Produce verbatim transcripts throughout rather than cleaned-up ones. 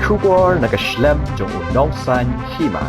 Khubor na ka shlem jong u nongsan hima.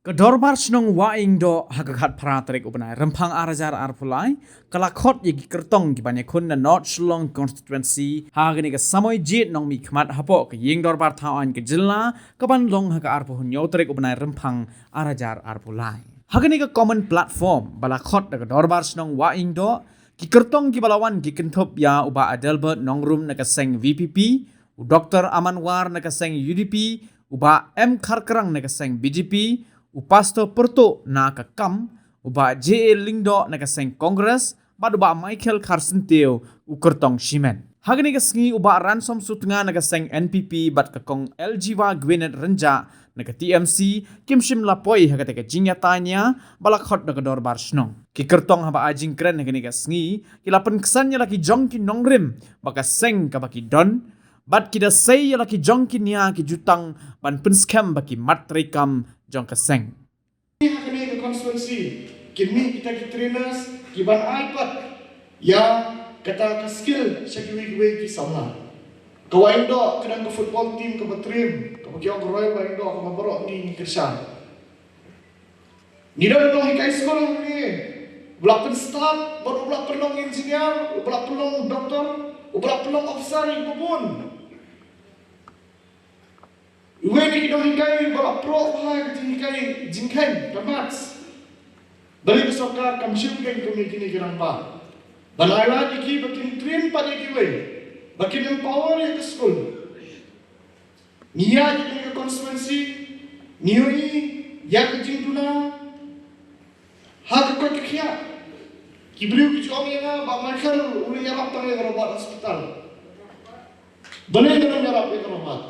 Ka Dorbar Shnong Wahingdoh ha ka khatphra tarik u bnai Rymphang ar hajar arphew lai ka la khot ïa ki kyrtong kiban ïakhun na North Shillong Constituency ha kane ka samoi jied nongmihkhmat hapoh ka Ïing Dorbar Thaw Aiñ ka jylla kaban long ha ka arphew hynñiew tarik u bnai Rymphang ar hajar arphew lai. Ha kane ka common platform ba la khot da ka Dorbar Shnong Wahingdoh, ki kyrtong kiba la wan ki kynthup ïa u Bah Adelbert Nongrum na ka seng VPP, u Doktor Amanwar na ka seng UDP, u Bah M Kharkrang na ka seng BJP, u Pastor Pyrtuh na ka KAM, u Bah JA Lyngdoh na ka seng Congress, bad u Bah Michael Kharsyntiew u kyrtong Shimen. Ha kane ka sngi u Bah Ransom Sutnga na ka seng NPP bad ka Kong Eljiwa Gwyneth Rynjah na ka TMC kim shym la poi ha kata ka jingïatai nia ba la khot da ka Dorbar Shnong. Ki kyrtong haba ai jingkren ha kane ka sngi ki la pynksan ïa la ki jong ki nongrim ba ka seng kaba ki don, bad ki da sei ïa la ki jong ki nia ki jutang ban pynskhem ba ki mat treikam jong ka seng. Ha kane ka constituency kin mih kita ki trainers kiban ai pat ïa kata ka skill sha kiwei kiwei ki samla. Ka Wahingdoh ka dang ka football team kaba trim, kaba ki ong ka Royal Wahingdoh, kaba baroh ngi ngi kyrshan. Ngi don u nonghikai skul hangne uba la pynstad bad uba la pynlong engineer, uba la pynlong doktor, uba la pynlong officer ïa kiba bun. Uwei na ki nonghikai uba la proh bha ïa ka jinghikai jingkheiñ ka maths. Balei ka sorkar kam shim kein kum ïa kine ki rangbah ban ai lad ïa ki ba kin train pat ïa kiwei, ba kin empower ïa ka skul? Ngi ïaid ïa kane ka constituency, ngi ïohi ïa ka jingduna ha ka koit ka khiah. Ki briew ki ju ong ïa nga, Bah Michael u la ïarap tang ïa ka Robert Hospital. Balei nga ïarap ïa ka Robert?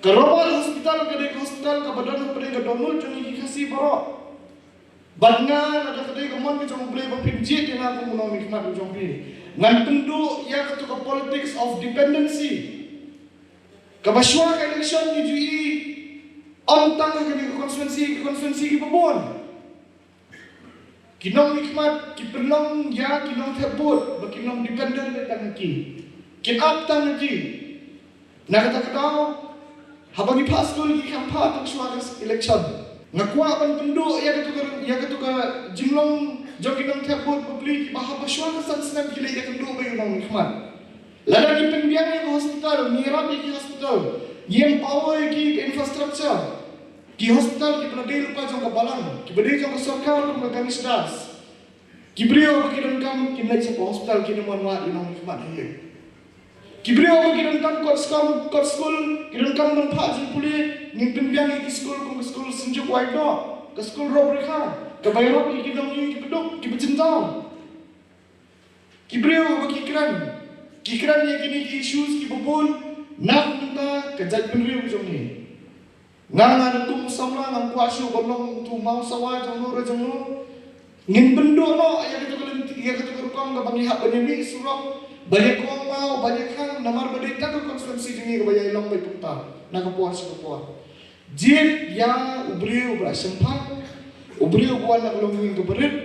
Ka Robert Hospital ka dei ka hospital kaba don hapdeng ka dohnud jong ngi ki Khasi baroh. Bad nga, lada ka dei ka mon ka jong U Blei ba phin jied ïa nga kum u nongmihkhmat u jong phi, ngan pynduh ïa katu ka politics of dependency. Kaba shuwa ka election ngi ju ïohi ym tang ha kane ka constituency, ka constituency kiba bun. Ki nongmihkhmat ki pynlong ïa ki nongthep vote ba kin long dependent tang ha ki. Kin ap tang ha ki. Na kata ka daw, haba ngi phah skul ngi kham phah tang shuwa ka election. Nga kwah ban pynduh ïa katu ka, ïa katu ka jinglong jong ki nongthep vote bapli kiba haba shuwa ka san snem ki leit ïakynduh bad u nongmihkhmat. Lada ngi pynbiang ïa ka hospital, ngi ïarap ïa ki hospital, ngi empower ïa ki ka infrastructure. Ki hospital kiba la dei lypa jong ka balang, kiba dei jong ka sorkar kum ka Ganesh Das. Ki briew ba ki donkam kin leit sha ka hospital, kin ym wan wad ïa u nongmihkhmat ha ïing. Ki briew ba ki donkam kot skul, kot skul, ki donkam ban phah jingpule, ngin pynbiang ïa ki skul kum ka skul Synjuk Wahingdoh, ka skul Rob Rekha, kaba ïarap ïa ki nongïing kiba duk, kiba jynjar. Ki briew ba ki kren, ki kren ïa kine ki issues kiba bun na ka bynta ka jaitbynriew jong ngi. Nga, nga dang kum u samla ngam kwah shuh ban long utu u maw sawa jong no re jong no. Ngin pynduh noh ïa katu ka lynti, ïa katu ka rukom kaba ngi hap ban ïamih surok, ban ïakong maw, ban ïakhang, namar ba dei tang ka constituency jong ngi kaba ïai long beit kumta na ka por sha ka por. Jied ïa u briew uba la shemphang, u briew uba wan na ka longïing kaba rit,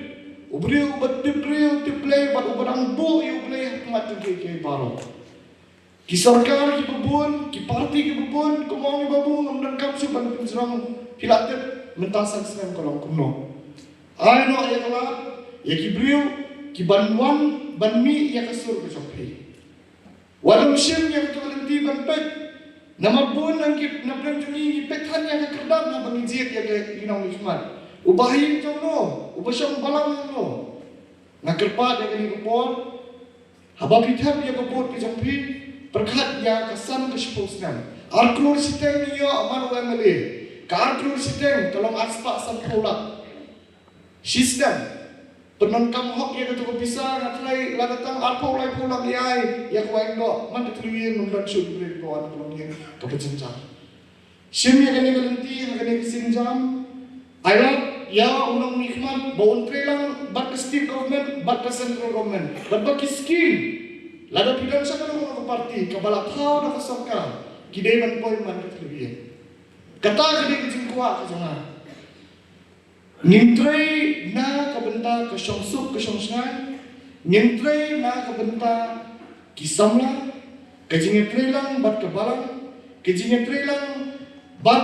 u briew uba tip briew tip Blei bad uba dang buh ïa U Blei ha khmat jong kiei kiei baroh. Ki sorkar kiba bun, ki parti kiba bun, kumno ngi ba bun, ngam donkam shuh ban pynjrong, phi la tip mynta san snem ka long kumno. Ai noh ïa ka lad ïa ki briew kiban wan ban mih ïa ka sur ka jong phi. Wat nym shim ïa katu ka lynti ban peit. Namar bun na ki, na pdeng jong ngi ngi peit than ïa ka kyrdan haba ngi jied ïa ki nongmihkhmat. Uba ha ïing jong no, uba shong balang jong no. Nga kyrpad ïa kane ka por, haba phi thep ïa ka vote ka jong phi, pyrkhat ïa ka san ka shiphew snem. Ar klur shiteng ngi ïoh man u MLA. Ka ar klur shiteng ka long arspah sanphew lak. Shisnem. Pyndonkam hok ïa katu ka pisa, nga tharai lada tang arphew laiphew lak ïa, ïa ka Wahingdoh, man ka thliew ïing ym don shuh ki briew kiba wan ha ka longïing kaba jynjar. Shim ïa kane ka lynti ha kane ka sienjam. Ai lad ïa u nongmihkhmat ba un trei lang bad ka state government bad ka central government bad ba ki scheme, lada phi don sha kano kano ka party kaba la thaw da ka sorkar, ki dei ban poi man ka thliew ïing. Kata ka dei ka jingkwah ka jong nga. Ngin trei na ka bynta ka shongsuk ka shongshngaiñ, ngin trei na ka bynta ki samla, ka jingïatreilang bad ka balang, Ka jingïatreilang bad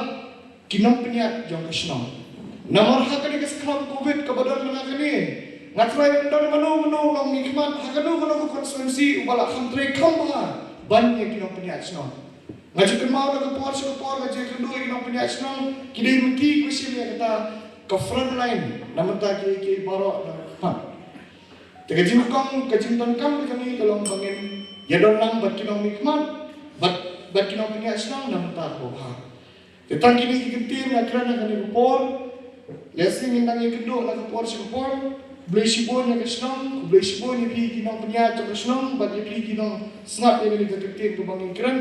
ki nongpynïaid jong ka shnong. Namar ha kane ka skhem covid kaba don mynta kane, nga trai ban don mano mano nongmihkhmat ha kano kano ka constituency uba la kham trei kham bha ban ïa ki nongpynïaid shnong. Nga ju kynmaw na ka por sha ka por nga ju kynduh ïa ki nongpynïaid shnong, ki dei mynta kiba shim ïa kata ka front line, na mynta ki ki baroh na ka khmat. Te ka jingkong, ka jingdonkam ka jong ngi ka long ba ngin ïa don lang bad ki nongmihkhmat, bad bad ki nongpynïaid shnong na mynta ka bha. Te tang kine ki kyntien nga kren ha kane ka por. Lehse ngin nang ïa kynduh na ka por sha ka por. Khublei shibun ïa ka shnong, khublei shibun ïa phi ki nongpynïaid jong ka shnong bad ïa phi ki nongsngap ïa kane ka kyntien kaba ngin kren.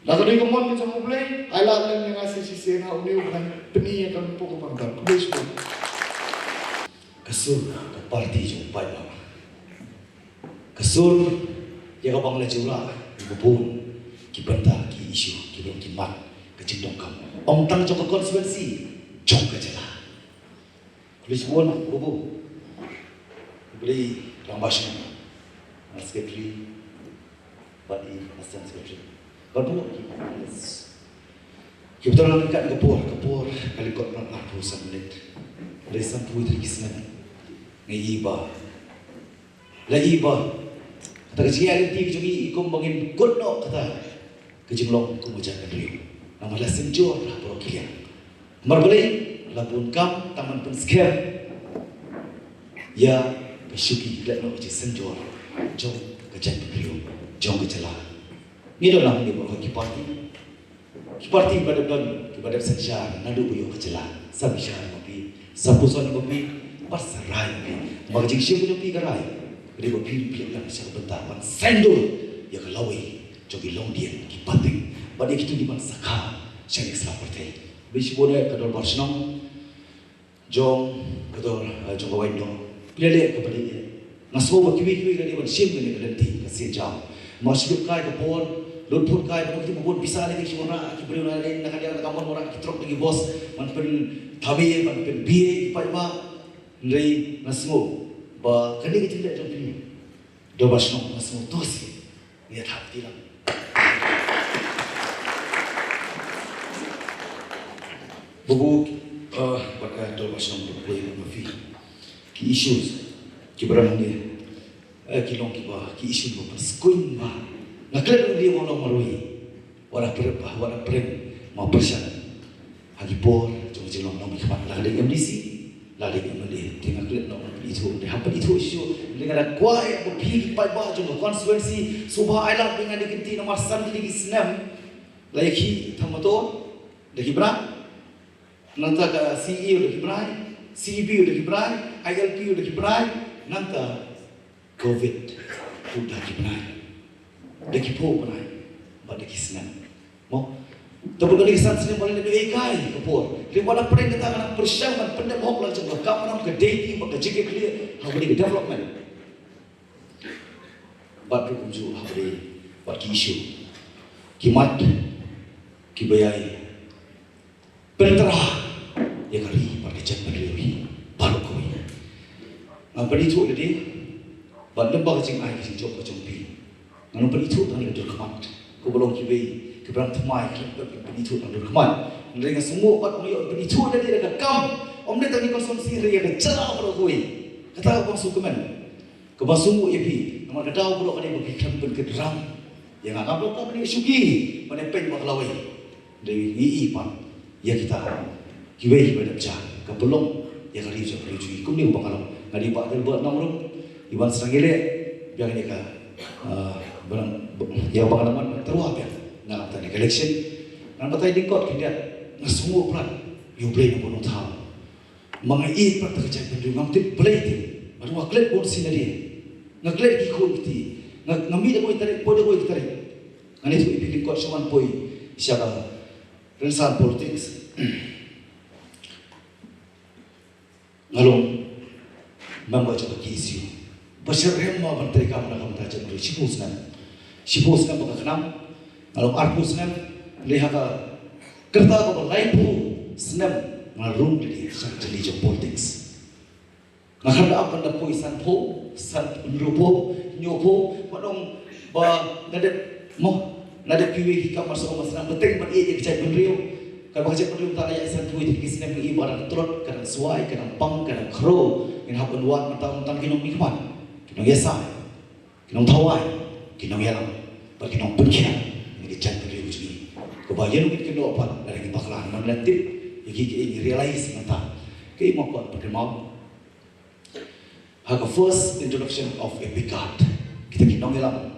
La ka dei ka mon ka jong U Blei, ai lad lem ïa nga shisien ha une u ban pyni ïa ka mynsiem kaba nga don. Khublei shibun. Ka sur ka party jong u paidbah. Ka sur ïa kaba nga la ju rah ïa ka bun ki bynta, ki issue, ki bun ki mat, ka jingdonkam. Ym tang jong ka constituency, jong ka jylla. Khublei shibun, Babu. Khublei Rangbah Shnong, Secretary, bad i Assistant Secretary. Bad buh ki panelists. Ki bynta nang kat ka por, ka por ka lyngkot bad arphew san minit. Khublei san phew three ki snem. Nga i ba La i ba kata ka jingïaid lynti ka jong i, i kum ba ngin kut noh kata ka jinglong kum ka jaitbynriew. Namar la synjor ha baroh ki liang. Namar balei? La bun kam tang ban pynskhem ïa ka shuki, klet noh ka jingsynjor jong ka jaitbynriew, jong ka jylla. Ngi don lang ngi baroh ki party. Ki party ba dep don, kiba dep synshar naduh ba ïoh ka jylla. Sa bishar ma phi, sa puson ma phi, bad sa rai ma phi. Namar ka jingshim ma phi ka rai ka dei ba phin pynlong sha ka bynta ban saiñdur ïa ka lawei jong ki longdien, ki pateng, bad ïa kito kiban sakha sha ka sla pyrthei. Bishar bun ïa ka dorbar shnong jong ka dor, eh, jong ka Wahindong. Phi la leh kaba dei. Nga sngew ba kiwei kiwei ka dei ban shim kane ka lynti ka sienjam. Ma shu kai ka por, lut phut kai, ba ki bun pisa lei ki shu wanrah, ki briew na lei na ka liang na ka mon wanrah ki trok na ki bos ban pynthame, ban pynbiej ki paidbah. Hynrei nga sngew ba kane ka jingleh jong phi, dorbar shnong, nga sngew to sien. Ngi ïa thap kti lang. Babu, eh, bad ka dorbar shnong, babu, ïa ma phi. Ki issues kiba don hangne, eh, ki long kiba, ki issue kiba pynskhem bha. Nga klet ruh ïa ma long marwei. Wat la pyrshah, wat la pyrshah ma pyrshah. Ha ki por jong ka jinglong nongmihkhmat, la ka dei M D C, la ka dei M L A, te nga klet noh ban pynithuh, te hap pynithuh shuh, te nga da kwah ïa ba phi ki paidbah jong ka constituency, sngewbha ai lad ïa nga da ki kynti namar san tylli ki snem la ïa ki thamator da ki bnai, nangta ka C E U da ki bnai, C E P U da ki bnai, I L P U da ki bnai, nangta Covid ruh da ki bnai, da ki phew bnai bad da ki snem. Mo? Te bad ka dei ka san snem ba la dep ïa kai ka por. Te wat la pyrshang kata, nga pyrshang ban pyndep hok la jong ka kamram, ka dei ki bad ka jingkitkhlieh ha ka dei ka development. Bad ruh kumjuh ha ka dei bad ki issue, ki mat kiba ïai pyntra ïa ka ri bad ka jaitbynriew hi baroh kawei. Ngan pynithuh lade bad lyngba ka jingai ka jingjop ka jong phi. Ngan pynithuh tang ïa ka dur khmat, kumba long kiwei kiba dang thymmai ki la pynithuh tang dur khmat. Hynrei nga sngew bad nga ïoh pynithuh lade da ka kam. Ym dei tang ïa ka constituency, hynrei ïa ka jylla baroh kawei. Kata kaba nga sngewkmen, kaba nga sngew ïa phi, namar ka daw baroh ka dei ba phi khlem pynkynrang ïa nga. Nga baroh ka ba dei shuki ban ïa peit ba ka lawei. Dei ngi i pat ïa kita kiwei kiba dep ja ka pynlong ïa ka ri jong ka ri jong ngi. Kumne ba nga long, nga dei Bah Gilbert Nongrum, iban sdang ïaleh biang ïa ka, ah, ba nga, ïa ba nga long ban tyrwa biang na ka bynta ka election. Ngan batai lyngkot khyndiat, nga sngew palat ïa U Blei na bun u thaw. Ma nga ïeit pat ïa ka jaitbynriew, ngam tip balei te. Bad nga klet bun sien lade. Nga klet ki khun ki kti. Nga, nga mih da kawei tarik, poi da kawei tarik. Ngan ïathuh ïa phi lyngkot shuwa ban poi sha ka rynsan politics. Nga long member jong ka K S U. Ba syrhem ma ban treikam na ka bynta jaitbynriew shiphew snem. Shiphew snem ba ka khnam, nga long arphew snem, lei ha ka kyrta kaba laiphew snem nga rung lade sha ka jylliew jong politics. Nga khlem da ap ban da poi sanphew, san hynriewphew, hynñiewphew, ba dang ba nga dep mo. Lada phi wei ki kam mar shu ong mar shu nang bteng ban ïeit ïa ka jaitbynriew. Kaba ka jaitbynriew mynta la ïaid san phew tylli ki snem, ngi i ba ka dang tlot, ka dang swai, ka dang pang, ka dang khrew. Ngin hap ban wad mynta, mynta ki nongmihkhmat, ki nongïasaid, ki nongthawai, ki nongïalam bad ki nongpynkhiah ïa ka jaitbynriew jong ngi. Kaba ïa ngi kin ïoh pat lada ngi bakla, namar la tip ïa ki, ki realize mynta. Ki ma kwah ban kynmaw ha ka first introduction of EPIC card, kita ki nongïalam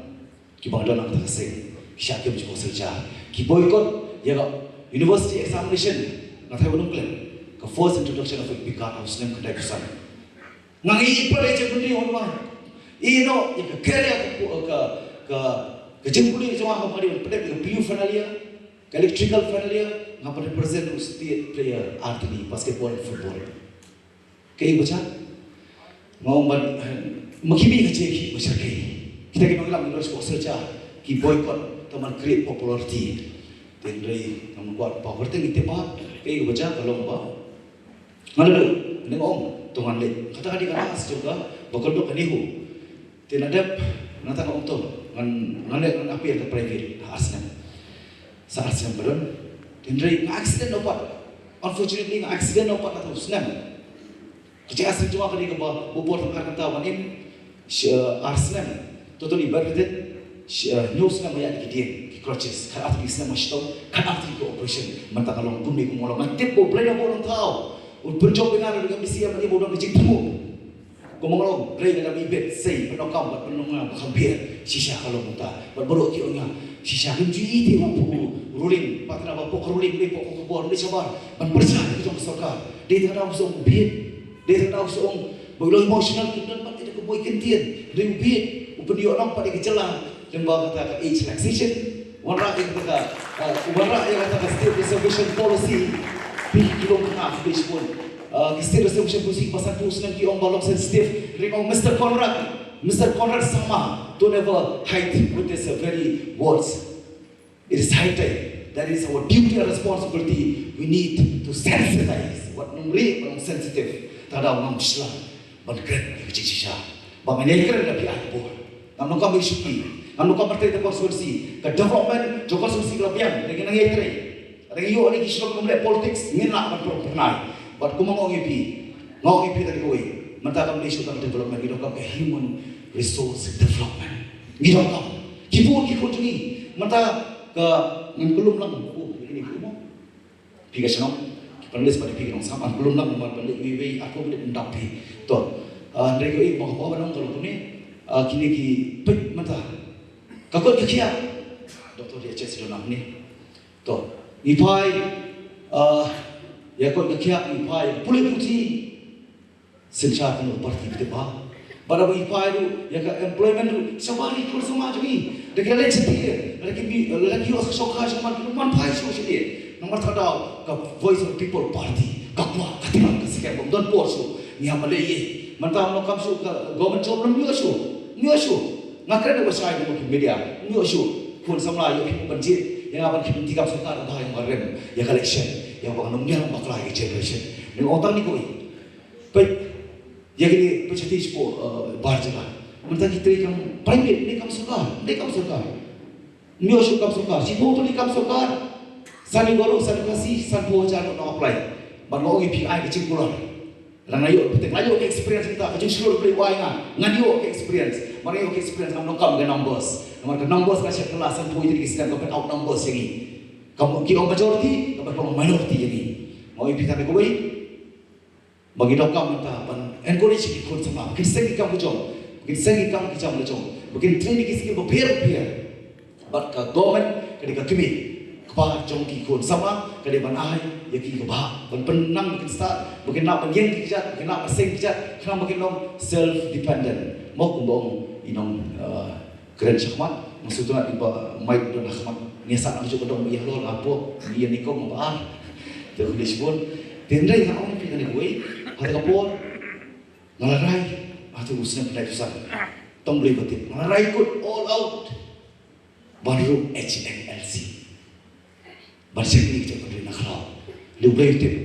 kiba nga don ha kata ka seng ki shah kem jingmut syrja, ki boycott ïa ka university examination. Nga tharai wat ym klet, ka first introduction of EPIC card ha u snem khyndai phew san. Nga ngi pat ïa ka jingpynlong, ïa ka career, ka, ka, ka jingpule jong nga, ka dei ban pynlong ïa ka PU final year, ka electrical final year. Nga pat represent u state player artylli, basketball and football. Kaei ba jia? Nga ong ban, eh, ma ki mih ka jingkit ba shyrkhei. Kita ki nongïalam ki nongspok syrja ki boycott, tang ban create popularity. Hynrei ngam kwah ban pynpaw, teng ite ba kaei ba jia ka long ba nga la dei, nga ong to ngan leh. Kata ka dei ka ras jong ka ba kordor ka NEHU. Te nga dep, nangta nga ong to ngan, ngan leh, ngan appeal ka private ha ar snem. Sa ar snem ba don, hynrei nga accident noh pat. Unfortunately nga accident noh pat ha u snem. Ka jingaccident jong nga ka dei kaba u por tang ar kynta ban im, shi, ar snem totally bedridden. Shi, hynñiew snem nga ïaid da ki dieng, ki crutches, khatar tylli ki snem nga shitom, khatar tylli ki operation. Mynta nga long kumne kumba nga long. Nga tip ba U Blei u nongthaw u pynjop ïa nga da ka MBCM, ba u don ka jingthmu. Kumba nga long, Blei lada me bit, sei pyndonkam bad pynlong nga ba kham pher. Shisha ka long kumta. Bad baroh ki ong ïa nga, shisha kim ju ïohi te u ruling, pat na ba pok ruling, dei pok ka bor, dei shabar ban pyrshah ïa ka jong ka sorkar. Dei tang da u shu ong u bit, dei tang da u shu ong ba u long emotional, kim don pat ïa ka boi kyntien. Dei u bit, u pynïoh nong pat ïa ka jylla lyngba kata ka age relaxation. Wanrah ïa kata ka, uh, wanrah ïa kata ka state reservation policy. Phi ki long kata, phi shibun. Uh, ka state reservation policy ba san phew snem ki ong ba long sensitive. Ring ong Mister Conrad, Mister Conrad Sangma, don't ever hide with this, uh, very words. It is high time. That is our duty and responsibility. We need to sensitize. Wat nang ri, wat nang sensitive. Tada ngam shla ban kren ïa ka jingshisha. Ba ngan ïa kren da phi ai bor. Ngam nang kam issue phi. Ngam nang kam martai da constituency. Ka development jong constituency ka la biang. Lada ngi nang ïa trei, lada ngi ïoh lei ki shlok kum leh politics, ngin lah ban pynpynai. Bad kumba nga ong ïa phi, nga ong ïa phi tang kawei, mynta kam dei shuh tang development, ngi donkam ka human resource development. Ngi donkam. Ki bun ki khun jong ngi mynta, ka, ngan kyllum lang. Oh, ini ni mo. Phi ka shnong, ki panelist bad phi ki nongsam, ngan kyllum lang, namar ban leh iwei iwei, arphew minit ym dap phi. To, ah, hynrei kawei ba nga kwah ban ong ka long kumne, ah, kine ki peit mynta. Ka koit ka khiah. Doctor D H S don hangne. To, ngi phai, ah, ïa ka koit ka khiah, ngi phai ïa ka pule puthi. Synshar kumno ka party ba tip bha. Bad haba ngi phai ruh ïa ka employment ruh, shabar ïa ki khun samla jong ngi. Da ki la leit shatei, lada ki mih, lada ki ïoh ka shongkha jong man, ki man phai shuh shatei. Namar kata ka daw ka Voice of People Party ka kwah, ka tip, ka skhem, bym don por shuh. Ngi hap ban leh ei ei. Mynta ym donkam shuh ka government job, ym ïoh shuh. Ym ïoh shuh. Nga kren da kaba shai ha ki media. Ym ïoh shuh. Khun samla ïoh khmih ban jied ïa nga ban khmih ban trei kam sorkar, kaba ïa nga rem ïa ka election, ïa kaba nga nongñiah bakla ïa ka generation. Nga ong tang kine kawei. Peit ïa kine, peit shatei shapoh, eh, bar jylla. Mynta ki trei kam private, ne kam sorkar, ne kam sorkar. Ym ïoh shuh kam sorkar. Shiphew tylli ki kam sorkar. San ïa baroh, san ïa Khasi, sanphew hajar ngut nang apply. Bad nga ong ïa phi, ai ka jingkular. Lada nga ïoh, phi tip, nga ïoh ka experience mynta, ka jingshlur Blei u ai nga. Ngan ïoh ka experience. Bad nga ïoh ka experience, ngam donkam ka numbers. Namar ka numbers ka shet kylla, sanphew tylli ki snem ka pyn out numbers ïa ngi. Kam, ki ong majority, ka pyn long minority ïa ngi. Nga ong ïa phi tang kawei. Ba ngi donkam mynta ban encourage ki khun samla ba kin seng ki kam ka jong, ba kin seng ki kam ki jam ka jong, ba kin train ïa ki skill bapher bapher. Bad ka government ka dei ka kmie kpa jong ki khun samla, ka dei ban ai ïa ki kaba ban pynnang, ba kin stad, ba kin lah ban ïeng ki kjat, ba kin lah ban seng ki kjat, khnang ba kin long self dependent. Mo, kumba ong i nong, eh, kren shakhmat, nga sngewtynnat ba mic don ha khmat. Ngi sah na kajuh ka dong ba ïa halor, nga pop, ngi ïa nyngkong ba ar. Te khublei shibun. Te hynrei nga ong ïa phi kane kawei, ha kata ka por nga la rai ha katu u snem khyndai phew san. Tang Blei ba tip, nga la rai kut all out ban rung H N L C. Ban shakri ka jaitbynriew na khlaw. Lei u Blei u tip.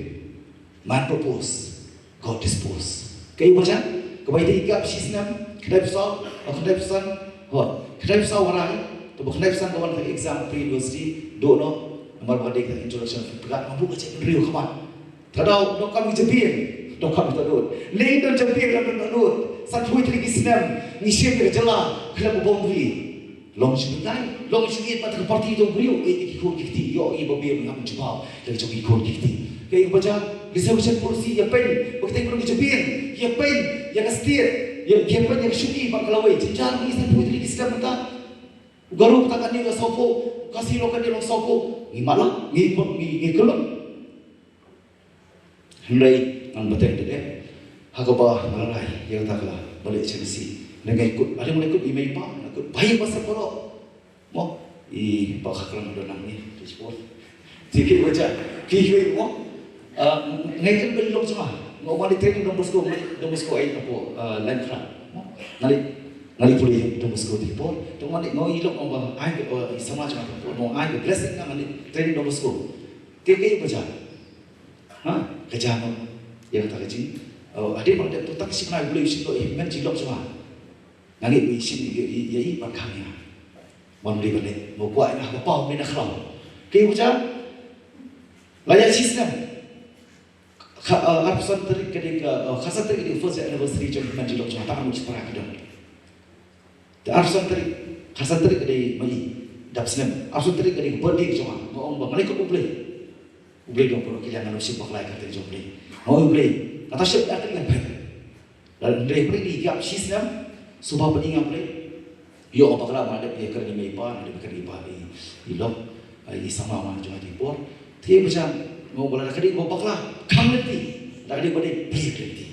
Man propose, God dispose. Kaei ba jia? Kaba ïadei ïa ka shi snem, khyndai phew saw, oh, khyndai phew san, oh, khyndai phew saw wa rai, To ba khnai phew san ka wan ka exam pre university, dohnud, namar ba dei ka introduction of Pyngngad, nga buh ka jingpynriew khmat. Te daw, dohkam ki jabieng, dohkam ki dohnud. Lei don jabieng, don dohnud. Sanphew tylli ki snem ngi shim ïa ka jylla khlem boundary. Long shu bynta, long shu ïeit bad ka party jong u briew, ïeit ïa ki khun ki kti, ïoh ïa i babieng, ngam jubab ïa la ka jong ki khun ki kti. Kaei kaba jia? Reservation policy ïa pyn, ba kitei ki jabieng ïa pyn ïa ka state, ïa, ïa pyn ïa ka shuki bad ka lawei. Jynjar ngi sanphew tylli ki snem mynta. U Garo kata ka dei long sawphew, u Khasi long ka dei long sawphew. Ngi mala, ngi, ngi, ngi khlem. Hynrei ngan bteng te de ha kaba nga la rai ïa kata ka ba leh agency. Nga ngai kut, ade nga ngai kut i mei i pa, nga kut bai ba sa poro. Mo, i ba khaklang don nang ni, tu sport. Ti ki bacha, ki hui mo. Ah, ngai kan bel long sama. Ngo mali training Don Bosco, Don Bosco ai apo, ah, line front. Mo, ngali, ngali pule Don Bosco ti por. Tu mali ngo i long ba ai, ah, i sama jong nga por. Mo ai blessing ngali training Don Bosco. Ti ki bacha. Ha, ka jia no, ïa kata ka jing. Oh, ade ba dep tu tak shi bnai U Blei u shim ïa i, men jinglong jong nga. Nga ngeit ba i shim ïa i, ïa i, ban khang ïa nga. Ban U Blei ban leh, mo kwah ïa nga ha ka paw, men na khraw. Kaei ba jia? La ïa shi snem. Kha, eh, arphew san tarik ka dei ka, eh, khatsan tarik ka dei first anniversary jong i, men jinglong jong nga, tang mut shi para ki don. Te arphew san tarik, khatsan tarik ka dei ma i, dap snem. Arphew san tarik ka dei ka birthday jong nga. Nga ong ba nga leh kum U Blei. U Blei dang pynlong ki liang, ngan ym shym bakla ïa ka kyrteng jong U Blei. Nga ong, U Blei, kata shep ïa ka kyrteng phet. Lada hynrei pynlong ïa ka shi snem, sngewbha pyni nga U Blei. Ïoh nga bakla, nga dep ïa kren ïa i mei i pa, nga dep ïa kren ïa i pa, i, i lok, i samla ma jong nga ti por. Te ba jan, nga ong ba lada ka dei ba bakla, khang lynti. Lada ka dei ba dei, plie lynti.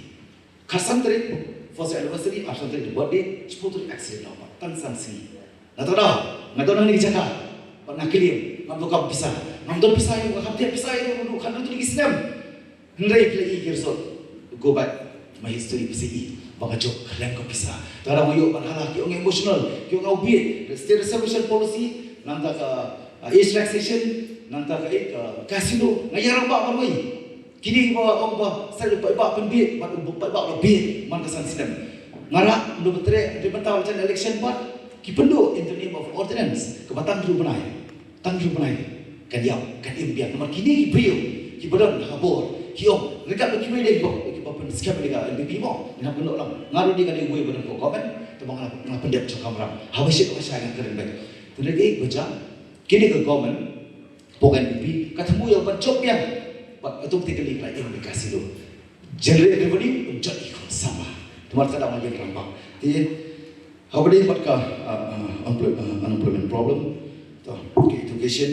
Khatsan tarik, first anniversary, arphew san tarik birthday, shiphew tarik accident, nongpang, tang san sngi. Nga ta daw, nga don hangne ka jaka, bad nga kylliang, ngam donkam pisa, ngam don pisa ïa u, ngam thied pisa ïa u, ruh khatduh tylli ki snem. Hynrei phi la i ki result, go back my history, phi sa i ba nga jop khlem ka pisa. Ta daw nga ïoh ban hala, ki ong emotional, ki ong nga u bieit, state reservation policy, nangta ka, uh, age relaxation, nangta ka, eh, ka casino, nga ïarap ba ban wei. Kine kiba ong ba sa ïa u paidbah pynbieit, bad u paidbah u la bieit man ka san snem. Nga rah ym don ba treh, hynrei mynta la jan election bad ki pynduh in the name of ordinance kaba tang hynriew bnai. Tang hynriew bnai kan ïap, kan im biang. Namar kine ki briew kiba don ha bor ki ong, ryngkat bad kiwei de kiba, kiba pynskhem ïa ka N P P mo, ngin hap pynlong lang. Nga ruh de nga dei uwei ba don ha government, te ba nga, nga pyndep jong ka kamram. Haba shit haba shai ngan kren beit. Te lada kiei ba jia, kine ka government Pok N P P ka thmu ïa u ban jop biang. Bad automatically ka la im ïa ka casino. Generate revenue, un jot ïa ka samla. Te namar kata ma ïa ka rangbah. Te haba dei bad ka, ah, ah, unemploy-, ah, unemployment problem. To, ka education,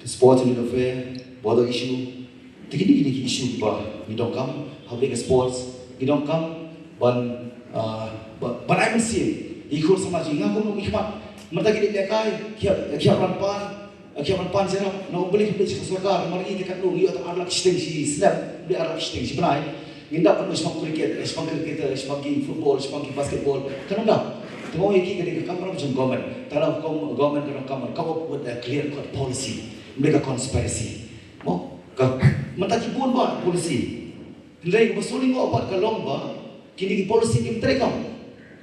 ka sports and welfare, border issue. Te kine, kine ki issue kiba ngi donkam, haba dei ka sports, ngi donkam ban, ah, ba-, ban ai mynsiem ïa ki khun samla jong ngi, kum u nongmihkhmat. Mynta ki dei lehkai, ki hap, ki hap ban pan, ki hap ban pan jyrap, na u Blei, ki Blei sha ka sorkar, namar ngi te katno ngi ïoh tang ar lak shiteng shi snem, u Blei ar lak shiteng shi bnai. Ngin dap katno shaphang cricket, shaphang cricket, shaphang ki football, shaphang ki basketball, katno ngin dap. Te mo ïa ki ka dei ka kamram jong government. Te lada ka government ka donkam ban come up with a clear cut policy, ym dei ka conspiracy. Mo, ka, mynta ki bun bah policy. Hynrei kaba sngewlyngngoh pat ka long ba kine ki policy kim treikam.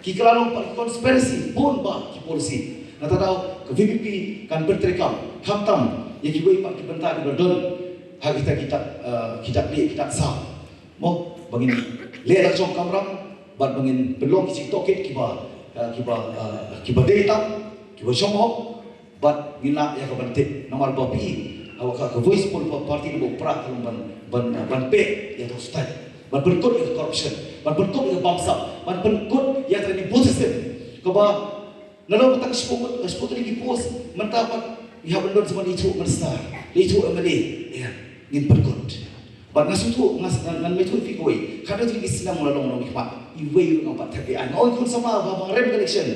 Ki kylla long pat ki conspiracy, bun bah ki policy. Nangta daw ka V P P kan pyntreikam, khamtam ïa kiwei pat ki bynta kiba don ha kita ki dak, eh, ki dak lieh, ki dak saw. Mo, ba ngin leh la jong kamram, bad ba ngin pynlong ki jingtohkit kiba, eh, kiba, eh, kiba dei tam, kiba shong hok, bad ngin lah ïa ka ban tip, namar ba phi, ha ka, ka Voice of Powerful Party ka ba u Prah ka long ban, ban, ban peit ïa ka state, ban pynkut ïa ka corruption, ban pynkut ïa ka bamsap, ban pynkut ïa ka nepotism. Kaba nalor ba tang shiphew, shiphew tylli ki post, mynta pat ngi hap ban don sa ban ithuh minister, ithuh M L A, ïa, ngin pynkut. Bad nga sngewthuh, nga s-, ngan, ngan muthuh ïa phi kawei. Khatduh tylli ki snem nga la long nongmihkhmat. Iwei ruh ngam pat thep ei ei. Nga ong khun samla ba, ba nga rem ka election.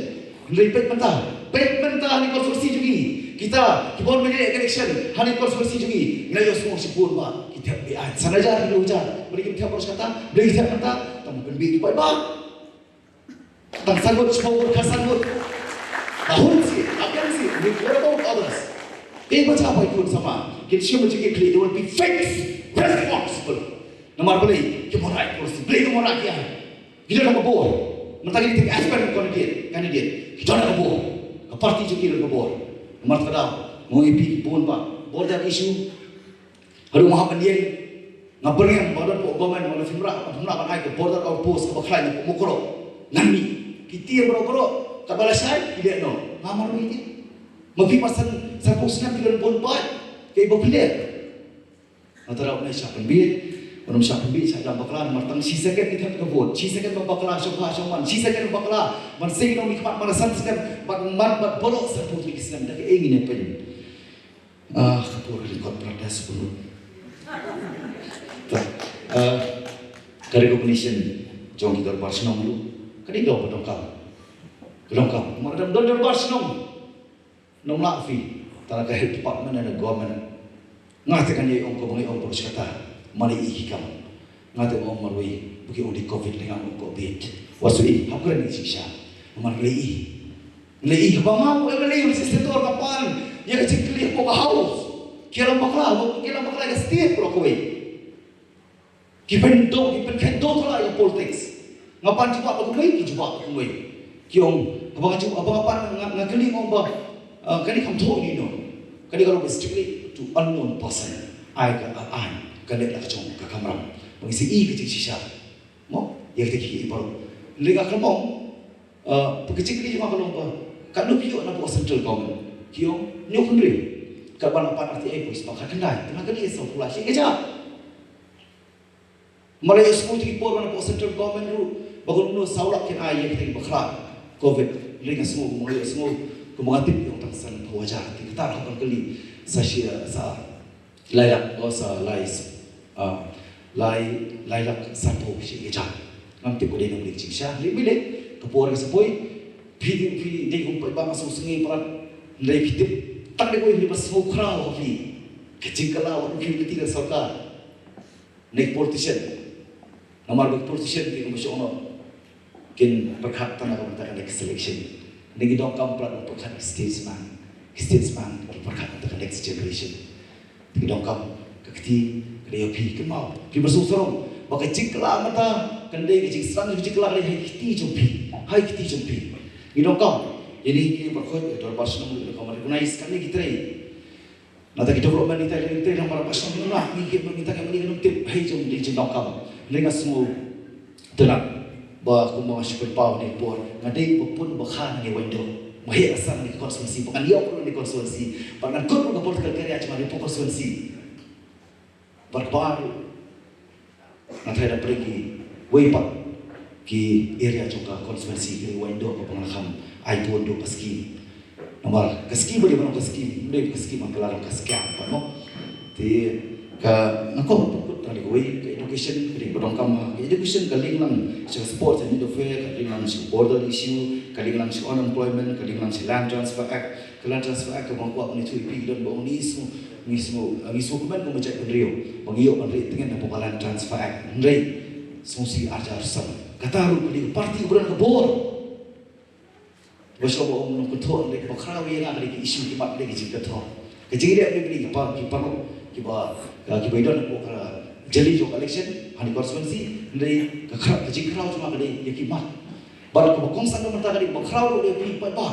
Hynrei peit mynta. Peit mynta ha kane ka constituency jong ngi. Kita, ki bun ba ngi leh ka election ha kane ka constituency jong ngi. Nga ïohsngew shibun ba ki thep ei ei. San hajar, hynriew hajar. Balei kim thep ruh kata? Balei ki thep mynta? Tang ban pynbieit ki paidbah. Tang san ngut, shiphew ngut, khatsan ngut. Ba hun sien, ba biang sien, we care about others. Te ba jia ba i khun samla kin shim jingkit khlieh, there will be fake responsible. Namar balei? Ki bor ai policy. Balei ki bor ai ki ai? Ki don ka bor. Mynta ki dei aspirant candidate, candidate. Ki don ka bor. Ka party jong ki don ka bor. Namar kata, nga ong ïa phi ki bun ba border issue. Haduh nga hap ban ïeng, nga byrngem ba don pdeng government, ba don phim lah, phim lah ban ai ka border outpost kaba khlaiñ na Mukroh. Ngan mih. Ki tieng baroh baroh, katba lashai ki leh noh. Nga marwei ïa ki. Ma phi, ma san, sanphew snem ki don bun paid, kaei ba phi leh? Nga tharai une shah pynbieit, une shah pynbieit, shah ïalam bakla, namar tang shi second ki thep ka vote, shi second ban bakla, shong ha shong man, shi second ban bakla, ban sei nongmihkhmat, man la san second, bad man bad baroh sanphew tylli ki snem, da kaei ngin ïa pyn. Ah, ka por ka jingkot protest pun. Ta, ah, ka recognition jong ki dorbar shnong ruh ka dei ka dei ba donkam. Ka donkam. Namar lada ym don dorbar shnong, ym lah phi, tang ka health department and government. Nga te ngan ïai ong ko ba ngi ong ko shata. Mane i ki kam. Nga te ong marwei ba ki ong dei covid, lei nga ong ko bit. Wat shu i, hap kren i shisha. Namar ngi lei i. Ngi lei i, haba nga u M L A u legislator nga pan ïa ka jingkylli hapoh ka house. Ki ïalam bakla, ki ïalam bakla ka state baroh kawei. Ki pyndonkam, ki pyndonkam ïa ka politics. Nga pan jubab ba kumwei, ki jubab ba kumwei. Ki ong, haba nga jubab, haba nga pan, nga, nga kylli, nga ong ba, ah, kane kam thoh ïa ino. Kane ka long restricted to unknown person. Ai ka, ah, ai ka leh la ka jong ka kamram. Ba ngi sa i ka jingshisha. Mo, ïa kita ki baroh. Hynrei nga khlem ong, ah, ka jingkylli jong nga ka long ba, katno phi ïoh na ka central government? Ki ong, hynñiew hynriew. Katba nga pan R T I Voice ba khatkhyndai. Te nga kylli ïa sawphew lai, shi hajar. Ma la ïohsngew ïa ki por ba na ka central government ruh, ba kumno saw lak kin ai ïa kita kiba khraw covid. Hynrei nga sngew, kumba nga ïohsngew, kumba nga tip, ki ong tang sanphew hajar. Te kata ruh ban kylli sa shi, sa lai lak, o sa lai, ah, lai, lai lak sanphew shi hajar. Ngam tip ka dei na ka dei ka jingshisha. Hynrei mynlei ka por ka sa poi, phi dei, phi dei kum paidbah, nga sngewsynei palat. Hynrei phi tip, tang dei kawei phi ba sngewkhraw ha phi. Ka jingkylla wat phi lynti da sorkar. Ne ki politician. Namar ba ki politician ki kumba shong noh kin pyrkhat tang na ka bynta ka next election. Ne ki donkam palat ban pyrkhat ki statesman. Ki statesman ki pyrkhat tang ka next generation. Ki donkam ka kti ka dei ïa phi kynmaw. Phi ba sngewsarong ba ka jingkylla mynta kan dei ka jingsdang, ka jingkylla ka dei ha ki kti jong phi. Ha ki kti jong phi. Ki donkam ïa ki ba khot ïa dorbar shnong, ki donkam recognize, kan dei ki trei. Nangta ki development kita, kita namar ba shnong ngi, ngi, ngi, ngi, ngi tip hei jong, dei jingdonkam. Hynrei nga sngewtynnat ba kumba nga shu pynpaw ha kane ka por, nga dei ba pun ba kha na kane ka waiñduh. Nga heh ka san na kane ka constituency, ba ngan ïoh ruh na kane ka constituency, ba ngan kut ruh ka political career jong nga ha kane ka constituency. Bad ba ruh nga tharai da pyrshah kiwei pat ki area jong ka constituency, kiwei pat ki area ba nga la kham ai bun duh ka scheme. Namar ka scheme ba dei ban long ka scheme, ym dei ka scheme ban kylla long ka scam pat mo. Te ka, nga kwah ban pynkut tang da kawei, ka education ka dei ba donkam. Ka education ka link lang sha ka sports and youth affairs, ka link lang sha ka border issue, ka link lang sha ka unemployment, ka link lang sha ka Land Transfer Act. Ka Land Transfer Act kaba nga kwah ban ïathuh ïa phi, ki don ba ong ngi sngew, ngi sngew, ngi sngewkmen kum ka jaitbynriew ba ngi ïoh ban rieh tngen hapoh ka Land Transfer Act. Hynrei sngewsih, ar hajar san, kata ruh ka dei ka party kaba don ka bor. Ba shuwa ba ong nongkynthoh, hynrei kaba khraw ïa nga ka dei ka issue, ki mat, ka dei ka jingkynthoh. Ka jingïaleh ka dei ki pa, ki paralok kiba, kiba don hapoh ka jylli jong ka election ha kane ka constituency, hynrei ka khraw, ka jingkhraw jong nga ka dei ïa ki mat. Bad kaba kongsan mynta ka dei ba khraw ruh ïa phi paidbah.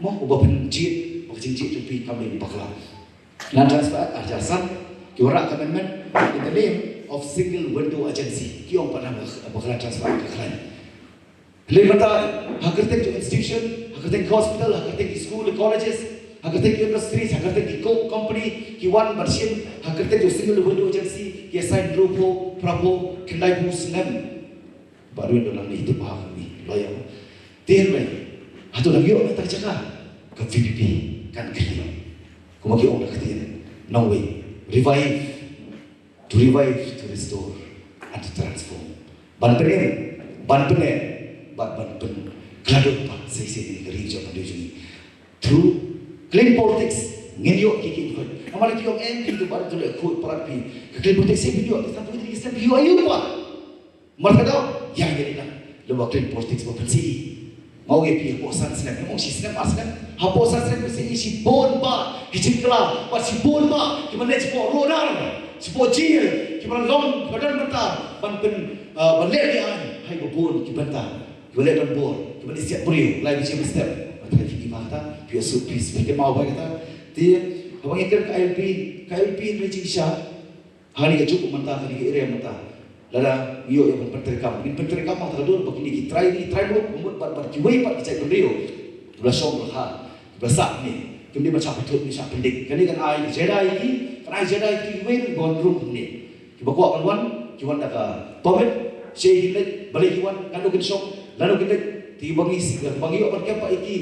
Mo, uba pynjied ba ka jingjied jong phi kam dei bakla. Land Transfer Act ar hajar san, ki wanrah ka amendment in the name of single window agency. Ki ong pat na ba ka Land Transfer Act ka khlaiñ. Hynrei mynta ha kyrteng jong institution, ha kyrteng ki hospital, ha kyrteng ki school, ki colleges, ha kyrteng ki industries, ha kyrteng ki co-, company, ki wan ban shim ha kyrteng jong single window agency, ki assign hynriewphew, phraphew, khyndaiphew snem. Ba ruh don nangne ïa u Bah Kami, lawyer. Te hynrei hato dang ïoh na kata ka jaka? Ka V P P kan kylli. Kumba ki ong da ka ktien nongwei, revive, to revive, to restore and to transform. Ban pynim, ban pynneh bad ban pynkylla pat sa shisien ïa ka ri jong ka division. Through clean politics ngin ïoh ki, ki khuid. Namar ki ong em ki tu, bad tu leh khuid palat phi. Ka clean politics phi ïoh, te sa phi ïoh, ïoh pat. Namar kata ïa ngi dei na lem ba clean politics ba pynsih. Nga ong ïa phi, hapoh san snem, ym ong shi snem, ar snem, hapoh san snem pynsih shibun bah ki jingkylla, bad shibun bah kiba leit shapoh ruh, shibun jingeh kiba long, kiba don bynta ban pyn, ah, ban leh ïa ngi ha kiba bun ki bynta, kiba leh ban bor, kiba leh siat briew, lai biji mynstep. Nga tharai phi Kata phi ïa suk phi suk phi kynmaw ba kata. Te haba ngi kren ka I L P, ka I L P hynrei jingshisha ha kane ka juk mynta, ha kane ka area mynta, lada ngi ïoh ïa ban pyntreikam, ngin pyntreikam ha kata ka dur ba kine ki trai, ki trai mut, mut bad, bad kiwei pat ki jaitbynriew kiba la shong, kiba la kha, kiba la sah hangne, kim dei ban shah pynthut ne shah pyndik. Kane kan ai ka jingïada ïa ki, kan ai jingïada ïa kiwei ruh kiba wan rung hangne. Kiba kwah ban wan, ki wan da ka permit, sha ki leit, balei ki wan, katno kin shong, lano kin leit, te ba ngi, ba ngi ïoh ban kem pat ïa ki,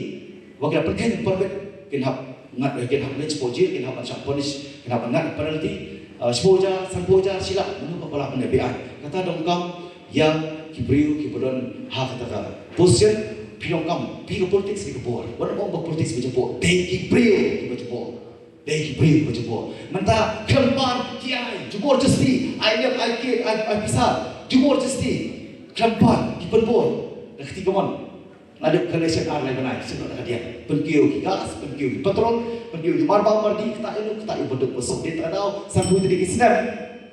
ba ki la pynkheiñ permit, kin hap ngat, kin hap leit shiphew jil, kin hap ban shah punish, kin hap ban ngat penalty, uh, shiphew hajar, sanphew hajar, shi lak, mano ba lah ban ïa phi ai. Kata donkam ïa ki briew kiba don ha kata ka position, phi donkam, phi ka politics, phi ka bor. Wat ong ba politics ba jabor, dei ki briew kiba jabor. Dei ki briew kiba jabor. Mynta khlem pan ki ai, jubor justi, ai lem, ai kit, ai, ai pisa, jubor justi. Khlem pan ki pynbor. Da ka kti kamon. Nga dep ka election ar lai bnai, sngewthuh da ka diang. Pynkiew ki gas, pynkiew ki petrol, pynkiew ki marba mardi, kata ïa u, kata ïa u baduk basuk. Dei ta ka daw, sanphew tylli ki snem.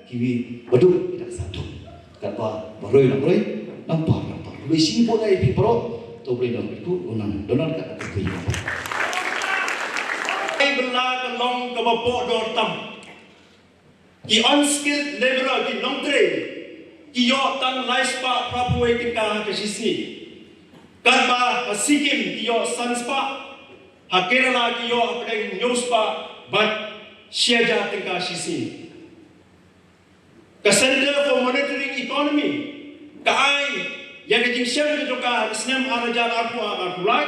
Kiwei baduk, ki da ka sanphew. Katba baroi nang roi, nang par nang par. Khublei shibun ïa phi baroh. To Blei nang bit ku, u nang don ka kyrkhu ïa phi. Ai bylla ka long kaba poh dor tam. Ki unskilled laborer, ki nongtrei, ki ïoh tang lai spah phra phew wei tyngka ha ka shi sngi. Katba ha Sikkim ki ïoh san spah, ha Kerala ki ïoh hapdeng hynñiew spah bad shi hajar tyngka shi sngi. Ka Centre for Monitoring Economy ka ai ïa ka jingshem ka jong ka ha ka snem ar hajar arphew ar, arphew lai,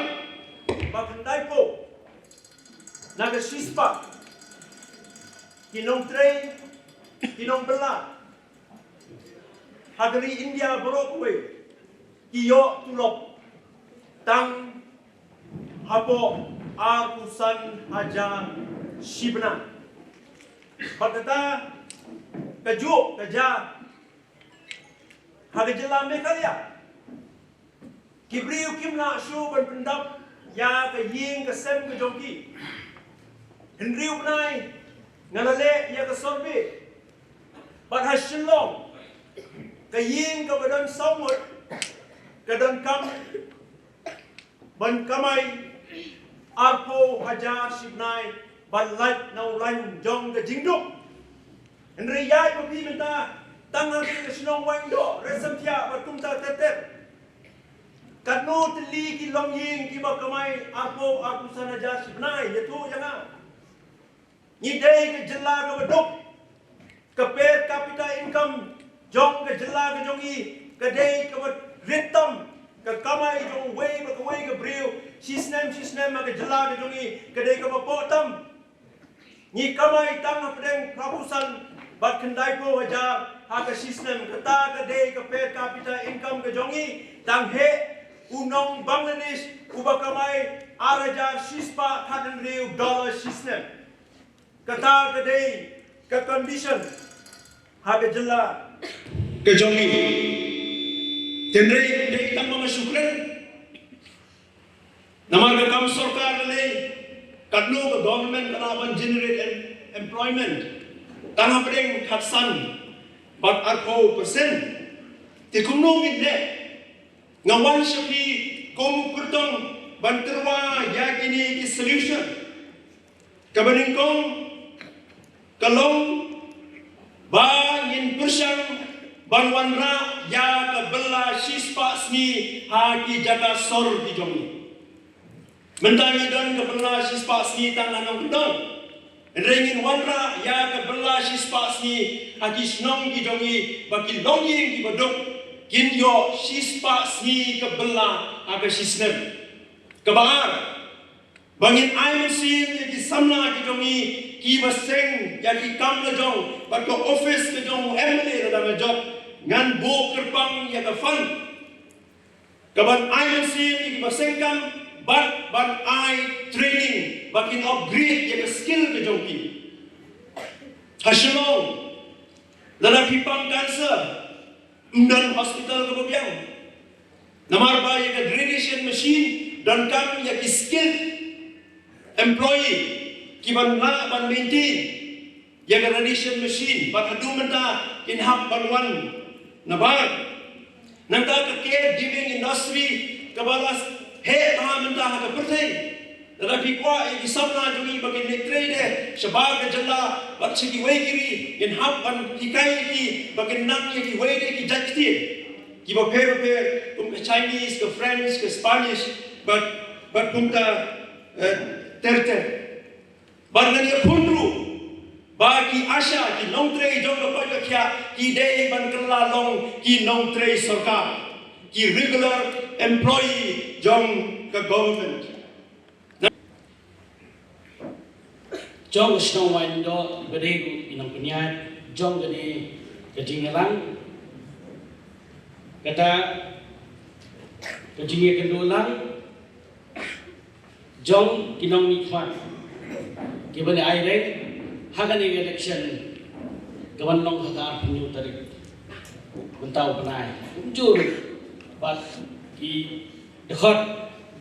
ba khyndai phew na ka shispah ki nongtrei, ki nongbylla ha ka ri India baroh kawei ki ïoh tulop tang hapoh arphew san hajar shi bnai. Bad kata kajuh ka jia ha ka jylla Meghalaya. Ki briew kim lah shuh ban pyndap ïa ka ïing ka sem ka jong ki. Hynriew bnai nga la leh ïa ka survey. Bad ha Shillong, ka ïing kaba don saw ngut ka donkam ban kamai arphew hajar shi bnai ban lait na u lain jong ka jingduk. Hynrei ïa ba phi mynta tang ha ka shnong Waindoh, Raisamthiah bad kumta ter ter. Katno tylli ki longïing kiba kamai arphew, arphew san hajar shi bnai, ïathuh ïa nga. Ngi dei ka jylla kaba duk. Ka per capita income jong ka jylla ka jong ngi ka dei kaba rit tam. Ka kamai jong uwei pa kawei ka briew shi snem shi snem ha ka jylla ka jong ngi ka dei kaba poh tam. Ngi kamai tang hapdeng phra phew san bad khyndai phew hajar ha ka shi snem, kata ka dei ka per capita income ka jong ngi. Tang heh u nong Bangladesh uba kamai ar hajar shi spah khathynriew dollar shi snem. Kata ka dei ka condition ha ka jylla ka jong ngi. Hynrei dei tang ba nga shu kren namar ka kam sorkar lei, katno ka government ka lah ban generate em-, employment. Tang hapdeng khatsan bad arphew percent. Te kumno ngin leh? Nga wan sha phi kum u kyrtong ban tyrwa ïa kine ki solution. Kaba nyngkong ka long ba ngin pyrshang ban wanrah ïa ka bylla shispah sngi ha ki jaka sor ki jong ngi. Mynta ngi don ka bylla shispah sngi tang ha nongkyndong. Hynrei ngin wanrah ïa ka bylla shispah sngi ha ki shnong ki jong ngi ba ki longïing kiba duk kin ïoh shispah sngi ka bylla ha ka shi snem. Kaba ar, ba ngin ai mynsiem ïa ki samla ki jong ngi kiba seng ïa ki kam la jong bad ka office ka jong u M L A lada nga jop ngan buh kyrpang ïa ka fund. Kaban ai mynsiem ïa kiba seng kam bad ban ai training ba kin upgrade ïa ka skill ka jong ki. Ha Shillong lada phi pang cancer, ym don hospital kaba biang. Namar ba ïa ka radiation machine donkam ïa ki skilled employee kiban lah ban maintain ïa ka radiation machine, bad haduh mynta kin hap ban wan nabar. Nangta ka caregiving industry kaba la heh bha mynta ha ka pyrthei. Lada phi kwah ïa ki samla jong ngi ba kin leit trei de shabar ka jylla bad sha kiwei ki ri, ngin hap ban hikai ïa ki ba kin nang ïa kiwei de ki jait ktien kiba pher bapher, kum ka Chinese, ka French, ka Spanish, bad bad kumta, eh, ter ter. Bad ngan ïakhun ruh ba ki ASHA, ki nongtrei jong ka koit ka khiah, ki dei ban kylla long ki nongtrei sorkar, ki regular employee jong ka government. Jong ka shnong Waindoh, ba dei ruh ki nongpynïaid jong kane ka jingïalang, kata ka jingïakynduh lang jong ki nongmihkhmat kiba la ïaireng ha kane ka election ka ban long ha ka arphew hynñiew tarik mynta u bnai. Kumjuh ruh bad ki dkhot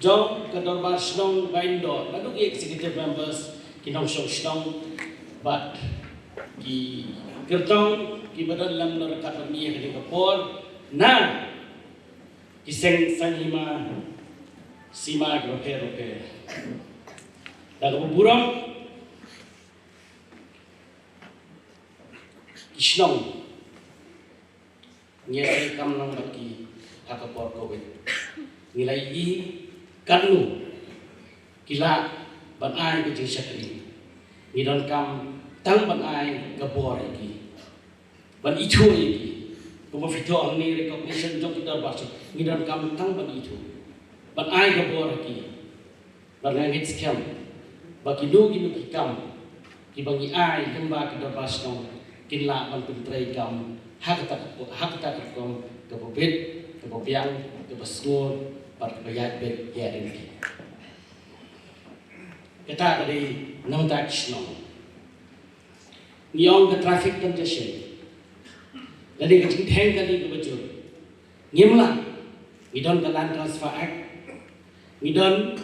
jong ka dorbar shnong Waindoh, naduh ki executive members, ki nongshong shnong bad ki kyrtong kiba don lem na ryngkat bad ngi ha kane ka por, na ki seng saiñ hima sima kiba pher bapher. Da kaba burom, ki shnong ngi ïa trei kam lang bad ki ha ka por Covid. Ngi la ïohi katno ki lah ban ai ka jingshakri. Ngi donkam tang ban ai ka bor ïa ki, ban ithuh ïa ki. Kumba phi thoh hangne, recognition jong ki dorbar shnong, ngi donkam tang ban ithuh, ban ai ka bor ïa ki. Bad nga ngeit skhem ba kino kino ki kam kiba ngi ai lyngba ki dorbar shnong kin lah ban pyntreikam ha kata ka, ha kata ka rukom kaba bit, kaba biang, kaba sngur bad kaba ïaid beit ïaid ryntih. Kata ka dei na bynta ki shnong. Ngi ong ka traffic congestion, lane ka jingdheng kali kaba jur. Ngim lah, ngi don ka Land Transfer Act, ngi don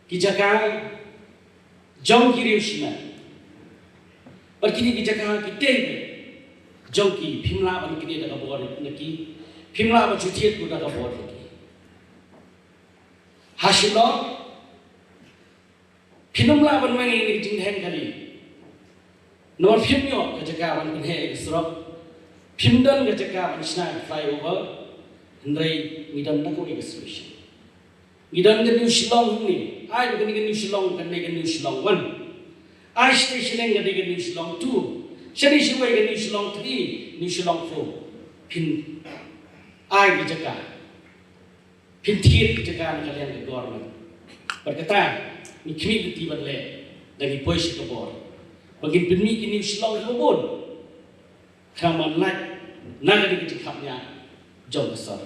ki jaka jong ki riew shimet. Bad kine ki jaka ki dei jong ki, phim lah ban knieh da ka bor na ki, phim lah ban shu thied da ka bor na ki. Ha Shillong phin ym lah ban weng ïa kine ki jingdheng kali. Namar phim ïoh ka jaka ban pynheh ïa ka surok, phim don ka jaka ban shna ïa ka flyover, hynrei ngi don na kawei ka solution. Ngi don ka New Shillong hangne, ai ba kane ka New Shillong kan dei ka New Shillong one. Ai shatei shaneng ka dei ka New Shillong two, shatei shawei ka New Shillong three, New Shillong four. Phin ai ka jaka, phin thied ka jaka na ka liang ka government. Bad kata ngi khmih lynti ban leh, da ngi poi sha ka bor ba ngin pynmih ki New Shillong kiba bun. Khnang ban lait na ka dei ka jingkhapngiah jong ka sor.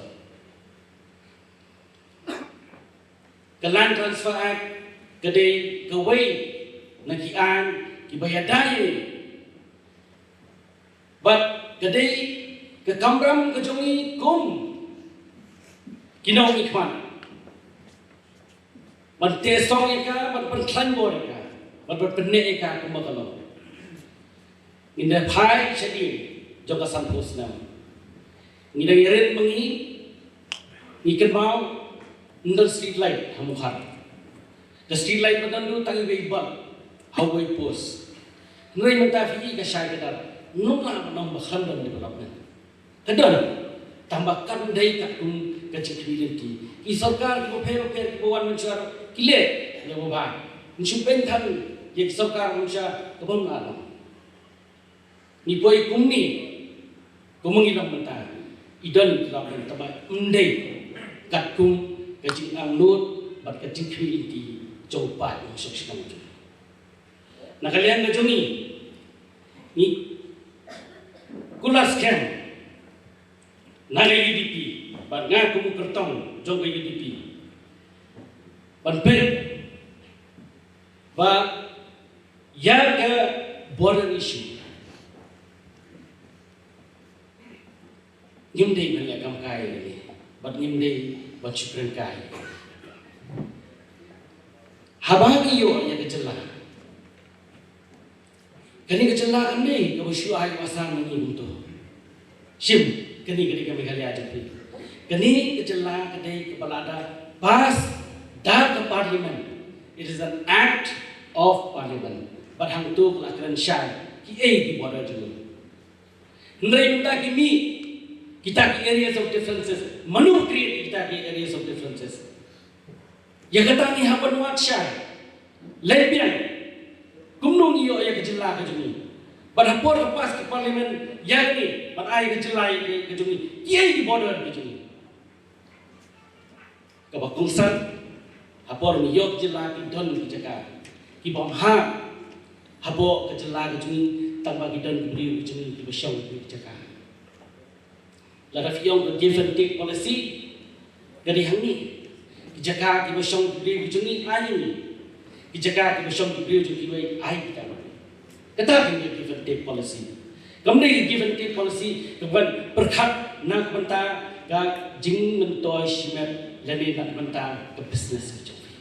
Ka Land Transfer Act ka dei kawei na ki aiñ kiba ïada ïa ngi. Bad ka dei ka kamram ka jong ngi kum ki nongmihkhmat ban teh song ïa ka, ban pynkhlaiñ bor ïa ka, ban, ban pynneh ïa ka kumba ka long. Ngin da phai shadien jong ka sanphew snem. Ngi dang ïarit ma ngi, ngi kynmaw ym don street light ha Mawkhar. Ka street light ba don ruh tang iwei i bulb ha uwei i post. Hynrei mynta phi i ka shai ka dar, ngim lah ban ong ba khlem don development. Ka don, tang ba kam dei katkum ka jingkhmih lynti. Ki sorkar kiba pher bapher kiba wan mynshuwa ki leh ïa uba bha. Ngi shu beiñ than ïa ki sorkar mynshuwa kaba ym lah long. Ngi poi kumne, kumba ngi long mynta, i don ki la pynta ba ym dei katkum ka jingangnud bad ka jingkhmih lynti jong u paid nongshong shnong jong ngi. Na ka liang ka jong ngi, ngi kular skhem na ka U D P, bad nga kum u kyrtong jong ka U D P, ban peit ba ïa ka border issue ngim dei ban leh kam kai ïa kane, bad ngim dei ban shu kren kai. Haba ngi ïoh ïa ka jylla, kane ka jylla kam dei kaba shu ai u asang na ngi kumto. Shim, kane ka dei ka Meghalaya jong phi. Kane ka jylla ka dei kaba la da pass Da ka Parliament, it is an act of Parliament. Bad hangto ka la kren shai kiei ki border jong ngi. Hynrei mynta ki mih kita ki areas of differences, mano create kita ki areas of differences? Ïa kata ngi hap ban wad shai. Leit biang kumno ngi ïoh ïa ka jylla ka jong ngi. Bad ha por ka pass ka Parliament ïa kane, ban ai ka jylla ïa ka jong ngi, kiei ki border ka jong ngi? Kaba kongsan, ha por ngi ïoh ka jylla ki don ki jaka ki bym hap hapoh ka jylla ka jong ngi, tangba ki don ki briew ka jong ngi kiba shong ha ki jaka. Lada phi ong ka give and take policy, ka dei hangne. Ki jaka kiba shong ki briew ki jong ngi, ai ngi. Ki jaka kiba shong ki briew jong kiwei, ai kita. Kata ka dei ka give and take policy. Kam dei ka give and take policy kaban pyrkhat na ka bynta ka jingmyntoi shimet lane na ka bynta ka business ka jong phi.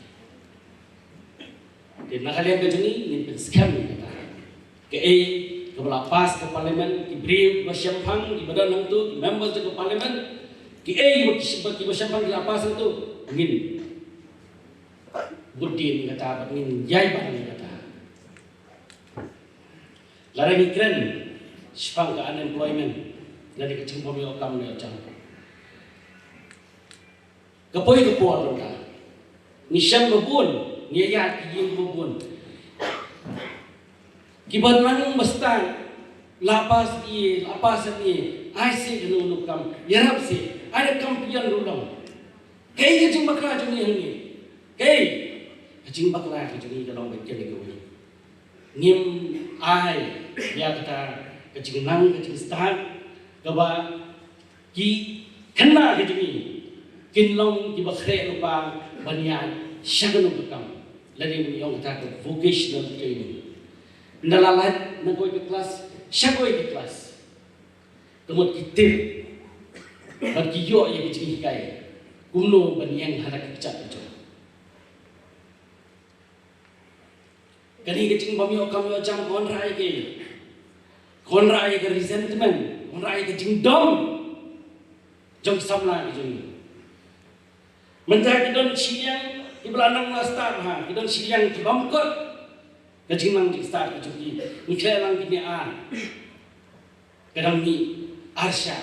Te na ka liang ka jong ngi, ngin pynskhem ïa kata. Kaei kaba la pass ka Parliament, ki briew ba shemphang, kiba don hangto, ki members jong ka Parliament, kiei kiba, kiba shemphang ki la pass hangto, ngin bud dien ïa kata bad ngin ïai ban ïa kata. Lada ngi kren shaphang ka unemployment, lane ka jingbym ïoh kam ïoh jam, ka poi ka por mynta. Ngi shem ba bun, ngi ïaid ki ïing ba bun. Kiba nang ba stad, la pass ïa, la pass ïa, ai seh kano kano kam, ïarap seh, ai da kam pynïaid ruh long. Kaei ka jingbakla jong ngi hangne? Kaei ka jingbakla ka jong ngi ka long ba ïa kane kawei. Ngim ai ïa kata ka jingnang ka jingstad kaba ki khynnah ka jong ngi kin long kiba khreh lypa ban ïaid sha kano ka kam, lane ban ïoh kata ka vocational training. Ynda la lait na kawei ka klas sha kawei ka klas, ka mut ki tip bad ki ïoh ïa ka jinghikai kumno ban ïeng ha ka kjat ka jong. Kane ka jingbym ïoh kam ïoh jam ka wanrah ïa ka, ka wanrah ïa ka resentment, ka wanrah ïa ka jingdom jong ki samla ka jong ngi. Mynta ki don shiliang kiba la nang la stad, ha, ki don shiliang ki bym kot ka jingnang jingstad ka jong ki. Ngi khleh lang kine ar, ka dang mih arshah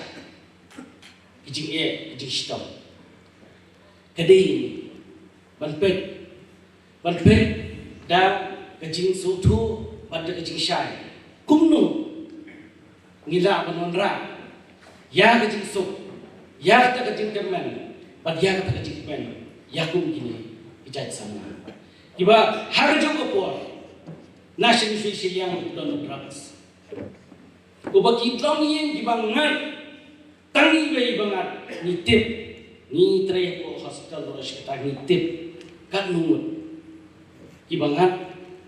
ki jingeh, ki jingshitom. Ka dei ban peit, ban peit da ka jingsngewthuh bad da ka jingshai kumno ngi lah ban wanrah ïa ka jingsuk, ïa kata ka jingkyrmen bad ïa kata ka jingkmen ïa kum kine ki jait samla kiba ha kajuh ka por na shane shiliang don drugs. Uba ki longïing kiba ngat, tang iwei ba ngat ngi tip, ngi trei hapoh hospital baroh shi katta ngi tip katno ngut kiba ngat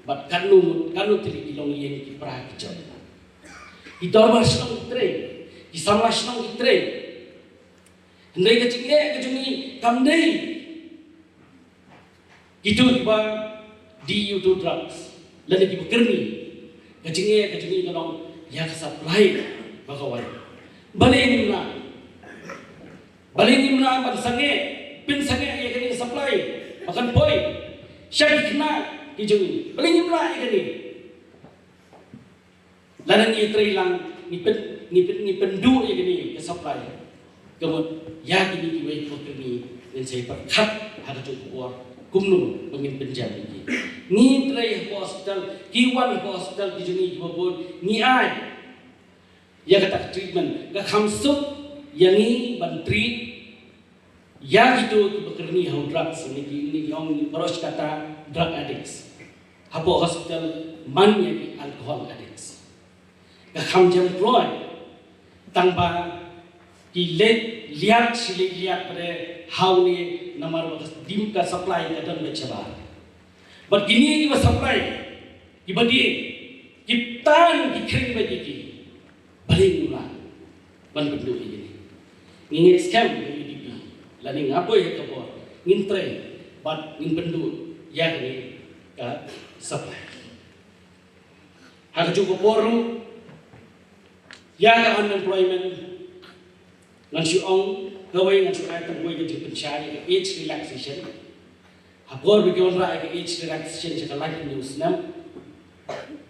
bad katno ngut, katno tylli ki longïing ki pra ki jong. Ki dorbar shnong ki trei, ki samla shnong ki trei. Hynrei ka jingeh ka jong ngi kam dei kito kiba die ïa uto u drugs lane kiba kyrni. Ka jingeh ka jong ngi ka long ïa ka supply ba ka wan. Balei ngim lah, balei ngim lah ban sangeh, pynsangeh ïa kane ka supply ba kan poi sha ki khynnah ki jong ngi? Balei ngim lah ïa kane? Lada ngi trei lang, ngi pyn, ngi pyn, ngi pynduh ïa kine ka supply. Ka mut ïa kine kiwei kiba kyrni ngin sa ïa pyrkhat ha kajuh ka por kumno ba ngin pynjem ïa ki. Ngi trei hapoh hospital, ki wan hapoh hospital ki jong ngi kiba bun, ngi ai ïa kata ka treatment, ka kham suk ïa ngi ban treat ïa kito kiba kyrni ha u drugs, ne ki, ne ki ong baroh shi katta drug addicts. Hapoh hospital man ïa ki alcohol addicts. Ka kham jem kloi tang ba ki leit liat shi leit liat pat ha une namar ba ka dim ka supply ka don beit shabar. Bad kine kiba supply, kiba die, ki tan ki khring beit ïa ki. Balei ngim lah ban pynduh ïa kine? Ngi ngeit skhem ka U D P lane nga poi ha ka bor ngin trei bad ngin pynduh ïa kane ka supply. Ha kajuh ka por ruh ïa ka unemployment ngan shu ong kawei, ngan shu ai tang kawei ka jingpynshai ïa ka age relaxation. Por ba ki wanrah ïa ka age relaxation sha ka laiphew hynñiew snem,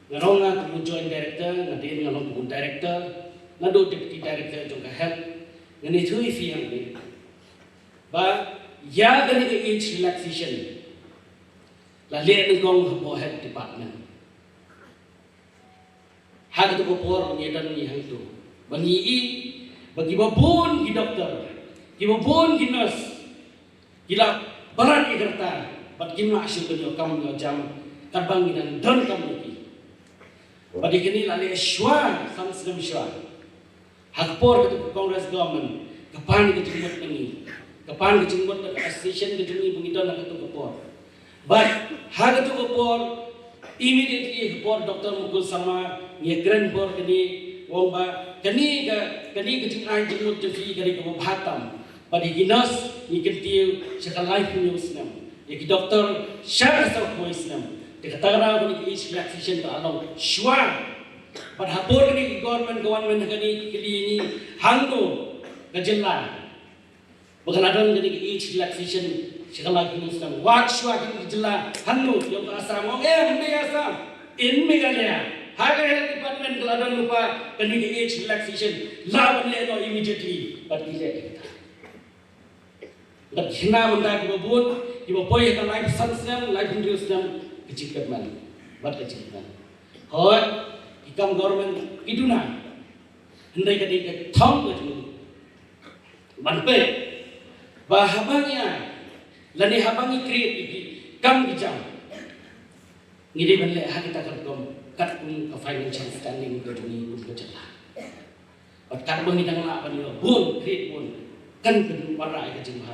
nga long nga kum u joint director, nga dei nga long kum u director, naduh deputy director jong ka health, ngan ïathuh ïa phi hangne ba ïa kane ka age relaxation la leh nyngkong hapoh health department. Ha katu ka por ba ngi don ngi hangtu, ba ngi i ba kiba bun ki doktor, kiba bun ki nurse ki la palat ïa ka rta bad kim lah shuh ban ïoh kam ïoh jam katba ngi dang donkam ïa ki. Bad ïa kane la leh shuwa san snem shuwa. Ha ka por katu ka Congress government, ka pan ka jingmut ka ngi, ka pan ka jingmut ka association ka jong ngi ba ngi don ha katu ka por. Bad ha katu ka por, immediately ha ka por Doctor Mukul Sangma ngi kren por kane, u ong ba kane ka, kane ka jingai jingmut jong phi ka dei kaba bha tam. Bad ïa ki nurse ngi kyntiew sha ka laiphew hynñiew snem, ïa ki doktor sha ka sawphew snem. Te kata ka daw kane ka age relaxation ka la long shuwa. Bad ha por kane ka government ka wan mynta kane ka kylli ïa ngi hangno ka jylla ba ka la don kane ka age relaxation sha ka laiphew hynñiew snem. Wat shuwa kane ka jylla hangno, ïa ka Assam, ong em, hynrei Assam, in Meghalaya, ha ka health department ka la don lypa kane ka age relaxation, lah ban leh noh immediately. Bad ki leh kata. Bad ki khynnah mynta kiba bun kiba poi ha ka laiphew san snem, laiphew hynriew snem, ka jingkyrmen bad ka jingkmen. Hooid, ki kam government ki duna, hynrei ka dei ka thong ka jong ngi ban peit ba haba ngi ai lane haba ngi create ïa ki kam ki jam, ngi dei ban leh ha kita ka rukom katkum ka financial standing ka jong ngi kum ka jylla. Bad katba ngi dang lah ban ïoh bun, create bun, kan pynwanrah ïa ka jingbha.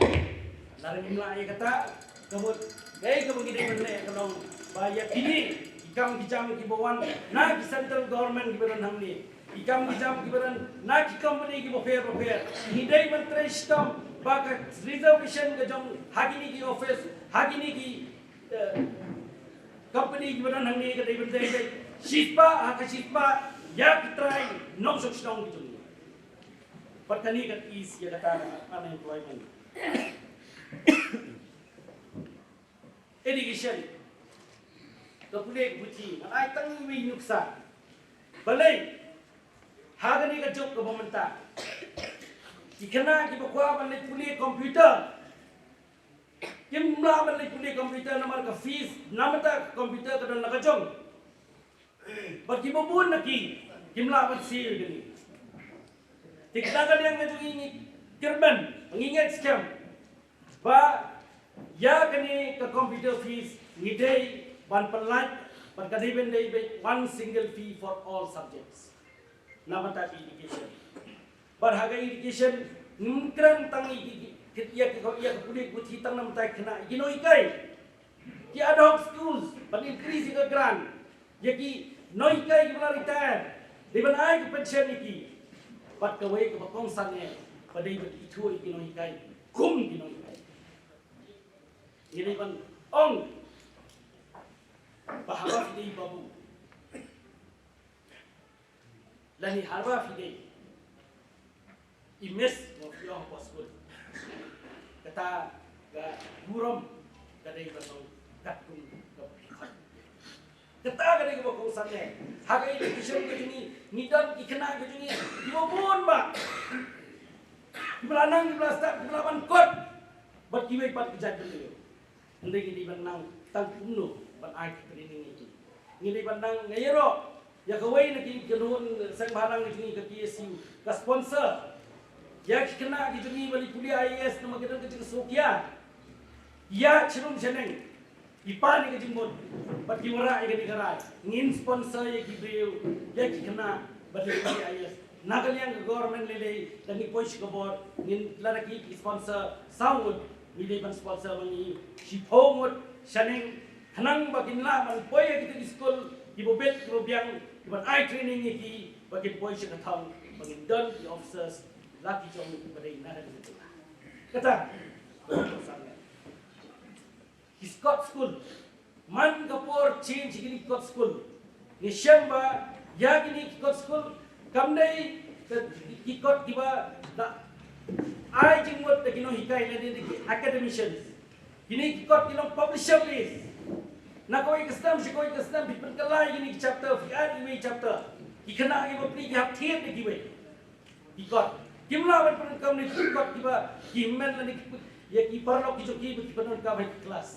Lada ngim lah ïa kata, ka mut kaei kaba ngi dei ban leh ka long ba ïa kine ki kam ki jam kiba wan na ki central government kiba don hangne, ki kam ki jam kiba don na ki company kiba pher ba pher, ngi dei ban trei shitom ba ka reservation ka jong ha kine ki office, ha kine ki, eh, company kiba don hangne ka dei ban dei dei shispah ha ka shispah ïa ki trai nongshong shnong ki jong ngi. Bad kane kan ease ïa kata ka unemployment. Education, ka pule ka puthi, ngan ai tang iwei i nuksa. Balei ha kane ka juk kaba mynta ki khynnah kiba kwah ban leit pule computer kim lah ban leit pule computer namar ka fees, namar ka computer ka don la ka jong. Bad kiba bun na ki kim lah ban siew ïa kane. Te kita ka liang ka jong ngi ngi kyrmen, ngi ngeit skhem ba ïa kane ka computer fees ngi dei ban pyllait, bad ka dei ban dei one single fee for all subjects. Na bynta ka education. Bad ha ka education ngim kren tang ïa ki, ki, ïa ki, ïa ka pule ka puthi tang na bynta ki khynnah, ïa ki nonghikai, ki ad hoc schools, ban increase ïa ka grant ïa ki nonghikai kiba la retire, dei ban ai ka pension ïa ki. Bad kawei kaba kongsan eh ba dei ban ithuh ïa ki nonghikai kum ki nonghikai. Ngi dei ban ong ba haba phi dei babu lane haba phi dei i miss, mo, phi ong hapoh skul, kata ka burom ka dei ban long katkum ka phi khot. Kata ka dei kaba kongsan eh. Ha ka education ka jong ngi, ngi don ki khynnah ka jong ngi kiba bun bha, kiba la nang, kiba la stad, kiba la ban kot bad kiwei pat ki jait bynriew. Hynrei ngi dei ban nang tang kumno ban ai ka training ïa ki. Ngi dei ban nang, nga ïaroh ïa kawei na ki kynhun seng bhalang jong ngi, ka P S U, ka sponsor ïa ki khynnah ki jong ngi ban leit pule I A S namar ki don ka jingsngewkhia. Ïa shrum shaneng, ki pan ïa ka jingmut bad ki wanrah ïa kane ka rai. Ngin sponsor ïa ki briew, ïa ki khynnah ban leit pule I A S. Na ka liang ka government lei lei, da ngi poi sha ka bor, ngin, lada ki, ki sponsor saw ngut, ngi dei ban sponsor ma ngi shiphew ngut shaneng, khnang ba kin lah ban poi ha kita ki skul kiba bit kiba biang, kiban ai training ïa ki ba kin poi sha ka thong, ba ngin don ki officers la ki jong kiba dei na ka jylla. Kata ki Scott School. Man ka por change kine ki kot skul, ngi shem ba ïa kine ki kot skul kam dei ki kot kiba da ai jingmut da ki nonghikai lane da ki academicians. Kine ki kot ki long publisher list. Na kawei ka snem sha kawei ka snem phi pynkylla ïa kine ki chapter, phi add iwei i chapter. Ki khynnah ki bapli ki hap thied da kiwei ki kot. Kim lah ban pyndonkam ne ki kot kiba ki hynmen lane ki, ïa ki paralok ki jong ki ba ki pyndonkam ha ki klas.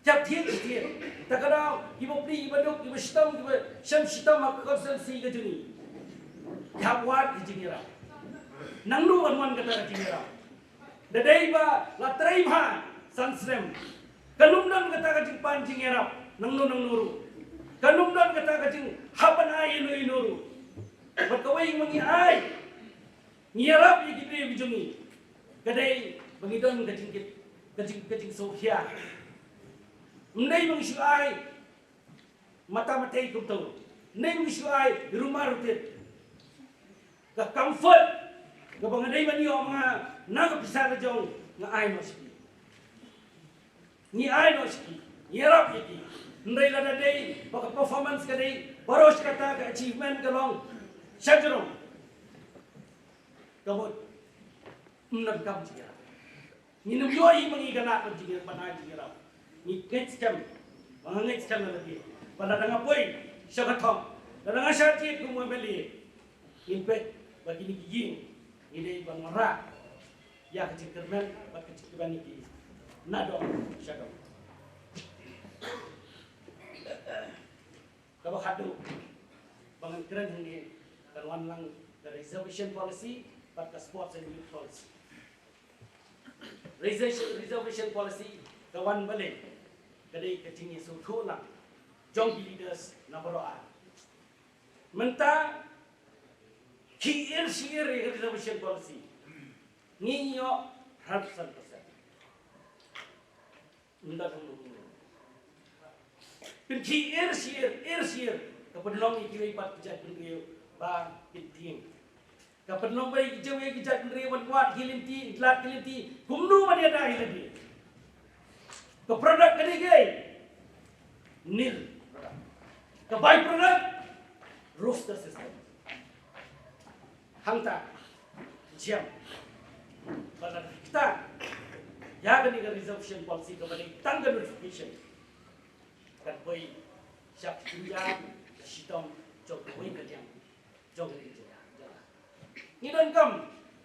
Ki hap thied, ki thied. Ta ka daw ki bapli, ki baduk, ki bashitom, ki bashem shitom ha ka constituency ka jong ngi, ki hap wad ki jingïarap. Nangno ban wan kata ka jingïarap? Da dei ba la trei bha san snem, kan ym don kata ka jingpan jingïarap nangno nangno ruh. Kan ym don kata ka jinghap ban ai ïano ïano ruh. Bad kawei ma ngi ai, ngi ïarap ïa ki briew ki jong ngi, ka dei ba ngi don ka jingkit, ka jing, ka jingsngewkhia. Ym dei ba ngi shu ai mata matei kumto. Ym dei ba ngi shu ai rumar rutit. Ka comfort kaba nga dei ban ïoh ma nga na ka pisa ka jong nga, ai noh sha ki. Ngi ai noh sha ki, ngi ïarap ïa ki. Hynrei lada dei ba ka performance ka dei baroh shi katta, ka achievement ka long sha jrong, ka mut ym donkam jingïarap. Ngin ym ïohi ma ngi ka lad ban jingïarap, ban ai jingïarap. Ngi ngeit skhem, ba nga ngeit skhem na lade, ba lada nga poi sha ka thong, lada nga shah jied kum u M L A, ngin peit ba kine ki ïing ngi dei ban wanrah ïa ka jingkyrmen bad ka jingkyrmen ïa ki na dong sha dong. Kaba khadduh ba ngan kren hangne kan wan lang ka reservation policy bad ka sports and youth policy. Reservation, reservation policy ka wan balei? Ka dei ka jingïasngewthuh lang jong ki leaders na baroh ar. Mynta ki ir shi ir ïa ka reservation policy. Ngi ïoh hynriewphew san percent. Ynda ka mut pynkhih ir shi ir, ir shi ir, ka pynlong ïa kiwei pat ki jaitbynriew ba kin tieng. Ka pynlong ba ïa kiwei ki jaitbynriew ban wad ki lynti, lad ki lynti, kumno ban ïada ïa lade. Ka product ka dei kaei? Nil. Ka by product, roster system. Hangta jam ba la dei kita ïa kane ka reservation policy kaba dei tang ka notification. Kan poi sha ka jingjia ka shitom jong kawei ka liang jong kane ka jylla. Ngi donkam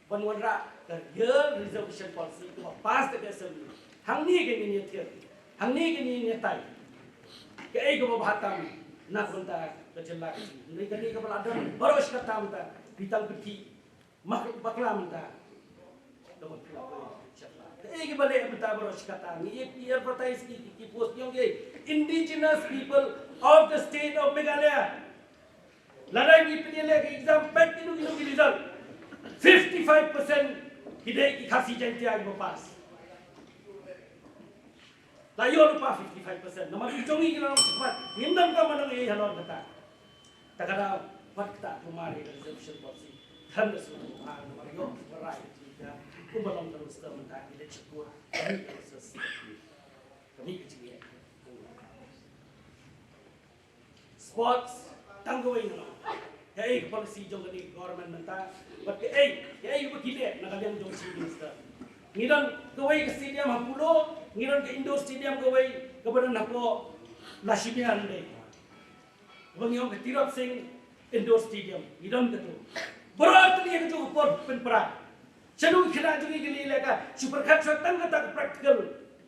ban wanrah ka real reservation policy kaba pass da ka assembly. Hangne ka ngin ïa thied, hangne ka ngin ïa tai. Kaei kaba bha tam na ka bynta ka jylla ka jong ngi. Hynrei kane kaba la don baroh shi katta mynta, phi tang pynkhih mak bakla mynta. Kaei kaba leh mynta baroh shi katta, ngi ïa advertise ki, ki, ki post jong ki Indigenous People of the State of Meghalaya. Lada ngi pynïaleh ka exam, peit kino kino ki result, fifty five percent ki dei ki Khasi Jaiñtia kiba pass. La ïoh lypa fifty five percent. Namar ki jong ngi ki la long shipat. Ngim donkam ban ong ei halor kata. Ta ka daw pat kata kumne ka reservation policy. Khlem da sngewthuh ha namar ïoh ba rai ka jingkha. Kumba long ka roster mynta ki leit sha court. Ka roster. Ka mih ka jingeh. Sports tang kawei nga ong. Kaei ka policy jong kane ka government mynta? Bad kaei, kaei kaba ki leh na ka liang jong Chief Minister? Ngi don kawei ka stadium ha Polo, ngi don ka indoor stadium kawei kaba don hapoh Lashimer, dei kaba ngi ong ka Tirot Sing Indoor Stadium. Ngi don katu. Baroh tylli ha kajuh ka por pynpra. Shano ki khynnah jong ngi ki leh ka, shu pyrkhat shuwa tang kata ka practical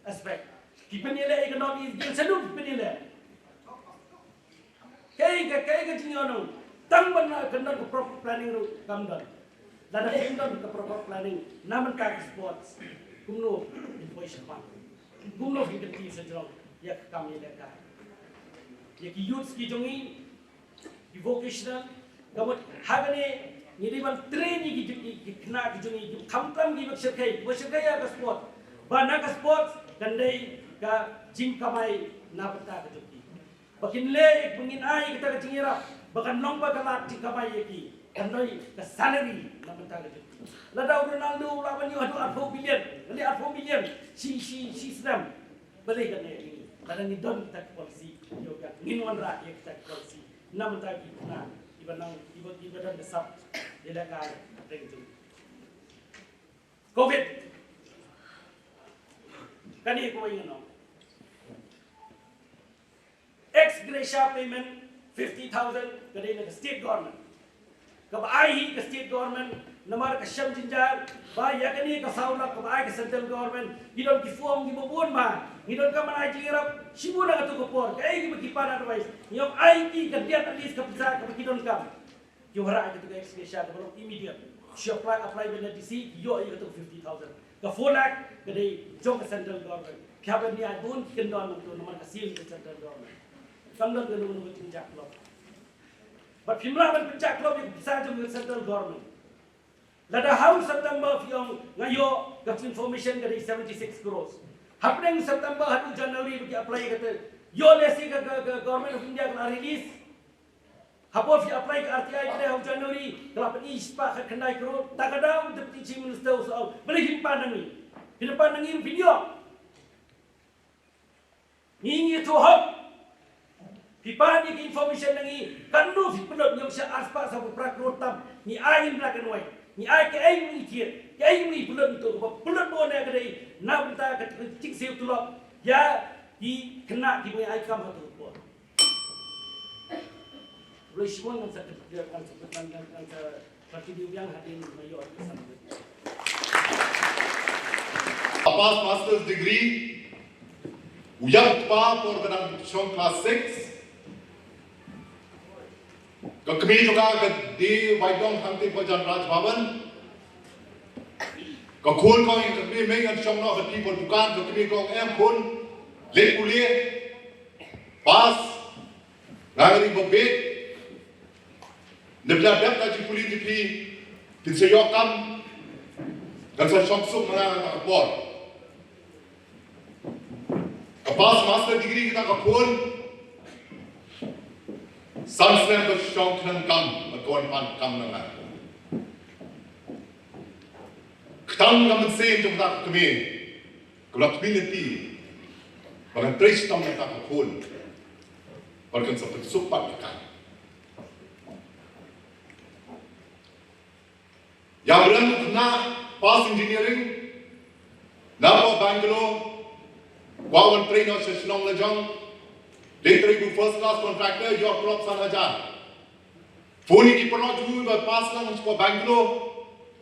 aspect. Ki pynïaleh ïa ka North East Games, shano ki pynïaleh? Kaei ka, kaei ka jingïohnong? Tang ban, uh, kan don ka proper planning ruh kam don. Lada phim don ka proper planning na bynta ka sports, kumno phin poi shakhmat? Kumno phin kynti sha jrong ïa ka kam ïalehkai ïa ki youths ki jong ngi? Ki vocational, ka mut ha kane ngi dei ban train ïa ki, ki, ki khynnah ki jong ngi, ki khamtam kiba shyrkhei, kiba shyrkhei ïa ka sport. Ba na ka sport kan dei ka jingkamai na bynta ka jong ki. Ba kin leh, ba ngin ai kata ka jingïarap, ba kan long ba ka lad jingkamai ïa ki, kan dei ka salary na bynta ka jong ki. Lada u Ronaldo u lah ban ïoh haduh arphew billion, lane arphew million shi, shi, shi snem. Balei kan ïa ngi, lada ngi don kita ki policy, ïoh ka ngin wanrah ïa kita ki policy na bynta ki khynnah kiba nang, kiba, kiba don ka sap ïalehkai reng jong. Covid. Kane kawei ngan ong. Ex gratia payment fifty thousand ka dei na ka state government. Kaba ai hi ka state government namar ka shem jynjar ba ïa kane ka saw lak kaba ai ka central government ki don ki form kiba bun bha. Ngi donkam ban ai jingïarap shibun na katu ka por. Kaei kiba ki pan advice, ngi ong ai ki ka diat at least ka pisa kaba ki donkam. Ki wanrah ïa katu ka ex gratia kaba long immediate. Shu apply, apply beit na D C, ïoh ïa katu ka fifty thousand. Ka four lakh ka dei jong ka central government. Phi hap ban ïa bun ki kyndon nangtu namar ka siem ka central government. Kam don kano kano ka jingjia klop. Bad phim lah ban pynjah klop ïa ka pisa jong ka central government. Lada ha u September phi ong nga ïoh ka information ka dei seventy six crores. Hapdeng September haduh January ba ki apply kata. Ïoh lehse ka, ka, ka Government of India ka la release. Hapoh phi apply ka R T I ka dei ha u January, ka la pyni shispah khatkhyndai crore, ta ka dei u Deputy Chief Minister u sa ong, balei phim pan na ngi? Phi da pan na ngi ruh phin ïoh. Ngi ngi ïathuh hok. Phi pan ïa ki information na ngi, katno phi pynlut, ngi ong sha arspah sawphew phra crore tam, ngi ai in black and white. Ngi ai kaei ngi thied, kaei ngi pynlut ngi tuh, kaba pynlut bun ïa ka dei, na bynta ka jingsiew tulop ïa ki khynnah kiba ngi ai kam ha tu por. Blei shibun ngan sa, ngan sa, ngan sa, ngan sa continue biang hadien ba ïoh ka san. A pass master's degree, u ïap kpa por ka dang shong class six. Ka kmie jong ka ka die waitdong hangtei ba jan Raj Bhavan. Ka khun ka ong ka kmie, mei ngan shong noh ka kmie por dukan, ka kmie ka ong em khun, leit pule, pass, nga nga dei ba bieit. Nep la dep ka jingpule jong phi, phin sa ïoh kam, ngan sa shong suk ma nga ha ka por. Ka pass master degree kata ka khun. San snem ka shong khnang kam, bad ka wan pan kam na nga. Kata ka mynsiem jong kata ka kmie. Ka la kmie lynti. Ba kan trei shitom ïa kata ka khun. Ba kan sa pynsuk pat ïa ka. Ïa u briew u khynnah pass engineering. Napoh Bangalore. Kwah wan trei noh sha shnong la jong. Dei trei kum first class contractor, ïoh klop san hajar. Phone ïa ki paralok jong u ba pass lang shapoh Bangalore.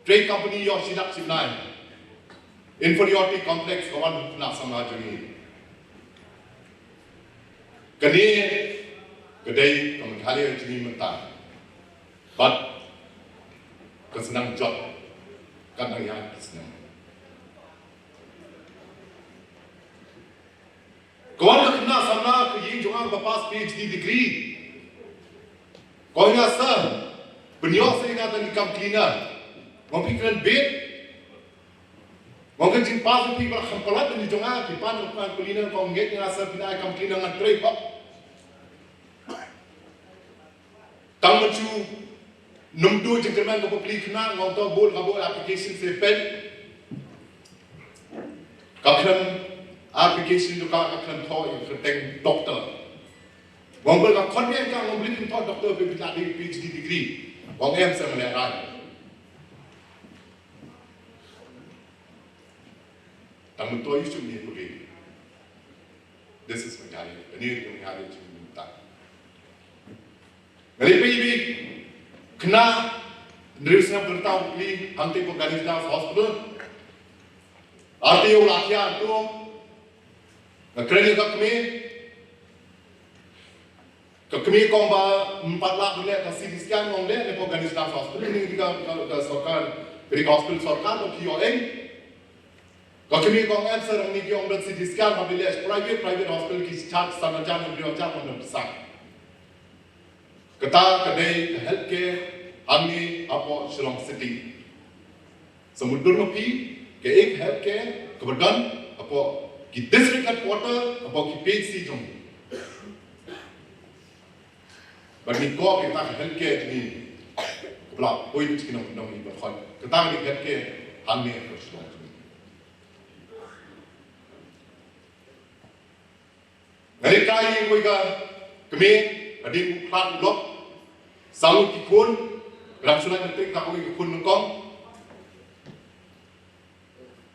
Trei company ïoh shi lak shi bnai. Inferiority complex ka wan u khynnah samla jong ngi. Kane ka dei ka Meghalaya jong ngi mynta. Bad ka sdang jot, ka dang ïaid ka sdang. Ka wan ka khynnah samla ka ïing jong nga ba pass P H D degree. Ka ong ïa nga sir, pynïoh sa ïa nga tang ki kam cleaner. Nga ong phi kren beit. Nga ong ka jingpass phi ba la kham palat na jong nga, phi pan ka kam cleaner, ka ong ngeit ïa nga sir, phin ai kam cleaner ngan trei hok. Tang mynta ym duh jingkyrmen ka bapli khynnah, nga ong to bun ka bun application se pyn. Ka khlem application jong ka, ka khlem thoh ïa ka kyrteng doctor. Nga ong ba ka khon ïa ka, nga ong balei phim thoh doctor, phi phi la dei P H D degree. Nga ong em sir, nga lehrain. Tang mynta ïa u shu ni pule. This is Meghalaya. Kane ka Meghalaya jong ngi mynta. Nga leit peit ïa i khynnah hynriew snem kynta u kli hangtei hapoh Ganesh Das Hospital. Artylli u la thiah hangto. Nga kren ïa ka kmie. Ka kmie ka ong ba ym pat lah ban leh ka C T scan, nga ong leh ne hapoh Ganesh Das Hospital, ne ka, ka, ka sorkar, ka dei ka hospital sorkar, ka P O A. Ka kmie ka ong em sir, hangne ki ong don C T scan, hap leh private, private hospital ki charge san hajar ne hynriew hajar, ym don pisa. Kata ka dei ka healthcare hangne hapoh Shillong City. Sa mutdur ma phi, kaei ka healthcare kaba don hapoh ki district headquarter, hapoh ki P H C jong ngi. Bad ngi kwah kata ka healthcare jong ngi kaba la poi na ki nong nong ngi ba khot. Kata ka dei ka healthcare hangne hapoh Shillong jong ngi. Nga leit kai ïa kawei ka kmie, hadien u khlad u lok, saw ngut ki khun, ka dang shu lait matric kawei ka khun nyngkong.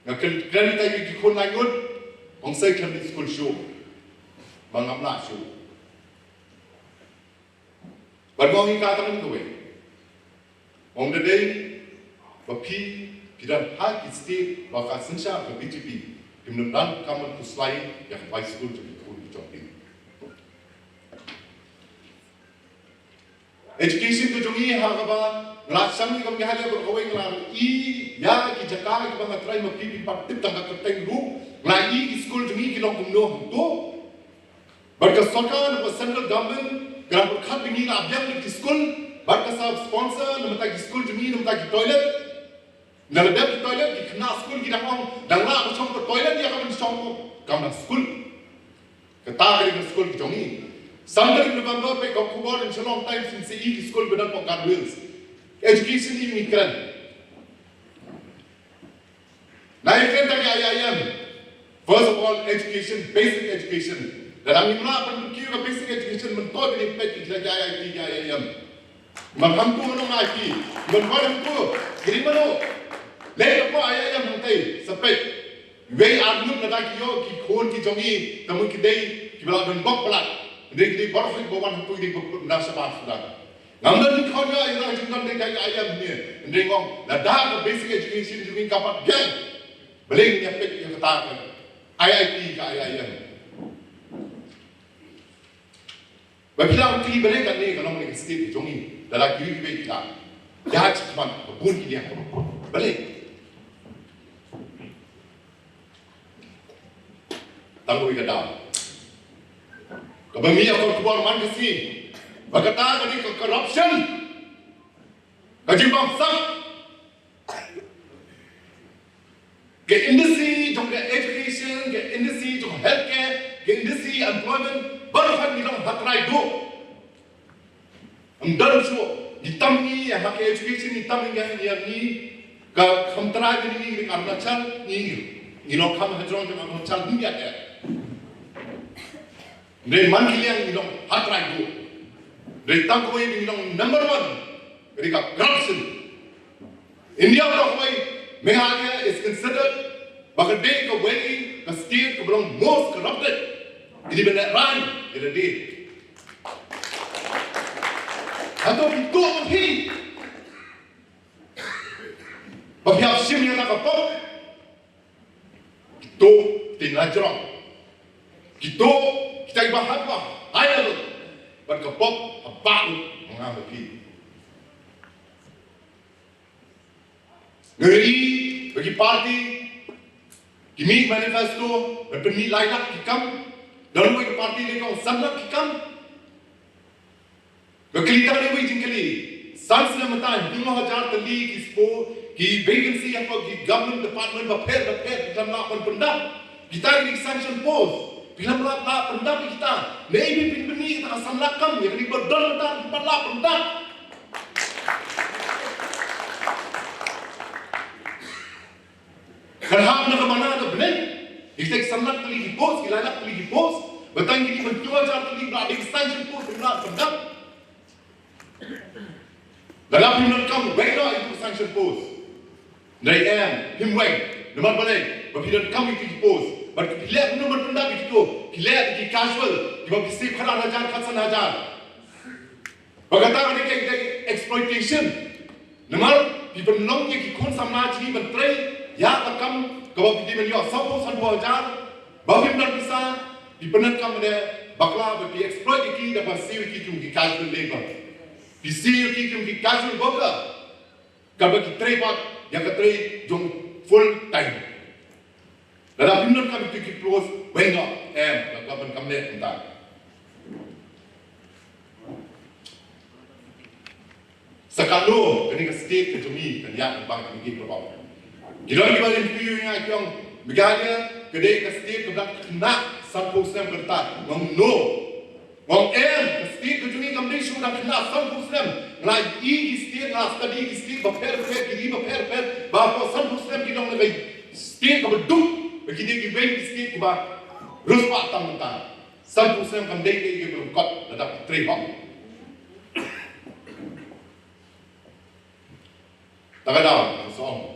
Nga kren, kren ïa kawei ki khun lai ngut, Ong sa khlem skul shuh. Ba ngam lah shuh. Bad nga ong ïa ka tang kawei. Ong da dei ba phi, phi don ha ki state ba ka synshar ka B J P, phim don kam ban khuslai ïa ka bai skul jong ki khun jong phi. Education ka jong ngi ha kaba nga la shang ïa ka Meghalaya baroh kawei, nga la i ïa ki jaka kiba nga trai ma phi, phi pat tip tang ka kyrteng ruh, nga la i ki skul jong ngi ki long kumno hangto. Bad ka sorkar, ka central government ka la pyrkhat ba ngi la biang ïa ki skul, bad ka sa sponsor na bynta ki skul jong ngi, na bynta ki toilet. Na ka dep ki toilet, ki khynnah skul ki dang ong, dang lah ban shong ka toilet ïa ka ban shong ka, kam dang skul. Kata ka dei ka skul ki jong ngi. San tarik November, peit ka khubor in Shillong Times, in sa i ki skul ba don ka guardrails. Education ngi kren. Na i kren tang ïa I I M. First of all, education, basic education. Lada ngim lah ban kiew ka basic education, mynta ngin peit ïa ki I I T, ïa I I M. Mynta hangtu ngi ong I I T, mynta hangtu, kine mynno. Leit hapoh I I M hangtei, sa peit. Wei ar ngut lada ki ïoh ki khun ki jong ngi, te mut ki dei kiba lah ban bok palat. Hynrei ki dei baroh ba wan hangtu ki dei ba pyndah shabar suda. Ngam don jingkhot ïa ira jingdon dei ka I I M ne. Hynrei nga ong lada ka basic education jong ngi ka pat biang, balei ngin ïa peit ïa kata ka I I T, ka I I M? Ba phi la ong kli balei kane ka long ne ka state ka jong ngi, lada kiwei kiwei ki la ïa shim khmat ba bun ki liang. Balei? Tang kawei ka daw kaba ngi ïa kor khubor man ka sngi ba kata ka dei ka corruption, ka jingbamsap. Ka industry jong ka education, ka industry jong healthcare, ka industry employment, baroh ngi long ha trai duh. Ym don shuh, ngi tam ngi ïa ha ka education, ngi tam ngi ïa ngi ka kham trai ngi ngi ka Arunachal, ngi ngi long kham hajrong jong Arunachal ngi ïa. Hynrei man ki liang ngi long ha trai duh. Hynrei tang kawei ngi long number one. Ka dei ka corruption. India baroh kawei, Meghalaya is considered ba ka dei kawei ka state kaba long most corrupted. Ki dei ban lehrain ïa lade. Hato phi tuh phi ba phi hap shim ïa ka pop? Kito kita ki la jrong. Kito kita kiba hap ba high level. Bad ka pop haba u nga ma phi. Nga ïohi ba ki party ki mih manifesto, ba pynmih lai lak ki kam. Don wei ka party lei ka ong san lak ki kam. Nga kylli tang kawei jingkylli. San snem mynta, hynñiew hajar tylli ki spo, ki vacancy hapoh ki government department bapher bapher, phi lam lah ban pyndap. Kita ki dei ki sanction post, phi lam lah, lah pyndap kita. Naei phin pynmih kita ka san lak kam ïa kane ba don mynta, phi pat lah pyndap. Kan hap na ka bana ka bneng. Ki tek san lak tylli ki post, ki lai lak tylli ki post. Ba tang kine hynñiew hajar tylli ba dei ki sanction post, ba la pyndap. Lada phim donkam, weng noh ïa ki sanction post. Hynrei em, phim weng. Namar balei? Ba phi donkam ïa ki post. Bad phi leh kumno ban pyndap ïa kito? Phi leh ïa ki casual, kiba phi save khatar hajar, khatsan hajar. Ba kata ka dei ka, ka exploitation. Namar phi pynlong ïa ki khun samla jong ngi ban trei ïa ka kam kaba phi dei ban ïoh sawphew, sanphew hajar. Ba phim don pisa, phi pyndonkam ïa bakla, ba phi exploit ïa ki, da ba siew ïa ki kum ki casual labor. Phi siew ïa ki kum ki casual worker. Kaba ki trei pat ïa ka trei jong full time. Lada phim donkam ïa ki post, weng noh, em, lada phim donkam leh kumta. Sa katno kane ka state ka jong ngi kan ïaid lyngba kine ki paidbah. Ki don kiba interview ïa nga ki ong, Meghalaya ka dei ka state kaba dang khynnah sanphew snem ka rta. Nga ong no. Nga ong em, ka state ka jong ngi kam dei shuh dang khynnah sanphew snem. Nga la ïohi ki state, nga la study ki state bapher bapher, ki ri bapher bapher, ba hapoh sanphew snem ki long na ka state kaba duk, ba ki dei kiwei ki state kiba riewspah tam mynta. Sanphew snem kam dei kaei kaei ba lyngkot lada phi trei hok. Ta ka daw, nga ong.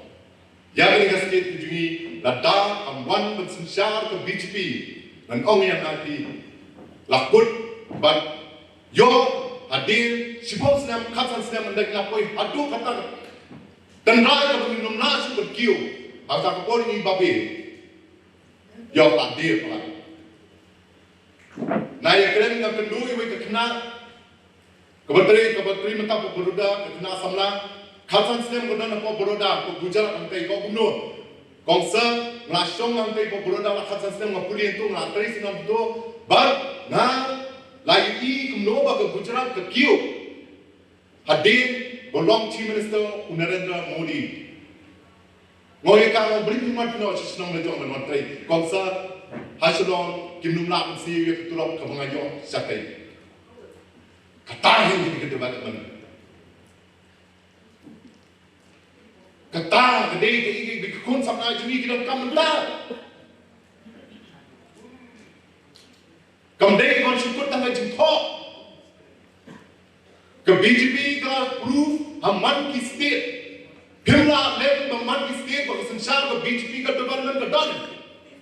Ïa kane ka state ka jong ngi, Lada kam wan ban synshar ka B J P, ngan ong ïa nga, phi la kut ban ïoh hadien shiphew snem, khatsan snem, ynda ngi la poi haduh kata ka tynrai kaba ngim lah shuh ban kiew ha kata ka por, ngi babe. Ïoh la die palat. Nga ïakren, nga kynduh ïa iwei i khynnah kaba trei, kaba trei mynta hapoh Baroda, ka khynnah samla. Khatsan snem ka don hapoh Baroda, hapoh Gujarat hangtei, ka ong kumno: Kong sir, nga la shong hangtei hapoh Baroda la khatsan snem, nga pule hangto, nga la trei sngewbha hangto, bad nga la ïohi kumno ba ka Gujarat ka kiew hadien ba long Chief Minister u Narendra Modi. Nga ong ïa ka, nga ong, balei phim wan noh sha shnong la jong ban wan trei? Kong sir, ha Shillong kim nym lah ban siew ïa ka tulop kaba nga ïoh shatei. Kata hi ka dei ka development. Kata ka dei ka, ka, ka, ka khun samla jong ngi ki donkam mynta. Kam dei ban shu kut tang ka jingthoh. Ka B J P ka la prove ha man ki state. Phim lah leh ba man ki state ba ka synshar ka B J P ka development ka don.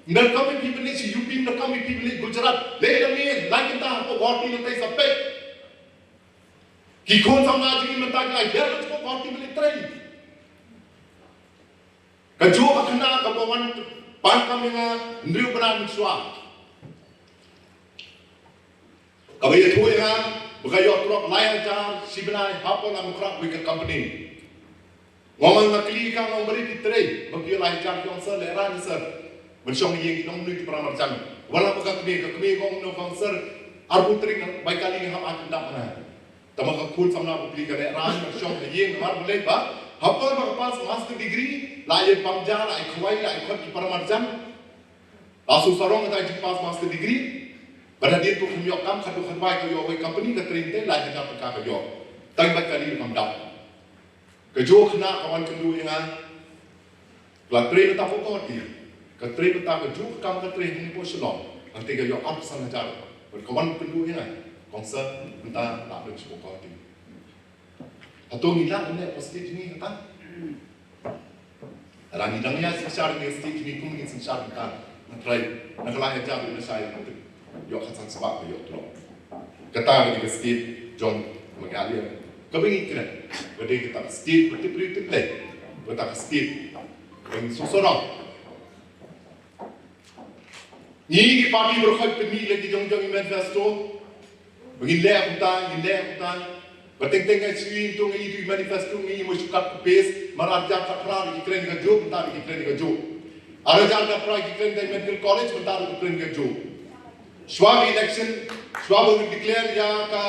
Ynda kam ïa phi ban leit sha U P, ynda kam ïa phi ban leit Gujarat, leit lane, leit mynta hapoh Guwahati lane sa peit. Ki khun samla jong ngi mynta ki la hiar ka jong ka Guwahati ban leit trei. Kajuh ka khynnah kaba wan pan kam ïa nga hynriew bnai mynshuwa, kaba ïathuh ïa nga ba ka ïoh tulop lai hajar shi bnai ha Port Laitumkhrah, wei ka company. Nga ong, nga kylli ka, nga ong, balei phi trei ba phi ïoh lai hajar? Ki ong, sir, lehrain sir, ban shong ha ïing ki nongmihkhmat, ki para marjan. Wat la ba ka kmie, ka kmie ka ong, no, ka ong, sir, arphew tarik bai kali nga hap ai pyndap ha nga. Tangba ka khun samla bapli ka lehrain, ka shong ha ïing, namar balei? Ba ha por ba ka pass master degree la ïa bam ja, la ïa khawai, la ïa khot ki para marjan. La shu sarong kata ka jingpass master degree. Bad hadien tu kam ïoh kam, khatduh khatwai ka ïoh wei company, ka trei hangtei, lai hajar tyngka ka ïoh. Tang bai kali kam dap. Kajuh ka khynnah ka wan kynduh ïa nga, ka la trei mynta hapoh Guwahati, ka trei mynta, kajuh ka kam ka trei hangne hapoh Shillong, hangtei ka ïoh arphew san hajar. Bad ka wan kynduh ïa nga, kong sir, mynta lah don sha Guwahati. Hato ngi lah ban leh hapoh state jong ngi kata? Lada ngi dang ïa synshar ïa ka state jong ngi kum ngi synshar mynta, nga tharai na ka lai hajar ruh lashai, ïoh khatsan spah ka ïoh tulop. Kata ka dei ka state jong Meghalaya kaba ngi kren, ka dei kata ka state ba tip briew tip Blei, kata ka state ba ngi sngewsarong. Ngi ki party baroh kawei pynmih la ki jong jong i manifesto ba ngin leh kumta, ngin leh kumta. Ba teng teng nga shu ïohi, to nga ïohi i manifesto, nga ïohi mo shu cut paste. Mar ar hajar khatphra ruh ki kren kajuh, mynta ruh ki kren kajuh. Ar hajar khatphra ki kren ka medical college, mynta ruh ki kren kajuh. Shuwa ka election, shuwa ba ngi declare ïa ka,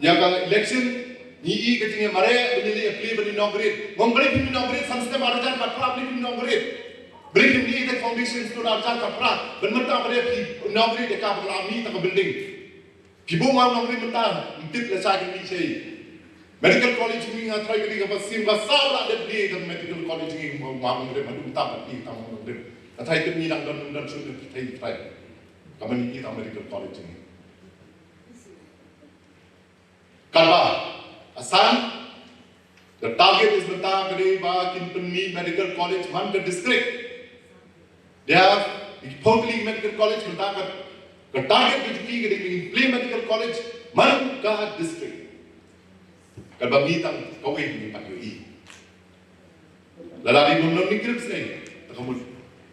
ïa ka election, ngi ïohi ka jingïamareh ba ngi leit plie ban inaugurate. Nga ong, balei phim inaugurate san snem ar hajar khatphra, balei phim inaugurate? Balei phim leit da foundation stone ar hajar khatphra, ban mynta balei phi inaugurate ïa ka ba la mih tang ka building? Phi buh mawnongrim mynta, ym tip lashai ka mih shaei. Medical college ngi, nga tharai ka dei kaba shisien, ba saw la dep dei ka medical college ngi, mawnongrim haduh mynta ba dei ka mawnongrim. Nga tharai tip ngi dang don, don shuh, nga tharai, tharai. Ka mih ïa ka medical college ngi. Katba, Assam, the target is mynta ka dei ba kin pynmih medical college man ka district. They have, phew tylli medical college mynta ka, ka target ka jong ki ka dei ba kin plie medical college man ka district. Katba ngi tang kawei ngi pat ïohi. Lada dei ba ym don nongrim sngewbha, te ka mut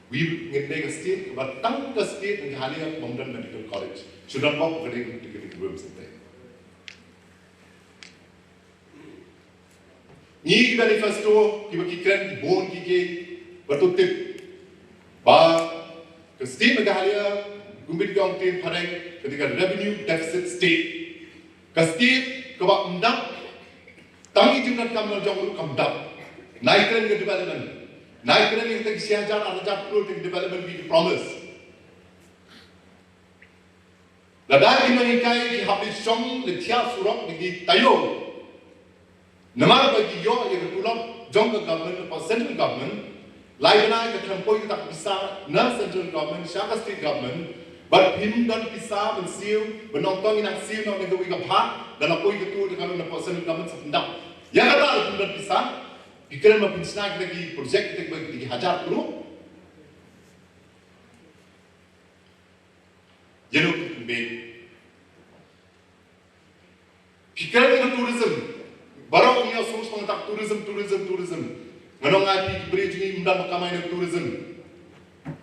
wi ngin dei ka state kaba tang ka state Meghalaya ba ym don medical college. Shu don bok ka dei ka dei ka dei ka ruem sente. Ngi ki manifesto kiba ki kren ki bun ki ki, ba to tip ba ka state Meghalaya, kum bad ki ong ktien phareng, ka dei ka revenue deficit state. Ka state kaba ym dap, tang ki jingdonkam la jong ruh kam dap. Nai kren ka development, nai kren ïa kita ki shi hajar ar hajar klur kita ki development ba ki promise. Lada ki nonghikai ki hap leit shong leit thiah surok da ki taïew namar ba ki ïoh ïa ka tulop jong ka government, ka central government. Lai bnai ka khlem poi kata ka pisa na central government sha ka state government. Bad phim don pisa ban siew, ban ong to ngin nang siew noh na kawei ka bhah, da la poi kata ka na central government sa pyndap. Ïa kata ruh phim don pisa. Phi kren ba phin shna kita ki project kita kiba ki hajar klur. Ïa no phi kren ïa ka tourism. Baroh ngi ïa sngewsih tang tourism, tourism, tourism. Ngan ong ïa phi, ki briew jong ngi ym don ba kamai na tourism.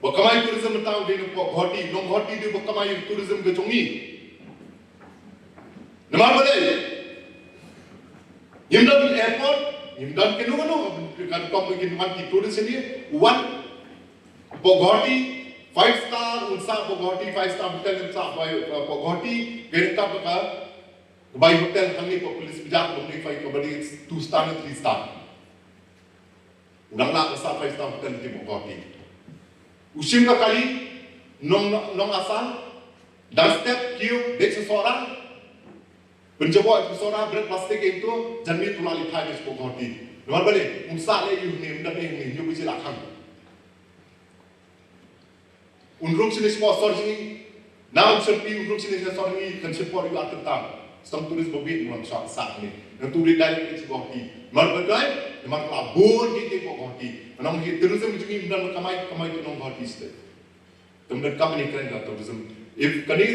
Ba kamai tourism mynta u dei u nongpop Guwahati, nong Guwahati dei ba kamai tourism ka jong ngi. Namar balei? Ngim don airport, ngim don kano kano, ka rukom ba kin wan ki tourist ne, wan pop Guwahati, five star, un sah pop Guwahati, five star hotel, un sah pop Guwahati, ka ryngkat ka bai hotel hangne pop Police Bazar, pop ne five, ka ba dei two star ne three star. U dang lah ka sah five star hotel te pop Guwahati. U shim ka kali, nong, nong Assam, dang step, kiew, dei sa Sohra, pynjaboh ïa ka Sohra, bret plastik ïa ito, janmiet u la leit thait ïa ka pop Guwahati. Namar balei, un sah leh ïa u ne, un dang ne, ne, ïa u ba shi la khang. Un rung shane shapoh sor jong ngi, na um sor phi, un rung shane shapoh sor jong ngi, kan shim por ïa u artylli tam. Stang tourist ba bit, un lam shah sah ne. Nang tourist dai leit shapoh Guwahati. Namar balei, namar ka la bun ki te pop Guwahati. Nang ong ki tourism jong ngi, ym don ba kamai, kamai ki nong Guwahati state. Te ym don kam ne kren ka tourism. If kane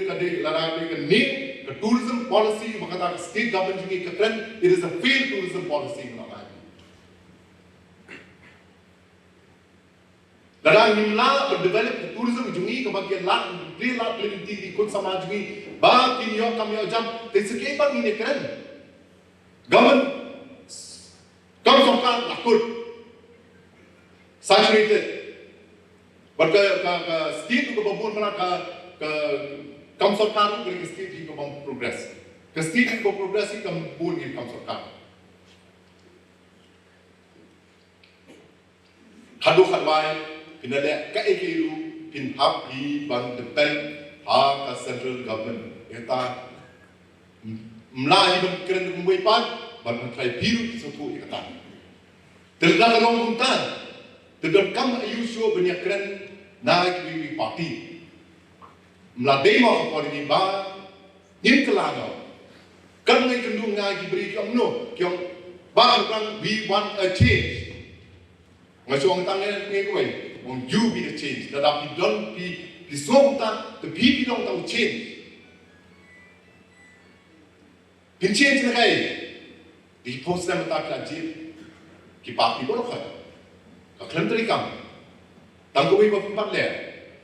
ka dei, lada dei kane ka tourism policy ba kata ka state government jong ngi ka kren, it is a failed tourism policy, ngan ong ïa phi. Lada ngim lah ban develop ka tourism jong ngi kaba ki lah, ki lah pynlong ïa ki khun samla jong ngi ba kin ïoh kam ïoh jam, te sa kaei pat ngin ïa kren? Government, kam sorkar la kut. Saturated. Bad ka, ka, ka state ruh kaba bun, ka, ka, kam sorkar ruh ka state hi kaba progress. Ka state hi kaba progress hi kam bun hi kam sorkar. Khadduh khadwai, phin da leh kaei kaei ruh, phin hap hi ban depend ha ka central government. Ïa kata, ym lah hi ban kren kumwei pat, ban trai phi ruh phin sngewthuh ïa kata. Te lada ka long kumta, te donkam aïu shuh ban ïa kren na kiwei kiwei party. Ym lah dei mo ka por ngi ba ngin kylla noh. Kan ngi kynduh nga ki briew ki ong no, ki ong ba kan, we want a change. Nga shu ong tang ngi, ngi kawei, ong you be the change. Lada phi don, phi, phi sngewthuh, te phi, phi long tang change. Phin change na kaei? Dei phew snem mynta phi la jied, ki party baroh khoit. Ka khlem treikam. Tang kawei ba phin pat leh,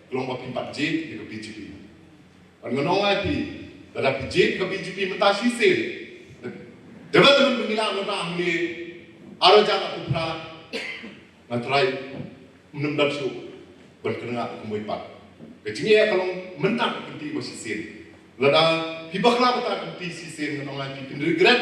ka long ba phin pat jied ïa ka B J P. Bad ngan ong ïa phi, lada phi jied ïa ka B J P mynta shisien, development ba ngi la ïoh hangne, ar hajar arphew phra, nga tharai ym don shuh ban kren kumwei pat. Ka jingeh ka long mynta ka kynti ba shisien. Lada phi bakla mynta ka kynti shisien, ngan ong ïa phi, phin regret.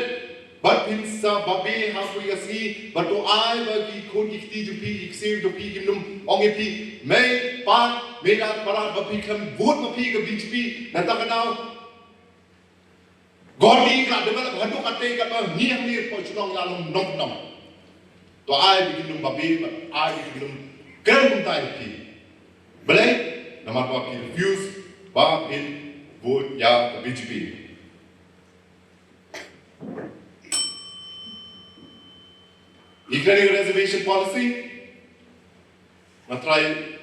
Bad phin sa babe ha kawei ka sngi, bad to ai ba ki khun ki kti jong phi, ki ksiew jong phi, kin ym ong ïa phi, mei, pa, mei da para, ba phi khlem vote ma phi ka B J P, nangta ka daw Guwahati ka la develop haduh katei katba ngi hangne hapoh Shillong la long nongkyndong. To ai ba kin ym babe, bad ai ba kin ym kren kumta ïa phi. Balei? Namar ba phi refuse ba phin vote ïa ka B J P. Ïa kane ka reservation policy, nga tharai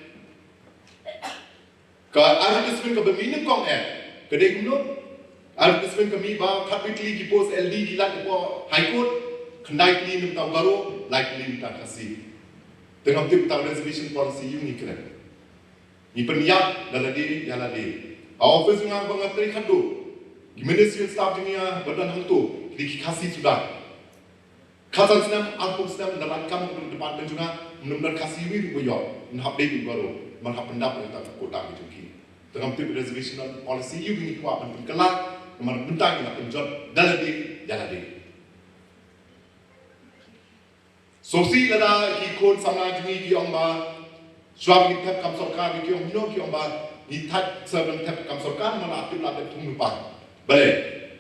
ka advertisement kaba mih nyngkong eh, ka dei kumno? Advertisement ka mih ba khatwei tylli ki post L D ki lait hapoh High Court, khyndai tylli na ka bynta u Garo, lai tylli na ka bynta u Khasi. Te ngam tip ka reservation policy aïu ngi kren. Ngi pynïap da lade ïa lade. Ha office jong nga ba nga trei khadduh, ki ministerial staff jong nga ba don hangto ki dei ki Khasi suda. Khatsan snem, arphew snem, da lait kam ha ka department jong nga, ym don Khasi uwei ruh ba ïoh, ym hap dei u Garo, ym hap pyndap ïa ka quota ka jong ki. Te ngam tip reservation policy aïu ba ngi kwah ban pynkylla, namar mynta ngi la pynjot da lade ïa lade. Sngewsih lada ki khun samla jong ngi ki ong ba shuwa ba ngi thep kam sorkar, ki ong hino, ki ong ba ngi thait sa ban thep kam sorkar, namar la tip la thep thung lypa. Balei?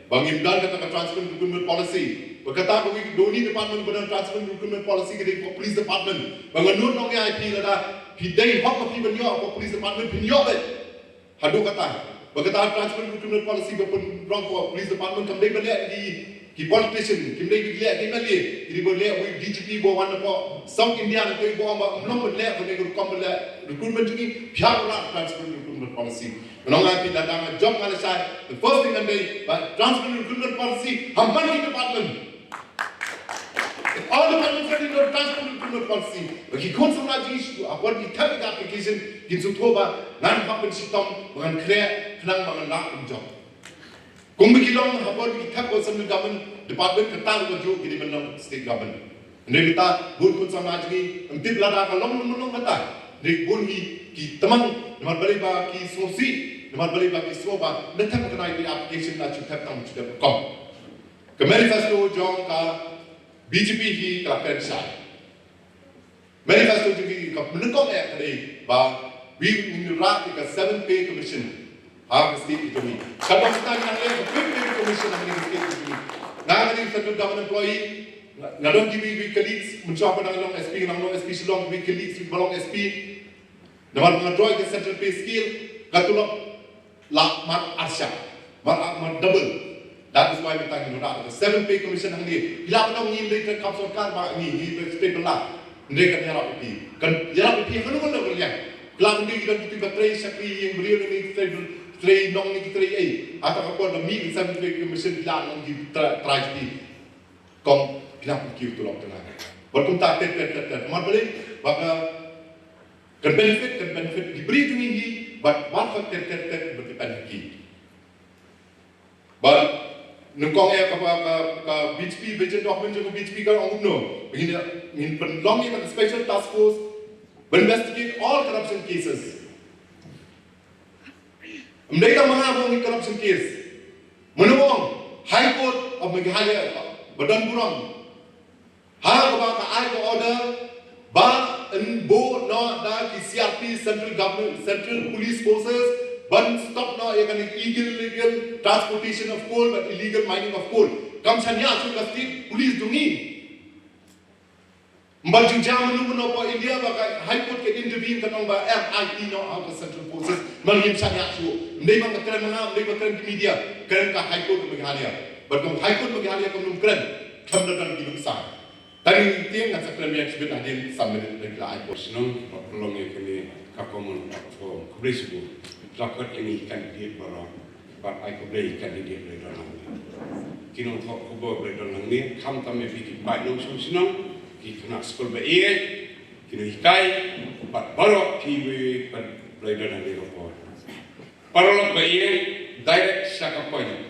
Ba ngim don kata ka transparent recruitment policy. Ba kata ka wei ka dei department ba don transparent recruitment policy ka dei ka police department. Ba nga nud ong ïa phi, lada phi dei hok ma phi ban ïoh ka police department, phin ïoh beit. Haduh katta, ba kata transparent recruitment policy ba pynrong ka police department kam dei ban leh ki, ki politician, kim dei ban leh ki M L A, ki dei ban leh wei D G P ba wan na ka South India, na ka ba wan ba ym long ban leh, ban leh ka rukom ban leh recruitment jong ngi, phi hap ban leh transparent recruitment policy. Ngan ong ïa phi, lada nga jop nga lashai, the first thing ngan dei ba transfer recruitment policy ha man ki department. All departments ka dei ban don transfer recruitment policy. Ba ki khun samla jong ngi shu, ha por ki thep ïa ka application, kin sngewthuh ba ngan hap ban shitom, ba ngan khreh, khnang ba ngan lah ban jop. Kumba ki long ha por ki thep ka central government department, kata ruh kajuh ki dei ban long state government. Hynrei mynta bun khun samla jong ngi, ym tip lada ka long ne ym long kata. Hynrei bun hi ki tymmen, namar balei ba ki sngewsih, namar balei ba ki sngew ba na thep kane ka application la shu thep tang shu thep kong. Ka manifesto jong ka B J P hi ka la kren shai. Manifesto jong ngi ka nyngkong eh ka dei ba ngin rah ïa ka seven pay commission ha ka state jong ngi. Ka dang tang nang leh ka fifth pay commission ha ka state jong ngi. Nga nga dei central government employee, nga don kiwei kiwei colleagues, mynshuwa ba nga long S P, nga long S P Shillong, kiwei colleagues ba long S P. Namar ba nga dei ka central pay scale, ka tulop la mar arshah, mar, mar double. That is why mynta ngi rah ka seven pay commission hangne. Phi lah ban ong ngi dei ka kam sorkar ba ngi, ngi dei state ba la. Hynrei kan ïarap ïa phi. Kan ïarap ïa phi ha kano kano ka liang. Phi lah ban dei ki don ki ba trei shakri ïing briew ne ki trei, trei nong ne ki trei ei. Hata ka por ba mih ka seven pay commission phi lah ban ong ki tra-, trai ïa phi. Kong phi lah ban kiew tulop tynrai. Bad kumta ter ter ter ter. Namar balei ba ka Kan benefit, kan benefit ki briew jong ngi hi, bad wat ter ter ter bad depend ha ki. Bad nyngkong eh ka, ka, ka B J P, vision document jong ka B J P ka ong kumno. Ngin, ngin pynlong ïa ka special task force ban investigate all corruption cases. Ym dei tang ma nga ba ong corruption case. Mano ong High Court of Meghalaya ba don burom. Ha kaba ka ai ka order ba yn buh noh da ki C R P, Central Government, Central Police Forces, ban stop noh ïa ka illegal, illegal transportation of coal bad illegal mining of coal. Kam shaniah shuh ka state police jong ngi. Ym ba ju jam mynno mynno ha India ba ka High Court ka intervene ka ong ba M I T noh ha ka Central Forces. Ym ba ngim shaniah shuh. Ym dei ba nga kren ma nga, ym dei ba kren ki media. Kren ka High Court ka Meghalaya. Bad ka High Court Meghalaya kam kren. Kam da don ki nuksa. Tang ïa kine ngan sa kren biang shibit hadien san minit lane la ai por. Shnong ba pynlong ïa kane ka common platform. Khublei shibun. Ka la khot ïa ngi candidate baroh. Bad ai khublei ïa candidate ba la don hangne. Ki nongthoh khubor ba la don hangne, khamtam ïa phi ki paid nongshong shnong, ki khynnah skul ba ïeit, ki nonghikai, bad baroh phi ba la don hangne ka por. Paralok ba ïeit, direct sha ka point.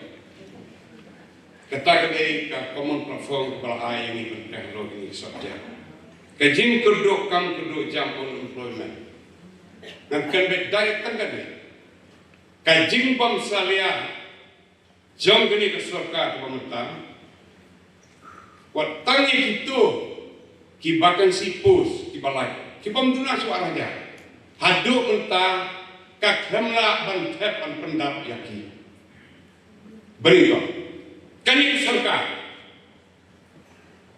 Kata ka dei ka common platform kaba la ai ïa ngi ban pynlong ïa kine ki subject. Ka jingkyrduh kam kyrduh jam, unemployment. Ngan kren beit direct tang kane. Ka jingbym salia jong kane ka sorkar kaba mynta, wat tang ïa kito ki vacancy post kiba lai, ki bym duna shuh ar hajar. Haduh mynta ka khlem lah ban thep ban pyndap ïa ki. Bad ïa kane ka sorkar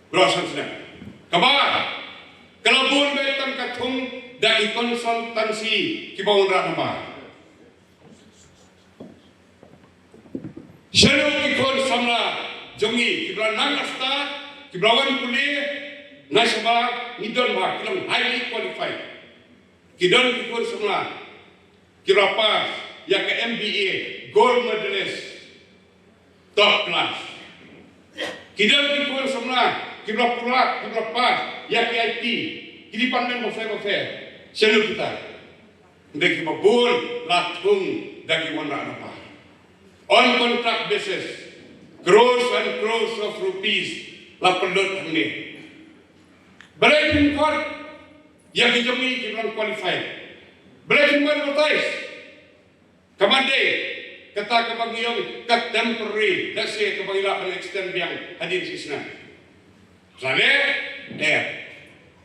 baroh san snem kaba ka la bun beit tang ka thung da ki consultancy kiba wanrah nabar. Shano ki khun samla jong ngi kiba la nang la stad, kiba la wan pule na shabar, ngi don ba ki long highly qualified. Ki don ki khun samla kiba la pass ïa ka M B A, gold medalist, top class. Ki don ki khun samla kiba la pule, kiba la pass ïa ka I T, ki department bapher bapher. Shano kita? Hynrei kiba bun la thung da ki wanrah nabar on contract basis. Crores and crores of rupees la pynlut hangne. Balei kim khot ïa ki jong ngi kiba long qualified? Balei kim advertise? Ka ban dei kata kaba ngi ong ka temporary, lehse kaba ngi lah ban extend biang hadien shisnem. Lane eh,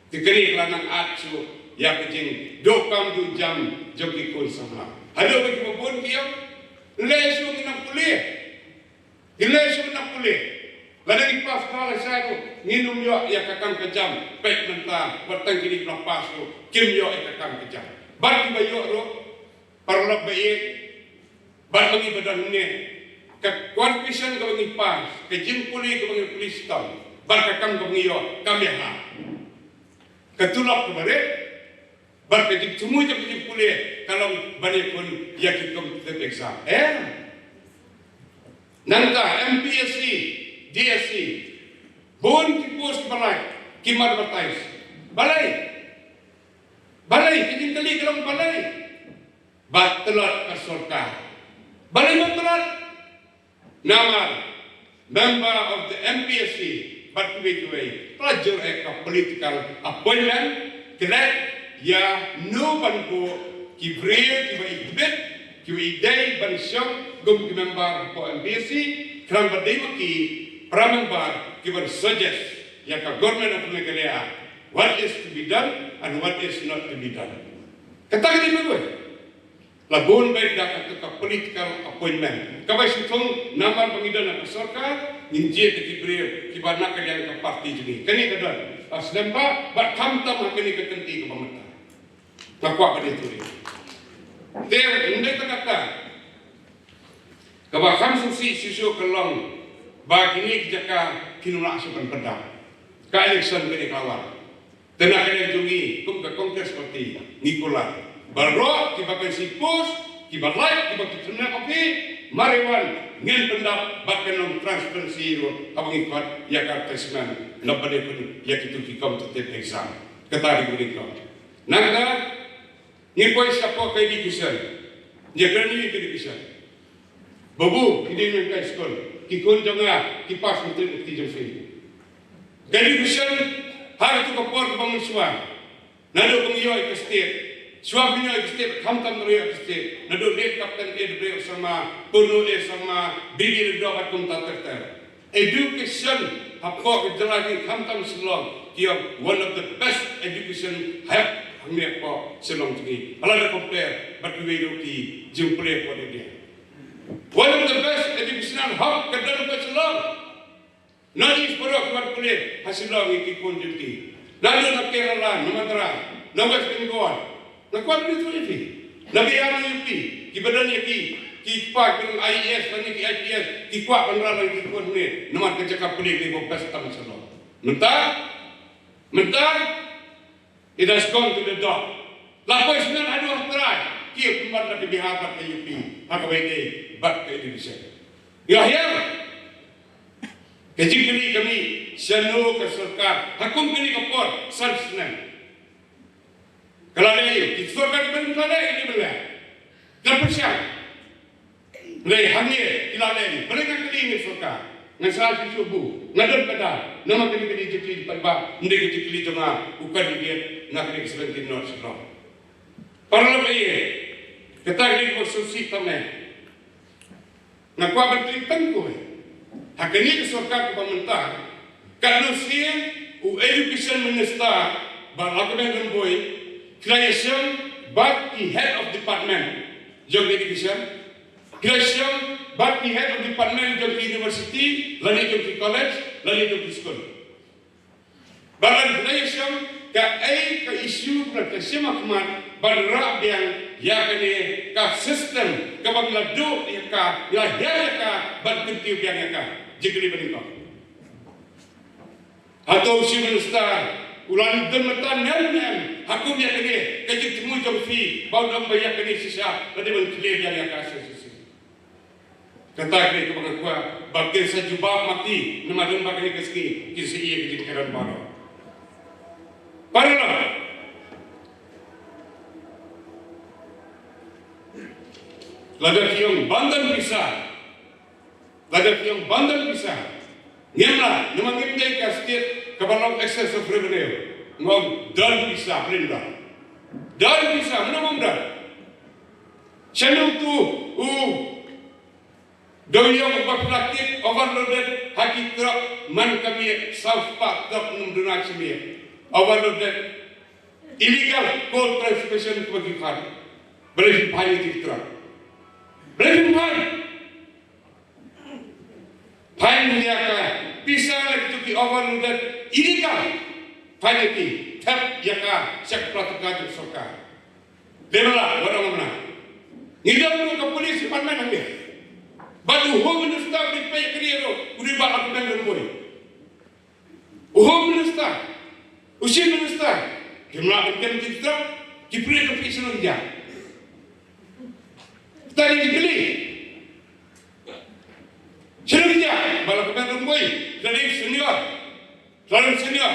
te kane ka la nang at shuh ïa ka jingduh kam duh jam jong ki khun samla. Haduh ba kiba bun ki ong, leh shuh ngin nang pule. Ngin leh shuh ngin nang pule. Lada ngi pass ba lashai ruh ngin ym ïoh ïa ka kam ka jam. Peit mynta, wat tang kine kiba la pass ruh kim ïoh ïa ka kam ka jam. Bad kiba ïoh ruh, paralok ba ïeit, bad ma ngi ba don hangne, ka qualification kaba ngi pass, ka jingpule kaba ngi pule shitom, bad ka kam kaba ngi ïoh kam ïahap. Ka tulop kaba rit, Bad ka jingthmu jong ka jingpule ka long ban ïakhun ïa ki competitive exam. Eh? Nangta M P S C, D S C, bun ki post ba lai ki mar advertise. Balei? Balei? Ki jingkylli ka long balei? Ba tlot ka sorkar. Balei ba tlot? Namar member of the M P S C bad kiwei kiwei ka la jur ïa ka political appointment, klet ïa no ban buh ki briew kiba i bit, kiba i dei ban shong kum ki member hapoh M P S C, khnang ba dei ma ki para member kiban suggest ïa ka Government of Meghalaya what is to be done and what is not to be done. Kata ka dei ma ki. La bun beit da kata ka political appointment. Kaba shu thung namar ba ngi don ha ka sorkar, ngin jied da ki briew kiba na ka liang ka party jong ngi. Kane ka don. Ba slem ba, ba khamtam ha kane ka kynti kaba mynta. Nga kwah ban ïathuh. Te, ynda kata kata, kaba kham sngewsih shuh shuh ka long ba kine ki jaka kin ym lah shuh ban pyndap. Ka election kane ka la wan. Te na ka liang jong ngi kum ka Congress Party ngi kular baroh kiba kynsi post, kiba lait, kiba ki tyrnem, okay, mar wan ngin pyndap bad kan long transparency ruh haba ngi khot ïa ka advertisement, naba dei pyn ïa kitu ki competitive exam. Kata dei ka dei ka. Nangta ngi poi shapoh ka education. Ïa ka education. Babu, ki dei nang kai skul, ki khun jong nga ki pass matric na ki jong phi. Ka education ha katu ka por kaba mynshuwa. Naduh ba ngi ïoh ïa ka state, shuwa ba ngi ïoh ïa ka state, khamtam ba ngi ïoh ïa ka state, naduh late Captain A W Sharma, Purno A Sharma, B B Lyngdoh bad kumta ter ter. Education hapoh ka jylla jong ngi khamtam Shillong, ki ong one of the best education ha, hangne hapoh Shillong jong ngi. Lada compare bad kiwei ruh ki jingpule hapoh India. One of the best educational hub ka don hapoh Shillong. North East baroh ki wan pule ha Shillong ïa ki khun jong ki. Naduh na Kerala, na Madras, na West Bengal. Nga kwah ban ïathuh ïa phi. Na Bihar, na U P, kiba don ïa ki, ki kpa ki long I A S lane ki I P S, ki kwah ban rah ïa ki khun hangne namar ka jaka pule ka dei kaba best tam ha Shillong. Mynta, mynta, it has gone to the dog. La poi shen haduh ha trai, ki ïa pynban da ka Bihar bad ka U P ha kaba ïadei bad ka education. Ïa hiar. Ka jingkylli ka mih, shano ka sorkar ha kum kane ka por san snem. Ka la leh, ki sorkar kiba la leh, ki la leh. Ka pyrshang. Lei hangne ki la leh, balei nga kylli ïa ka sorkar? Nga sa shu shu bu, nga don ka daw. Namar kane ka jingkylli pat ba, ym dei ka jingkylli jong nga u candidate na kane ka seventeen North Shillong. Paralok, eh, kata ka dei kaba sngewsih tam eh. Nga kwah ban kylli tang ko eh. Ha kane ka sorkar kaba mynta, katno sien u education minister Bah Lahkmen Rymbui, ki la ïashem bad ki head of department jong education, ki la ïashem bad ki head of department jong ki university, lane jong ki college, lane jong ki skul. Bad lada ki la ïashem, kaei ka issue ba la shim ha khmat ban rah biang ïa kane ka system kaba ngi la duh ïa ka, ngi la hiar ïa ka, ban kyntiew biang ïa ka. Jingkylli ba nyngkong. Hato u Chief Minister u la don mynta ne em ne em ha kum ïa kane ka jingthmu jong phi ba u dang ba ïa kane shisha, lada ban clear ïa ka shisha? Kata ka dei kaba nga kwah ba kin sa jubab ma ki, namar ba kane ka sngi kin sa ïa ka jingkren baroh. Paralok, lada ki ong ban don pisa, lada ki ong ban don pisa, ngim lah, namar ngim dei ka state kaba long excess of revenue. Nga ong don pisa, balei ym don? Don pisa, mano bym don? Shano utu u dewïong uba pynlait overloaded ha ki truck man ka miet, saw spah truck nym duna shi miet. Overloaded, illegal coal transportation kaba ki fund. Balei phin fine ïa ki truck? Balei phin fine? Fine ïa ka, pisa la kitu ki overloaded illegal. Fine ïa ki, thep ïa ka sha ka pla tyngka jong sorkar. Dei ba la, wat ong mynta. Ngi don ruh ka police department hangne. Bad u Home Minister u dei peit ïa kane ruh, u dei Bah Lahkmen Rymbui. U Home Minister, u Chief Minister, kim lah ban kem ki truck, Ki pyrshah ka pyrshah shnong ïa. Tadi ki kylli. Shnong ïa. Ba la ka ben rumboi. Tadi senior. Tadi senior.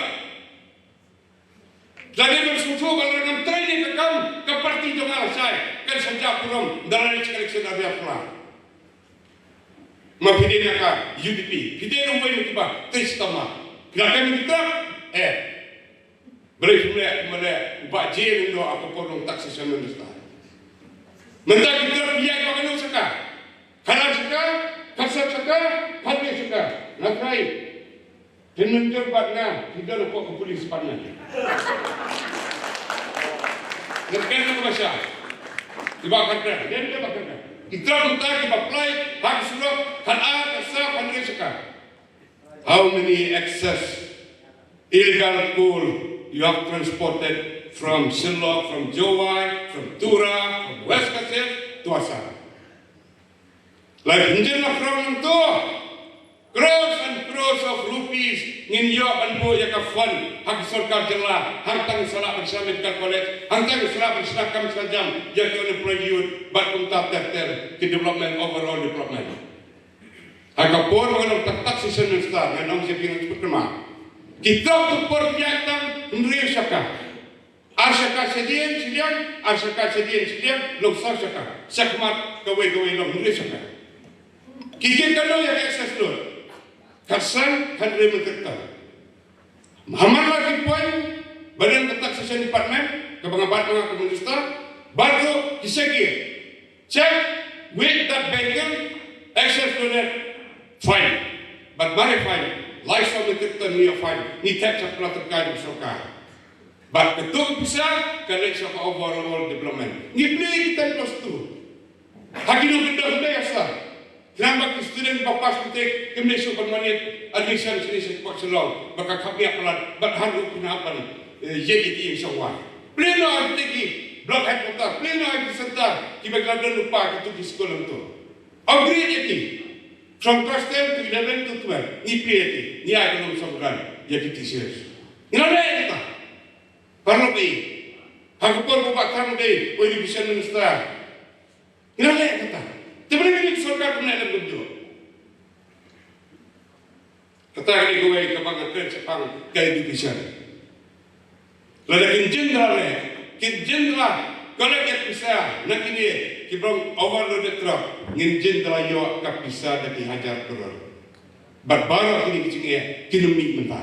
Tadi ben susu ba la ngam trai ni ka kam ka parti jong nga la shai. Kan saja purom. Dalam election ada pula. Ma phi dei na ka U D P, phi dei rumboi na kiba tei stamar. Phi la kai mynta, eh. Balei phim leh, phim leh, u Bah J Lyngdoh ha ka por u long taxation minister. Mynta ki trap ïa ba kano sha ka. Khatar sha ka, khatsat sha ka, khatwei sha ka. Nga trai. Phin mynjur bad nga, phi don hapoh ka police bad nga. Nga kren na ka bhasha. Kiba kren, kren kiba kren. Ki trap mynta kiba apply, ha ki surok, khatar, khatsaw, khatwei sha ka. How many excess illegal coal you have transported from Shillong, from Jowai, from Tura, from West Khasi Hills to Assam? Lai pynjin la krong nangto. Crores and crores of rupees ngin ïoh ban buh ïa ka fund ha ka sorkar jylla, hangtang sa lah ban shna medical college, hangtang sa lah ban shna kam shna jam ïa ki unemployed youth, bad kumta ter ter ki development, overall development. Ha ka por ba nga long taxation minister, ngan ong sha phi, ngan shu kynmaw. Ki trok tu por ïa tang hynriew sha ka. Ar sha ka shadien shiliang, ar sha ka shadien shiliang, long saw sha ka. Shakhmat kawei kawei long hynriew sha ka. Ki kit kano ïa ka excess load? Khatsan, khathynriew metric ton. Hamar la ki point, ba don ka taxation department, kaba nga bat nga ka minister, bad ruh ki shakir. Check with that vehicle, excess loaded, fine. Bad mare fine, lai saw metric ton ngi ïa fine, ngi thep sha pla tyrkai jong sorkar. Bad katto ka pisa, ka leit sha ka overall development. Ngi plie ki ten plus two. Ha ki nongkyndong hynrei asa. Khnang ba ki student ba pass matric, kim leit shuh ban mane admission shane sha Shillong. Bad ka khapngiah palat, bad haduh khnang ban, eh, ïeit ïa ki ïing shongwai. Plie noh ïa ki block headquarter, plie noh ïa ki center, kiba ki la don lypa kito ki skul hangto. Upgrade ïa ki. From class ten to eleven to twelve. Ngi plie ïa ki. Ngi ai ka lump sum grant ïa ki teachers. Ngi la leh ïa kata. Paralok, eh. Ha ka por ba u Bah Thangbei u education minister. Ngi la leh ïa kata. Te balei kane ka sorkar kam leh lem kumjuh? Kata ka dei kawei kaba nga kren shaphang ka education. Lada kin jin da la leh, kin jin da la collect ïa ka pisa na kine kiba long overloaded truck, ngin jin da la ïoh ka pisa da ki hajar klur. Bad baroh kine ki jingeh kin ym mih mynta.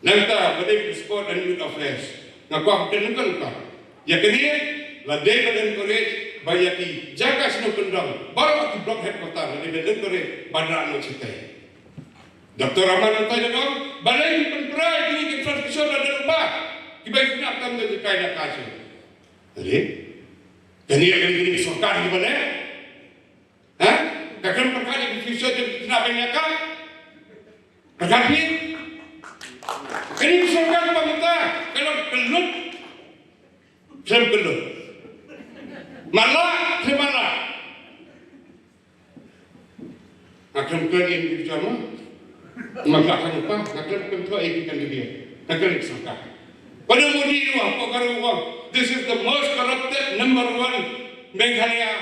Nangta ba dei ka sport and youth affairs, nga kwah ban kren lyngkot lyngkot. Ïa kane la dei ban encourage ba ïa ki jaka shnong kyndong, baroh ki block headquarter la dei ban encourage ban rah noh shatei. Doctor Rahman mynta ïa ka ong, balei ngin pynpra ïa kine ki infrastructure lada lypa kiba ïa kynap tam da jaka ïalehkai shuh. Dei? Kane ïa kane kane ka sorkar kiba leh. Ha? Ka khlem pyrkhat ïa ka future jong ki khynnah ba ïalehkai. Pyrkhat hi. Kane ka sorkar ba mynta ka long kyllut. Khlem kyllut. Matlah, khlem matlah. Nga khlem kren ïa ki bitar mo. Nga khlem kren pa, nga khlem kren thoh ïa ki kan ki dia. Nga kren ïa ka sorkar. Pada Modi ruh hapoh ka ruh, this is the most corrupted number one Meghalaya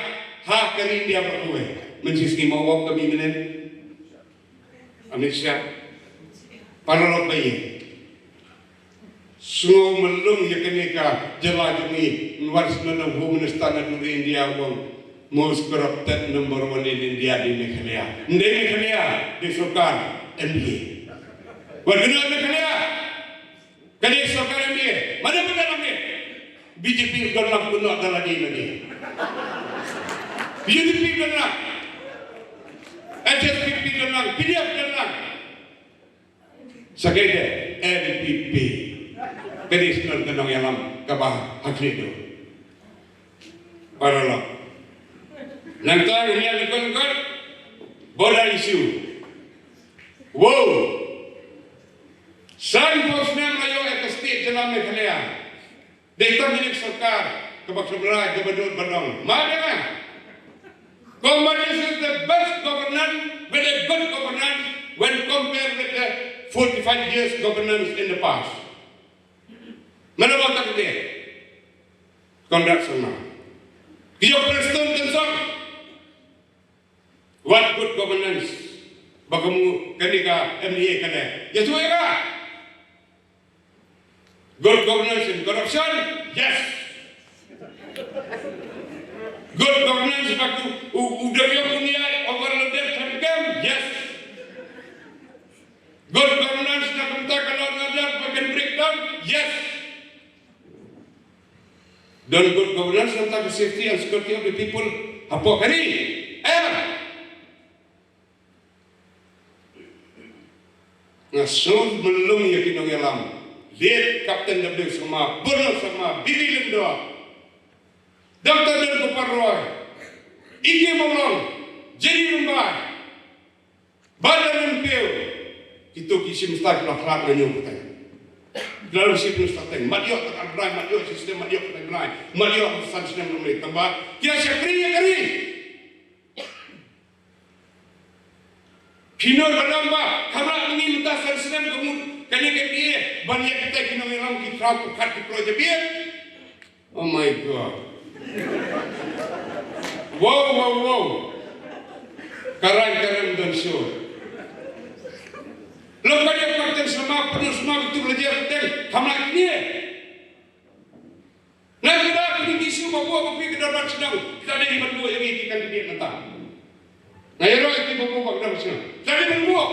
ha ka ri India baroh kawei. Mynshisngi ma u ong ka mih mynnin. Amit Shah. Paralok ba ïeit. Sngew myllung ïa kane ka jylla jong ngi, Narendra Modi, Home Minister na ka ri India, u ong most corrupted number one in India dei Meghalaya. Ym dei Meghalaya, dei sorkar M D A. Wat kynnoh Meghalaya. Ka dei sorkar M D A. Mano ba don lang dei? B J P don lang, kynnoh da lade lade. U D P don lang. H S P P don lang, P D F don lang. Sa kaei de, N P P. Ka dei shnong ka nongïalam kaba ha khlieh duh. Paralok. Nangta ngi ïa lyngkot lyngkot border issue. Wow. Sanphew snem la ïoh ïa ka state jylla Meghalaya. Dei tang kane ka sorkar kaba khlem rai, kaba dud ban ong. Ma dei ma. Combat, this is the best governance with a good governance when compared with the forty-five years governance in the past. Mano ba ta kete? Conrad Sangma. Ki ïoh Prestone Tynsong. What good governance? Ba ka mut kane ka M D A ka leh. Ïathuh ïa ka. Good governance and corruption? Yes. Good governance ba u, u, u dang ïoh u nia overloaded camp? Yes. Good governance na ka bynta ka law and order ba kan breakdown? Yes. Don good governance na ka bynta ka safety and security of the people hapoh ka ri? Em. Nga sngewlyngngoh ïa ki nongïalam. Late Captain W Sangma, Bernard Sangma, B B Lyngdoh, Doctor Don Kupar Roy, E K Mawlong, Jenny Lyngbai, Bah Darren Piew, kito ki Chief Minister ki la khlad na ñiew pyrthei. Ki la long Chief Minister teng, mat ïoh tang ar bnai, mat ïoh system, mat ïoh tang bnai, mat ïoh san snem long lei, tang ba ki la shakri ïa ka ri. Phi nud ba dang ba, kham lah ma ngi mynta san snem ka mut kane ka M D A, ban ïa kita ki nongïalam ki khraw pyrkhat ki project biang. Oh my God. Wow, wow, wow. Ka rai ka rem don shuh. Lok ka ïa Captain Sangma, Pyndonkam Sangma, bitu la jia Captain, kham lah kine. Na ka da kine ki issue ba buh ba phi ka dorbar shnong, kita dei ban buh ïa ki candidate mynta. Nga ïaroh ïa ki ba buh ba ka dorbar shnong. Kita dei ban buh.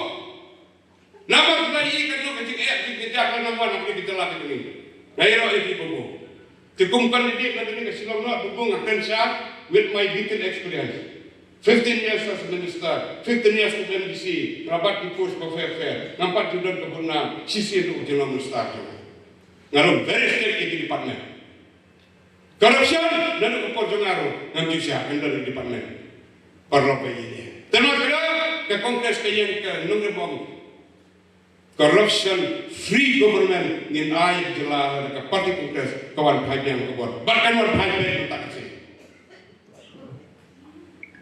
Namar kita ïa ka dei ka jingeh ki ka jak ka nang wan ha kane ka jylla ka jong ngi. Nga ïaroh ïa ki ba buh. Te kum candidate na kane ka Shillong North ba buh nga kren sha with my detailed experience. Fifteen years as a minister, fifteen years as M D C, nga la bat ki post ba fair fair, ngam pat ju don ka bun nam, shisien ruh ka jong nga minister jong nga. Nga long very strict ïa ki department. Corruption, naduh ka por jong nga ruh, ngam ju shah, ngam don department. Paralok ba ïeit. Te namar kata, ka Congress ka ïeng ka nongrim bong. Corruption free government ngin ai jylla, ka party Congress ka wan phai biang ka bor. Bad kan wan phai biang ka taksi.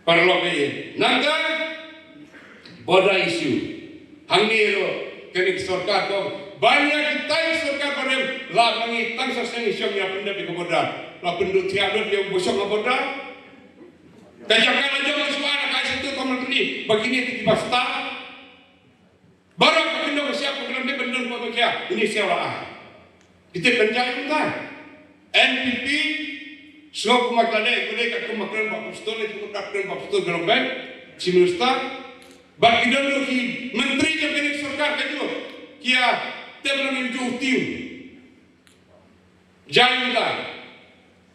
Paralok eh. Nangta border issue. Hangne ruh kane ka sorkar ka ban ïa kitai ki sorkar barim, la ma ngi tang sa seng i shong ïa pyndep ïa ka border. La pynduh thiah lut ïa u ba shong ha border. Ka jaka la jong ka shuwa na ka shisha tu ka mut ni ba kine ki ba stad. Baroh ka kyndong ka shyiap ka khlem dei ban don pop ba khia, ini siaw la ai. Kita pynjah ïa ka N P P, shuwa kumba ka leh, ka leh ka kumba kren ba pistol, ka kumba kren ba pistol ka long bad Chief Minister. Bad ki don ruh ki myntri jong kane ka sorkar ka jong, ki ïa tep lang ïa u team. Jaiñ mynta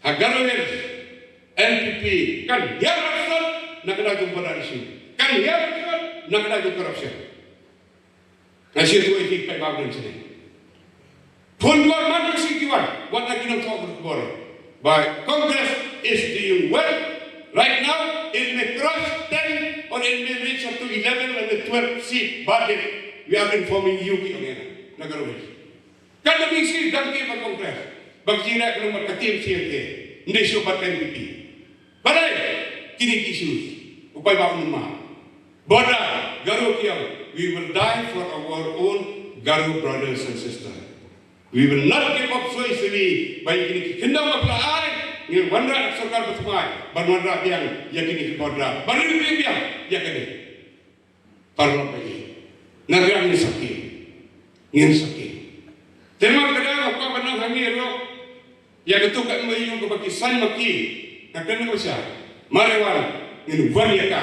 ha Garo Hills, N P P kan hiar maksud na ka daw jong border issue, kan hiar maksud na ka daw jong corruption. Nga shu ïathuh ïa ki paidbah ba don shane. Phone call man ba shu ki wan, wat la ki nongthoh khubor. But Congress is doing well. Right now it may cross ten or it may reach up to eleven and the twelve seat, but we are informing you, ki ong ïa nga na Garo Hills. Kan da bynsi dang ki ba Congress ba ki jingrwai ka long bad ka T M C hangtei, ym dei shuh bad ka N P P. Balei? Kine ki issues u paidbah un ym mad. Border, Garo ki ong, we will die for our own Garo brothers and sisters. We will not give up so easily. Ba ïa kine ki kyndong ba phi la ai, ngin wanrah da ka sorkar ba thymmai ban wanrah biang ïa kine ki border, ban review biang ïa kane. Paralok ba ïeit, nga ruh ngin sakhi, ngin sakhi. Te namar kata nga kwah ban ong hangne ruh ïa katu ka M O U kaba ki sign ma ki. Nga kynmaw sha, mar wan ngin wan ïa ka,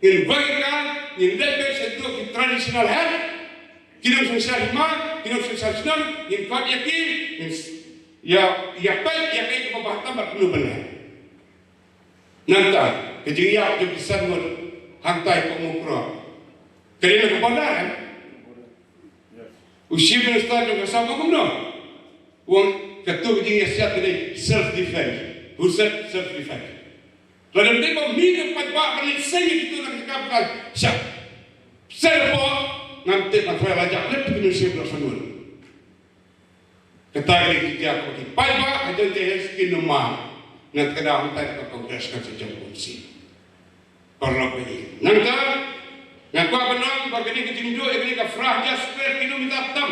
ngin wan ïa ka, ngin leit beit shaduh ki traditional head, ki nongshong sha hima, ki nongshong sha shnong, ngin kwah ïa ki, ngin s-, ïa, ïa peit ïa kaei kaba bha tam bad kumno ban leh. Nangta ka jingïap jong ki san ngut hangtai ka Mukroh. Ka dei na ka border, eh? U Chief Minister jong ka Assam kumno u ong, katu ka jingïasiat ka dei self defense. Who said self defense? Lada ym dei ba mih ka paidbah ban leit seng ïa kitu na ka jaka ba ka shah seng hapoh, ngam tip na trai la jak leh pynmih Chief Minister san ngut. Kata ka dei ka jingïa kaba ki paidbah ha Jaintia Hills kin ym mad. Nga kdew hangtai ka Congress kan sa jop kum shi. Paralok ba ïeit, nangta nga kwah ban ong ba kane ka jingduh ïa kane ka phra hajar square kilometer tam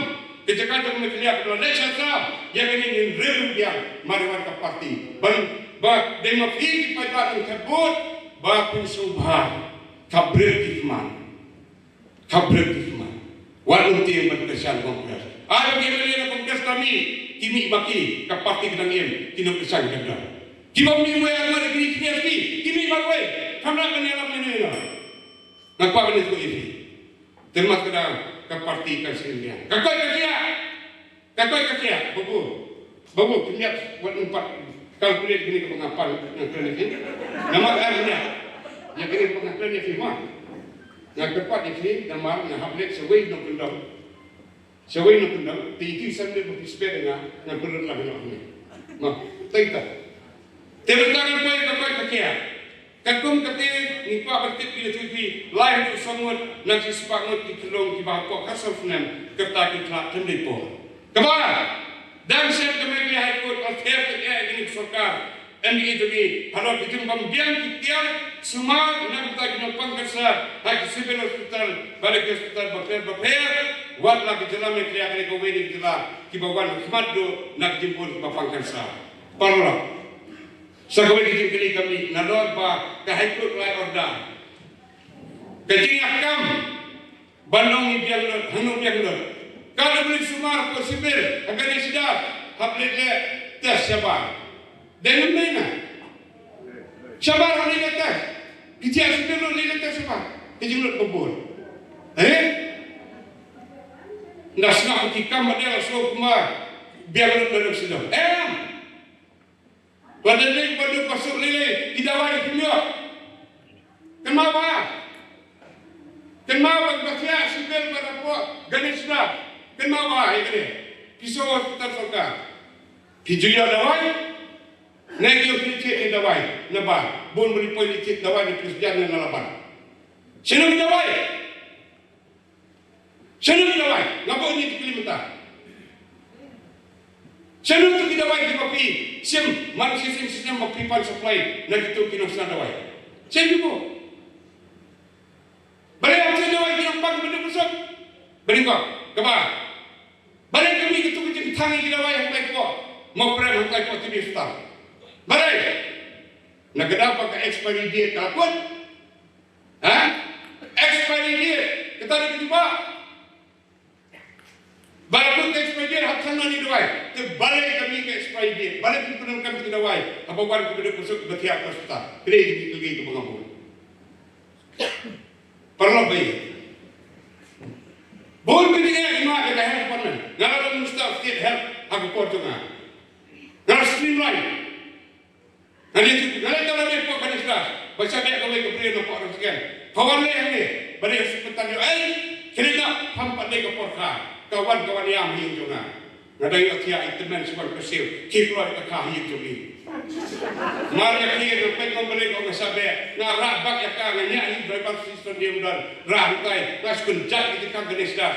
Ka jaka jong me khlieh ka dei sha sha. Ïa kane ngin rem biang, mar wan ka party. Ban ba dei ma phi ki paidbah nongthep vote ba pynsngewbha. Khabriew ki khmat. Khabriew ki khmat. Wat ym tieng ban kyrshan Congress. Ai ba ki M L A na Congress ka mih, ki mih ba ki, ka party ka dang im, ki nongkyrshan ka dang. Ki bym mih wei ar ngut ki, ki mih ba wei. Kham da ban ïalap mynne ïa. Nga kwah ban ïathuh ïa phi. Te mat ka dang ka party kan sngewbiang. Ka koit ka khiah. Ka koit ka khiah. Babu. Babu, pynïap wat nym pat calculate kine kiba nga pan, nga kren ïa phi. Namar nga pynïap. Ïa kine kiba nga kren ïa phi ma. Nga kyrpad ïa phi namar nga hap leit sha wei nongkyndong. Sha wei nongkyndong, te ïa ki san de ba phi spare nga, nga kyrpad la phi noh ïa phi. Ma, tai ta. Te mynta ngan poi ka koit ka khiah. Katkum kata ngi kwah ban tip ïa phi, lai haduh saw ngut na ki spah ngut ki khyllung kiba hapoh ka sawsnem, kata ki khlad khyndai por. Kaba dang shen ka Meghalaya High Court ka ther ka ïa ka sorkar, M D A jong ngi, halor ki jingbym biang ki tiar sumar na ka bynta ki nongpang cancer ha ki civil hospital bad ki hospital bapher bapher, wat la ka jylla Meghalaya kane kawei na ki jylla kiba wan khmat duh na ki jingbun kiba pang cancer. Paralok. Sa kawei ka jingkylli ka mih, nalor ba ka High Court ka la order. Ka jingïakam ban ong ïa biang lut, hangno biang lut. Ka la bri sumar ko sibir, ha Ganesh Dar, hap leit leh test shabar. Dei ngam dei na. Shabar hap leit leh test. Ki jia sibir lut leit leh test shabar. Ki jinglut babun. Eh? Nga sngap ki kam ba dei la sngap kumba biang lut ba dei sida. Eh? Ba dei lei, ba dei ba suk lei lei, ki dawai ki ïoh. Kynmaw ba. Kynmaw ba ba khiah sibir ba da pok Ganesh Dar. Kynmaw ba ïa kane. Ki shu hospital sorkar. Ki ju ïoh dawai. Ne ki ïoh ki thied ki dawai. Na ba. Bun bri poi ki thied dawai na Khristan ne na Laban. Shano ki dawai? Shano ki dawai? Nga buh ïa ki kylli mynta. Shano tu ki dawai kiba phi shim, man shisien shisien ba phi pan supply na kitu ki nongshna dawai? Shano ki buh? Balei ym shna dawai ki nongpang ba duk busuk? Balei ko? Kaba. Balei ka mih kitu ki jingthang ïa ki dawai hangtai ko? Mo prem hangtai ko T B hospital. Balei? Na ka daw ba ka expiry date ka la kut. Ha? Expiry date. Kata dei ka jubab. Ba la kut ka expiry date, hap tang noh ïa ki dawai. Te balei ka mih ka expiry date? Balei phi pyndonkam ïa ki dawai? Haba wan kiba duk busuk kiba thiah ka hospital. Kine ki dei ki kylli kiba nga buh. Paralok ba ïeit. Bun ki jingeh ki ma ka health department. Nga la long Minister of State Health ha ka por jong nga. Nga la streamline. Nga leit, nga leit, nga leit pok Ganesh Dar. Ba sha beh kawei ka briew na pok Rangsiken. Ka wan leh hangne. Ba dei hospital ïoh ei. Kine na pham pat dei ka por kha. Ka wan, ka wan ïam ha ïing jong nga. Nga dang ïoh thiah ïa tymmen shuwa ka siew. Ki kloi ka kha ha ïing jong ngi. Mar ïa ki nga peit ngam balei ko nga sha beh. Nga rah bak ïa ka nga ñiah ïa driver assistant ïa u don. Rah hangtai. Nga shu kynjat ïa ki kam Ganesh Dar.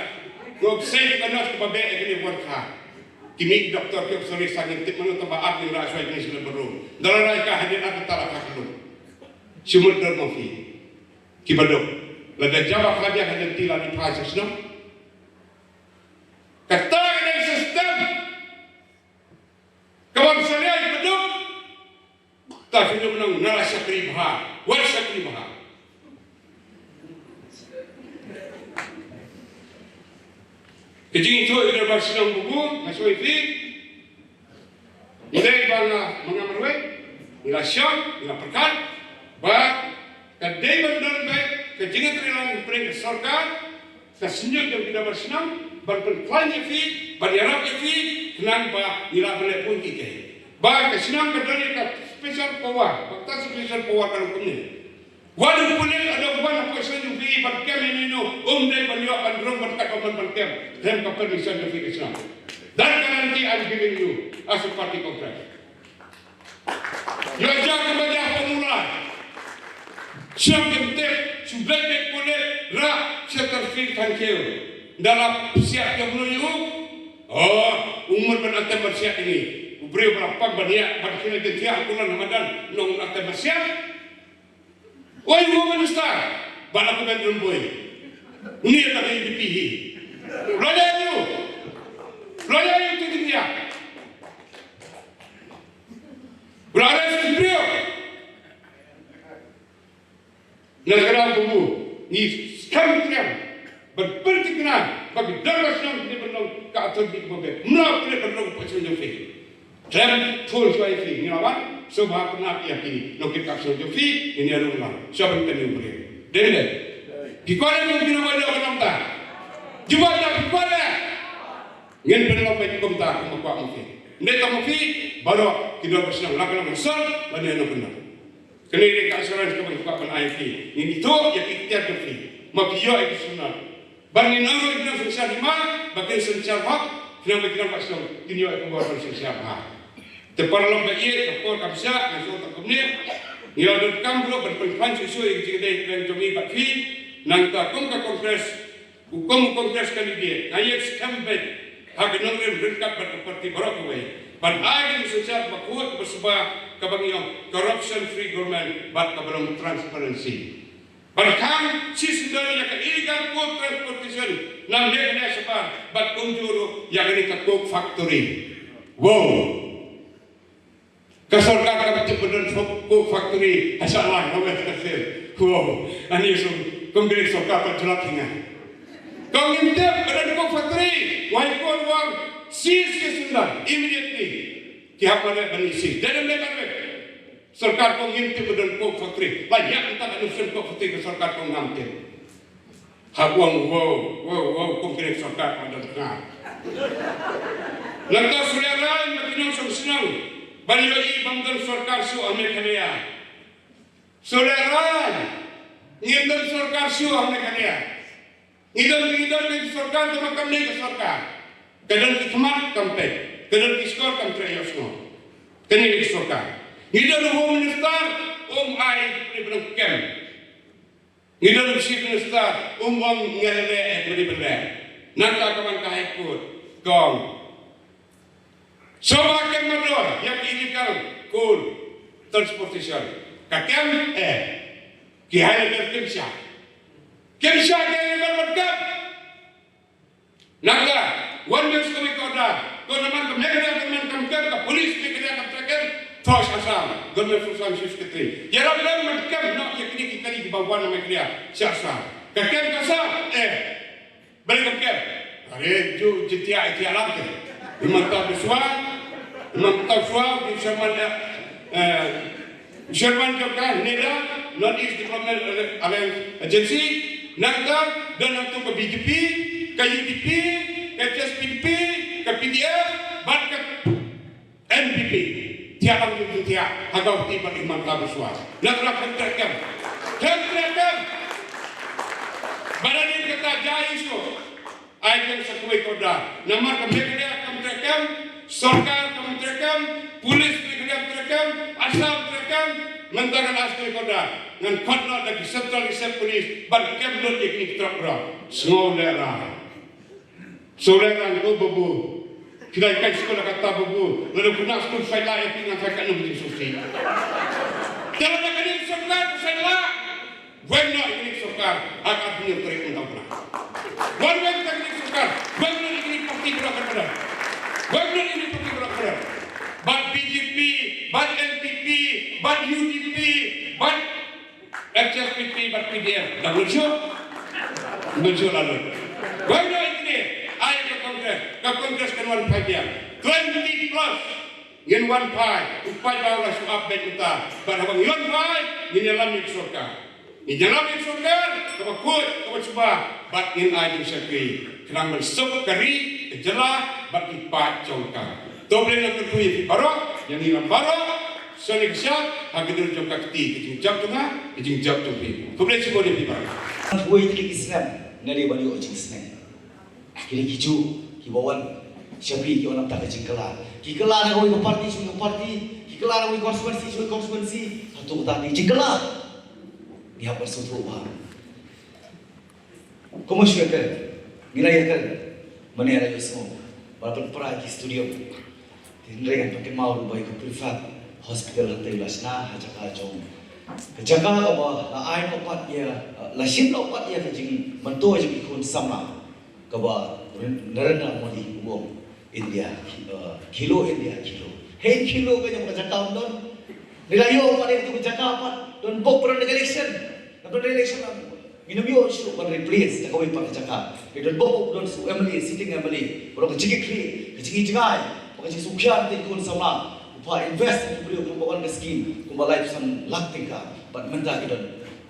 Nga sei ka nurse kaba beh ïa kine wan kha. Ki mih ki doktor ki, sorry, sa ngin tip mano tang ba ap ngin rah shuwa ïa kine sha National Bathroom. Nga la rai ka hadien ar ta la ka khlum. Shu mut don ma phi. Kiba duk. Lada jia ba khlad ïa ka lynti la dei phai sha shnong. Kata ka dei system. Ka ban salia kiba duk. Ta phi nym nang nga la shakri bha, wat shakri bha. Ka jingïathuh ïa ki dorbar shnong bubu nga sngewthuh. Ngi dei ba nga, ma nga marwei, ngi la shong, ngi la pyrkhat ba ka dei ban don beit ka jingïatreilang hapdeng ka sorkar, ka shynrang jong ki dorbar shnong ban pynkhlaiñ ïa phi, ban ïarap ïa phi, khnang ba ngi lah ban leh bun kiei kiei. Ba ka shnong ka don ïa ka special power, ba ka special power ka long kumne. Wat u pulit lada u wan hapoh shnong jong phi ban kem ïano ïano, um dei ban ïoh ban rung ban kat ban ban kem, khlem ka permission jong phi ka shnong. That guarantee I'm giving you as a party contract. Ïoh jia kumba jia ha Mawlai. Shnong Kynthep, shu leit beit pulit, rah, sha Tarfin Thangkhiew. Ynda la psiah ïa u briew ïa u. Oh, u mut ban atem ban siah ïa ngi. U briew ba la pang ban ïa, ban khie leit thiah ha Kulan ha madan, nong atem ban siah. Oi, u Home Minister, ba la kumne rymbui. Uni la ka U D P hi. Raja ïa u. Nangta kumno ngi skhem triang ban pynthikna ba ki dang ba shnong ki ban long ka authority ba beh. Mla pynlong ban long ka shnong jong phi. Trem thul shuwa ïa phi ngi la wan sngewbha pynap ïa phi nongkit ka shnong jong phi. Ngin ïa rung lang shuwa ban kynmaw briew. Dei ne? Phi kwah ne kum ki nongwei nongwei nangta? Jubab da, phi kwah ne? Ngin pynlong beit kumta kum ma kwah ma phi. Ne tang ma phi baroh ki dang ba shnong la ka long sor ban ïa nongkyndong. Kane dei ka assurance kaba ngi kwah ban ai ïa phi. Ngin ithuh ïa ki iktiar jong phi. Ma phi ïoh ïa ki synshar. Ba ngin ong ruh ïa ki nongshynshar hima ba kin synshar hok, khnang ba ki nongshynshar kin ïoh ïa ka bor ban synshar bha. Te paralok ba ïeit, ka por kam shah, nga shu ong kumne. Ngi la donkam ruh ban pynphai shuh shuh ïa ka jingïadei pyrshah jong ngi bad phi. Nangta kum ka Congress, u kum u Congress candidate, nga ïeit skhem beit ha ka nongrim ryngkat bad ka party baroh kawei ban ai ka jingsynshar ba khuid ba suba, kaba ngi ong corruption free government bad kaba long transparency. Ban khang shisyndon ïa ka illegal coke transportation na Meghalaya shabar bad kumjuh ruh ïa kane ka coke factory. Wow. Ka sorkar ka tip ba don coke factory ha Shalai ha West Khasi Hills. Wow. Ani sum kum kane sorkar ka jlak hinga. Kong ngim tip ba don coke factory. Wai kon wang seize, shisyndon immediately. Ki hap ban seize. Dei ban seize. Sorkar kong ngim tip ba don coke factory. Ba ïa mynta ka nuksan coke factory ka sorkar kong ngam tip. Hap ong wow wow wow kum kine sorkar ba don tnga. Nangta shu lehraiñ ma ki nongshong shnong ban ïohi bym don sorkar shuh ha Meghalaya. Shu lehraiñ. Ngim don sorkar shuh ha Meghalaya. Ngi don ngi don ngi sorkar, tangba kam dei ka sorkar. Ka don ki khmat kam peit, ka don ki shkor kam treh ïohsngew. Kane dei ka sorkar. Ngi don u Home Minister, um ai ki pynlong kem. Ngi don u Chief Minister, um ong ngan leh eh, kane ban leh. Nangta ka wan ka High Court, ka ong sngewbha kem mardor ïa ki illegal coal transportation. Ka kem eh. Ki high level kim shah. Kim shah ki high level ban kem. Nangta wan biang sa kawei ka order. Ko namar ka Meghalaya government kam kem, ka police Meghalaya kam treh kem, thoh sha Assam, government for Assam Chief Secretary. Ïarap lem ban kem noh ïa kine ki kali kiba wan na Meghalaya sha Assam. Ka kem ka sah eh. Balei kam kem? Are ju jingthiah ïa thiah lang te. Himanta Biswa, Himanta Biswa, u chairman, eh, chairman jong ka NEDA, North East Development Alliance Agency, nangta don hangto ka B J P, ka U D P, ka H S P D P, ka P D F bad ka N P P. Thiah lang jong jingthiah ha ka Guwahati bad Himanta Biswa. Nangta khem treh kem. Khem treh kem. Ba la dei kata jia issue. Ai biang sa kawei ka order. Namar ka Meghalaya kam treh kem, sorkar kam treh kem, police Meghalaya kam treh kem, Assam treh kem, mynta ngan ai sa kawei ka order. Ngan khot noh da ki Central Reserve Police ban kem lut ïa kine ki truck baroh. Sngew lehraiñ. Shu lehraiñ ko babu. Ki dei kai skul kata babu. Lada khynnah skul phi lah ïa phi ngan phi katno jingsngewsih. Te lada ka dei sorkar phi lah. Weng noh ïa kane ka sorkar ha ka arphew hynñiew tarik ngan ong kane. Wan weng ïa kane ka sorkar, weng noh ïa kane ka party baroh kawei. Weng noh ïa kane ka party baroh kawei. Bad B J P, bad N P P, bad U D P, bad H S P D P bad P D F. Dang lut shuh. Lut shuh la lut. Weng noh ïa kine, ai ka Congress, ka Congress kan wan phai biang. Twenty plus. Ngin wan phai, u paidbah u la shu ap beit mynta. Bad haba ngi wan phai, ngin ïalam ïa ka sorkar. Ngin ïalam ïa ka sorkar kaba khuid, kaba shuwa, bad ngin ai jingshakri khnang ban suk ka ri, ka jylla bad ki paid jong ka. To Blei un kyrkhu ïa phi baroh, ïa ngi baroh, sha ka shyiap, ha ka dur jong ka kti, ka jingjop jong nga, ka jingjop jong phi. Khublei shibun ïa phi baroh. Wei tylli ki snem, nga dei ban ïoh jingsneng. Kine kijuh kiba wan sha phi ki wan namar ka jingkylla. Ki kylla na kawei ka party sha kawei ka party, ki kylla na kawei ka constituency sha kawei ka constituency. Hato kata ki jingkylla? Ngi hap ban sngewthuh bha. Kumno shu ïa kren? Ngi la ïa kren. Mane la ïohsngew ba la pynpra ki stadium. Te hynrei ngan pynkynmaw ruh ba ïa ka Prefab Hospital hangtei la shna ha jaka jong, ka jaka kaba la ai noh pat ïa, la shim noh pat ïa ka jingmyntoi jong ki khun samla. Kaba Narendra Modi u ong India, eh, khelo India, khelo. Hei khelo ka jong ka jaka ym don. Ngi la ïoh pat ïa katu ka jaka pat don bok ba don election. Re-election ngin ym ïoh shuh ban replace da kawei pat ka jaka. Ngi don bok, don shu M L A, sitting M L A. Baroh ka jingkitkhlieh, ka jingïohi jngai, bad ka jingsngewkhia na ki khun samla. U pa invest ha ki briew kumba wan ka skim, kumba laiphew san lak tyngka. Bad mynta ki don,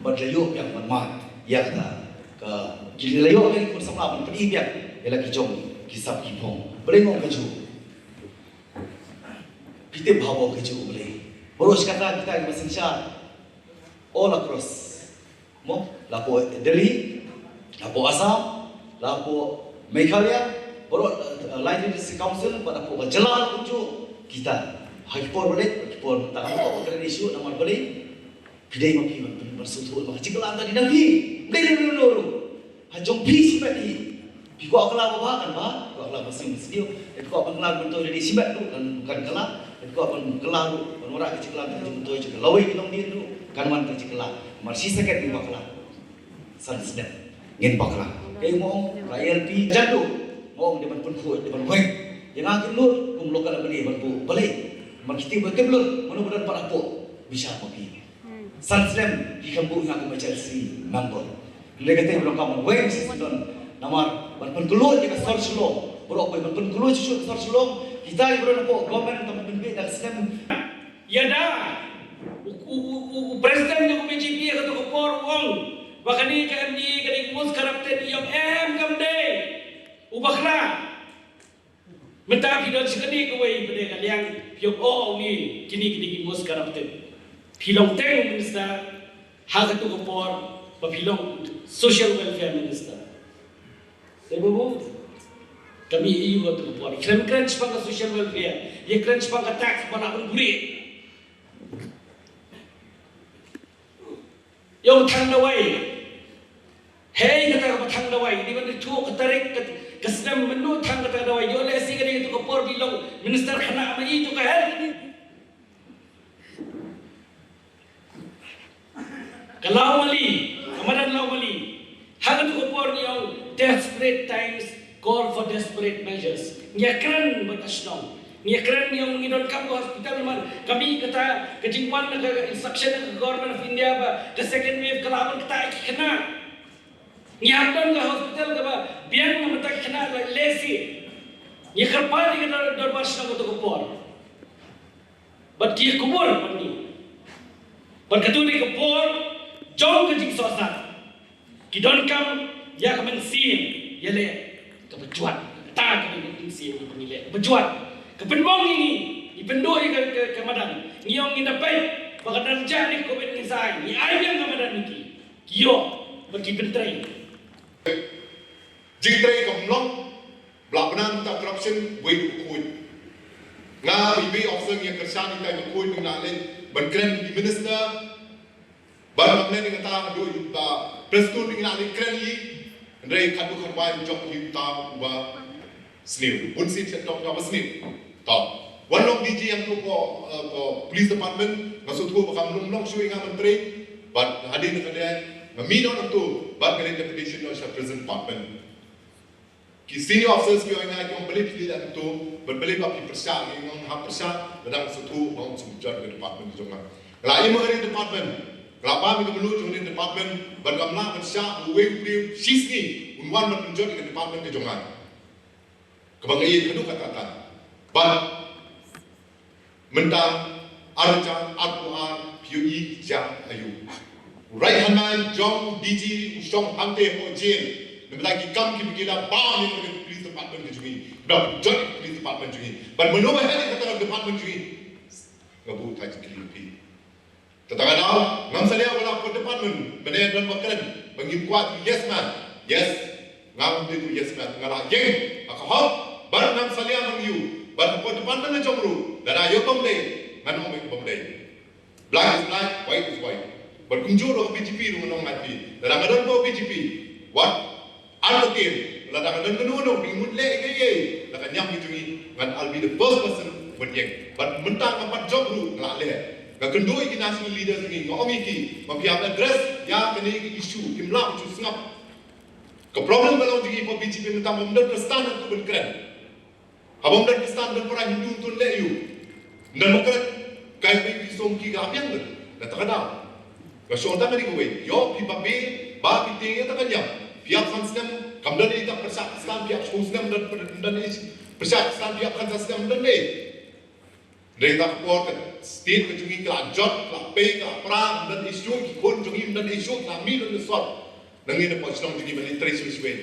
bad la ïoh biang ban mad ïa kata. Ka, ki la ïoh biang ki khun samla ban pyni biang ïa la ki jong ki sap ki phong. Balei ngong kajuh? Phi tip haba ong kajuh balei? Baroh shi katta kita kiba synshar all across, mo, la hapoh Delhi, la hapoh Assam, la hapoh Meghalaya, baroh, eh, Line District Council, bad hapoh ka jylla kumjuh, kita ha ki por ba leit, ha ki por mynta, hapoh ka kren issue namar balei? Phi dei ma phi ban, ban, ban sngewthuh ba ka jingkylla ka dei na phi. Ym dei na uno uno ruh. Ha jong phi shimet hi. Phi kwah kylla ba bha kan bha, kwah kylla ba sniew sniew. Phi kwah ban kylla ban myntoi lade shimet ruh kan, kan kylla. Phi kwah ban kylla ruh ban wanrah ka jingkylla ka jingmyntoi jong ka lawei ka longdien ruh kan wan ka jingkylla. Namar shi second ngin bakla. San snem ngin bakla. Kaei mo ong ka I L P jan ruh mo ong dei ban pynkhuid, dei ban weng. Ïa nga kim nud kum local M L A ban buh. Balei? Namar ki tip ba kim nud mano ba don pat hapoh bishar ma phi. San snem ki kham buh ïa nga kum H L C member. Hynrei kata ba long kam weng shisha don namar ban pynkloi ïa ka sor Shillong. Baroh kawei ban pynkloi shisha ka sor Shillong. Kita kiba don hapoh government kam pynbeit da ka snem. Ïada u, u, u, u, u president jong ka B J P ha kato ka por u ong ba kane ka M D A ka dei most corrupted. I ong em, kam dei. U bakla. Mynta phi don shi kane kawei pat ka liang, phi ong oh, uni, kine, kine ki most corrupted. Phi long tang minister ha kato ka por ba phi long social welfare minister. Te babu, kami ïa u ha kato ka por. Kren, kren shaphang ka social welfare, ïa kren shaphang ka tax ba la bun burit. Ïa u thang dawai. Hei, kata ka ba thang dawai. Ni ban ïathuh ka tarik ka, ka snem mynno thang kata ka dawai. Ïoh lehse ka dei kato ka por ba i long minister khynnah ma i to ka head. Ka Lawmali, ka madan Lawmali. Ha kato ka por ngi ong desperate times call for desperate measures. Ngi ïakren bad ka shnong. Ngi ïakren, ngi ong ngi donkam ka hospital, namar kami kata ka jingwan na ka instruction na ka Government of India ba ka second wave ka lah ban ktah ïa ki khynnah. Ngi hap don ka hospital kaba biang na bynta ki khynnah lehse. Ngi kyrpad ïa ka dor-, dorbar shnong kato ka por. Bad ki ïakubur bad ngi. Bad kato dei ka por jong ka jingsohsat. Ki donkam ïa ka mynsiem ïaleh kaba jwat. Kata ka dei ka mynsiem kaba ngi leh kaba jwat. Ka pynbong ïa ngi, ngi pynduh ïa ka, ka, ka madan. Ngi ong ngin da peit ba ka darja ne ka COVID ngin sa ai, ngi ai biang ka madan ïa ki. Ki ïoh bad ki pyntrei. Jingtrei kam long, ba la bna mynta corruption, wei ruh khuid. Nga, iwei i officer ngi ïa kyrshan ïa kita kiba khuid, ngi la leit ban kren ïa i minister. Bad nga mlien ïa kata haduh ïa uta Prestone, ngi la leit kren ïa i. Hynrei khadduh khadwai u jop ïa uta uba sniew. Bun sien shet tong uba sniew. To. Wan long D G ïa kato ka, eh, ka police department, nga sngewthuh ba kam long, long shuh ïa nga ban trei. Bad hadien kata nga mih noh na kato bad nga leit deputation noh sha prison department. Ki senior officers ki ong ïa nga, ki ong balei phi leit noh na kato, bad balei ba phi pyrshah, nga ong hap pyrshah, lada nga sngewthuh ba un shu pynjot ïa ka department ka jong nga. Nga la im ha ka department, nga la bam ïa ka mluh jong ka department, bad ngam lah ban shah uwei u briew shisngi un wan ban pynjot ïa ka department ka jong nga. Kaba nga ïeit haduh katta katta. Bad mynta ar hajar arphew ar phi ïohi jia aïu. U right hand man jong u D G u shong hangtei hapoh jail. Namar ki kam kiba ki la bam ïa ka police department ka jong ngi. Ba la pynjot ïa ka police department jong ngi. Bad mano ba head ïa kata ka department jong ngi? Nga buh tai jingkylli ïa phi. Kata ka daw, ngam salia ba la hapoh department, mynne don ba kren ba ngim kwah yes man. Yes, ngam dei tu yes man, nga la ïeng ha ka hok, bad ngam salia ma ngi u, bad hapoh department la jong ruh, lada ïoh bym dei, ngan ong bym dei. Black is black, white is white. Bad kumjuh ruh B J P ruh ngan ong ngan phi. Lada nga don hapoh B J P, wat Ar ka tieng, lada ka don kano kano ba ngi mut leh ïa kaei kaei na ka niam ka jong ngi, ngan, I'll be the first person ban ïeng. Bad mynta nga pat jop ruh nga la leh. Nga kynduh ïa ki national leaders jong ngi, nga ong ïa ki, ma phi hap address ïa kane ka issue, kim lah ban shu sngap. Ka problem ka long jong ngi hapoh B J P mynta, ym don Khristan hato ban kren. Haba ym don Khristan, don para Hindu, to leh aïu? Ym don ba kren, kai phi song ki ka biang, na ta ka daw. Nga shu ong tang kane kawei, ïoh phi babe ba phi tieng ïa kata ka niam. Phi ïap san snem kam don ei, phi ïap pyrshah san snem phi ïap shiphew snem, don pyrshah san snem phi ïap khatsan snem don ei. Hynrei kata ka por ka state ka jong ngi ka la jot, ka la pei, ka la pra, ym don issue, ki khun jong ngi ym don issue, ka la mih don issue. Nangne na poh shnong jong ngi ban trei shwei shwei.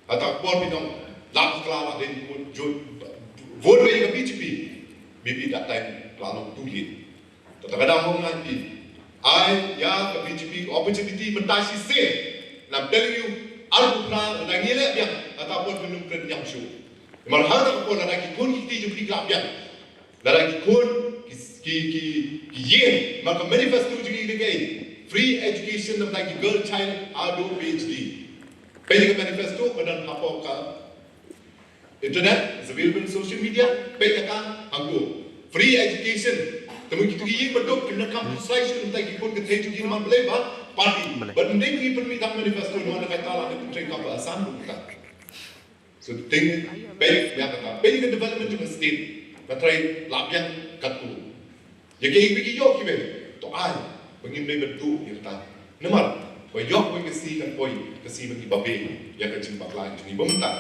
Kata ka por phi ong la bakla, la dei jot vote ïa ka B J P. Maybe that time ka la long too late. Kata ka daw nga ong ïa phi, ai ïa ka B J P opportunity mynta shisien. And I'm telling you, arphew phra lada ngi leh biang, kata ka por phin ym kren niam shuh. Namar ha kata ka por lada ki khun ki kti jong phi ki lah biang, lada ki khun ki, ki, ki, ki ïeng, namar ka manifesto jong ngi ka dei free education namar ki girl child haduh P H D. Peit ïa ka manifesto ba don hapoh ka internet, is available on social media, peit ïa ka, hangto. Free education. Te mut kito ki ïing ba duk kin donkam pynshai shuh na ki khun kynthei jong ki namar balei? Ba party. Bad ym dei ba ngi pynmih tang manifesto, namar ka ta la ka pyntrei ka ba asan ruh ka. So, te peit ïa kata, peit ïa ka development jong ka state. Ka trai la biang katto. Ïa kiei kiei ba ki ïoh kiwei, to ai ba ngin dei ban duh ïa kata. Namar ba ïoh ba ka sngi kan poi, ka sngi ba ngi babe ïa ka jingbakla jong ngi ba mynta.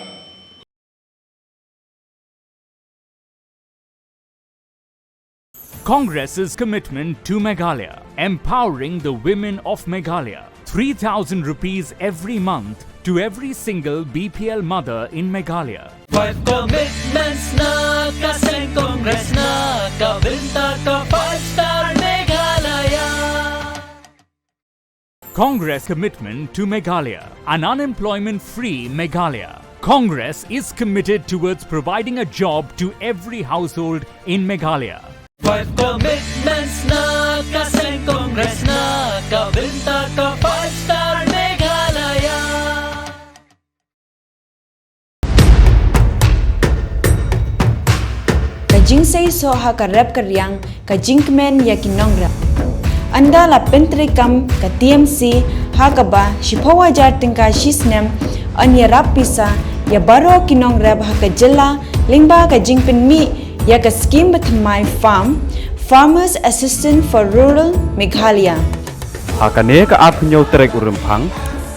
Congress's commitment to Meghalaya, empowering the women of Meghalaya. Three thousand rupees every month to every single B P L mother in Meghalaya. Five commitments na ka seng Congress na ka bynta ka five star Meghalaya. Congress commitment to Meghalaya, an unemployment free Meghalaya. Congress is committed towards providing a job to every household in Meghalaya. Five commitments na ka seng Congress na ka bynta ka five star Meghalaya. Ka jingseisoh ha ka rep ka riang, ka jingkmen ïa ki nongrep. Ynda la pyntreikam ka T M C ha kaba shiphew hajar tyngka shi snem yn ïarap pisa ïa baroh ki nongrep ha ka jylla lyngba ka jingpynmih ïa ka skim bathymmai farm, Farmers Assistance for Rural Meghalaya. Ha kane ka arphew hynñiew tarik u Rymphang,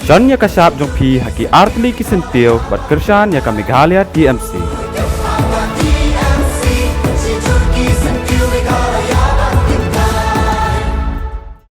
shon ïa ka shap jong phi ha ki artylli ki syntiew bad kyrshan ïa ka Meghalaya T M C.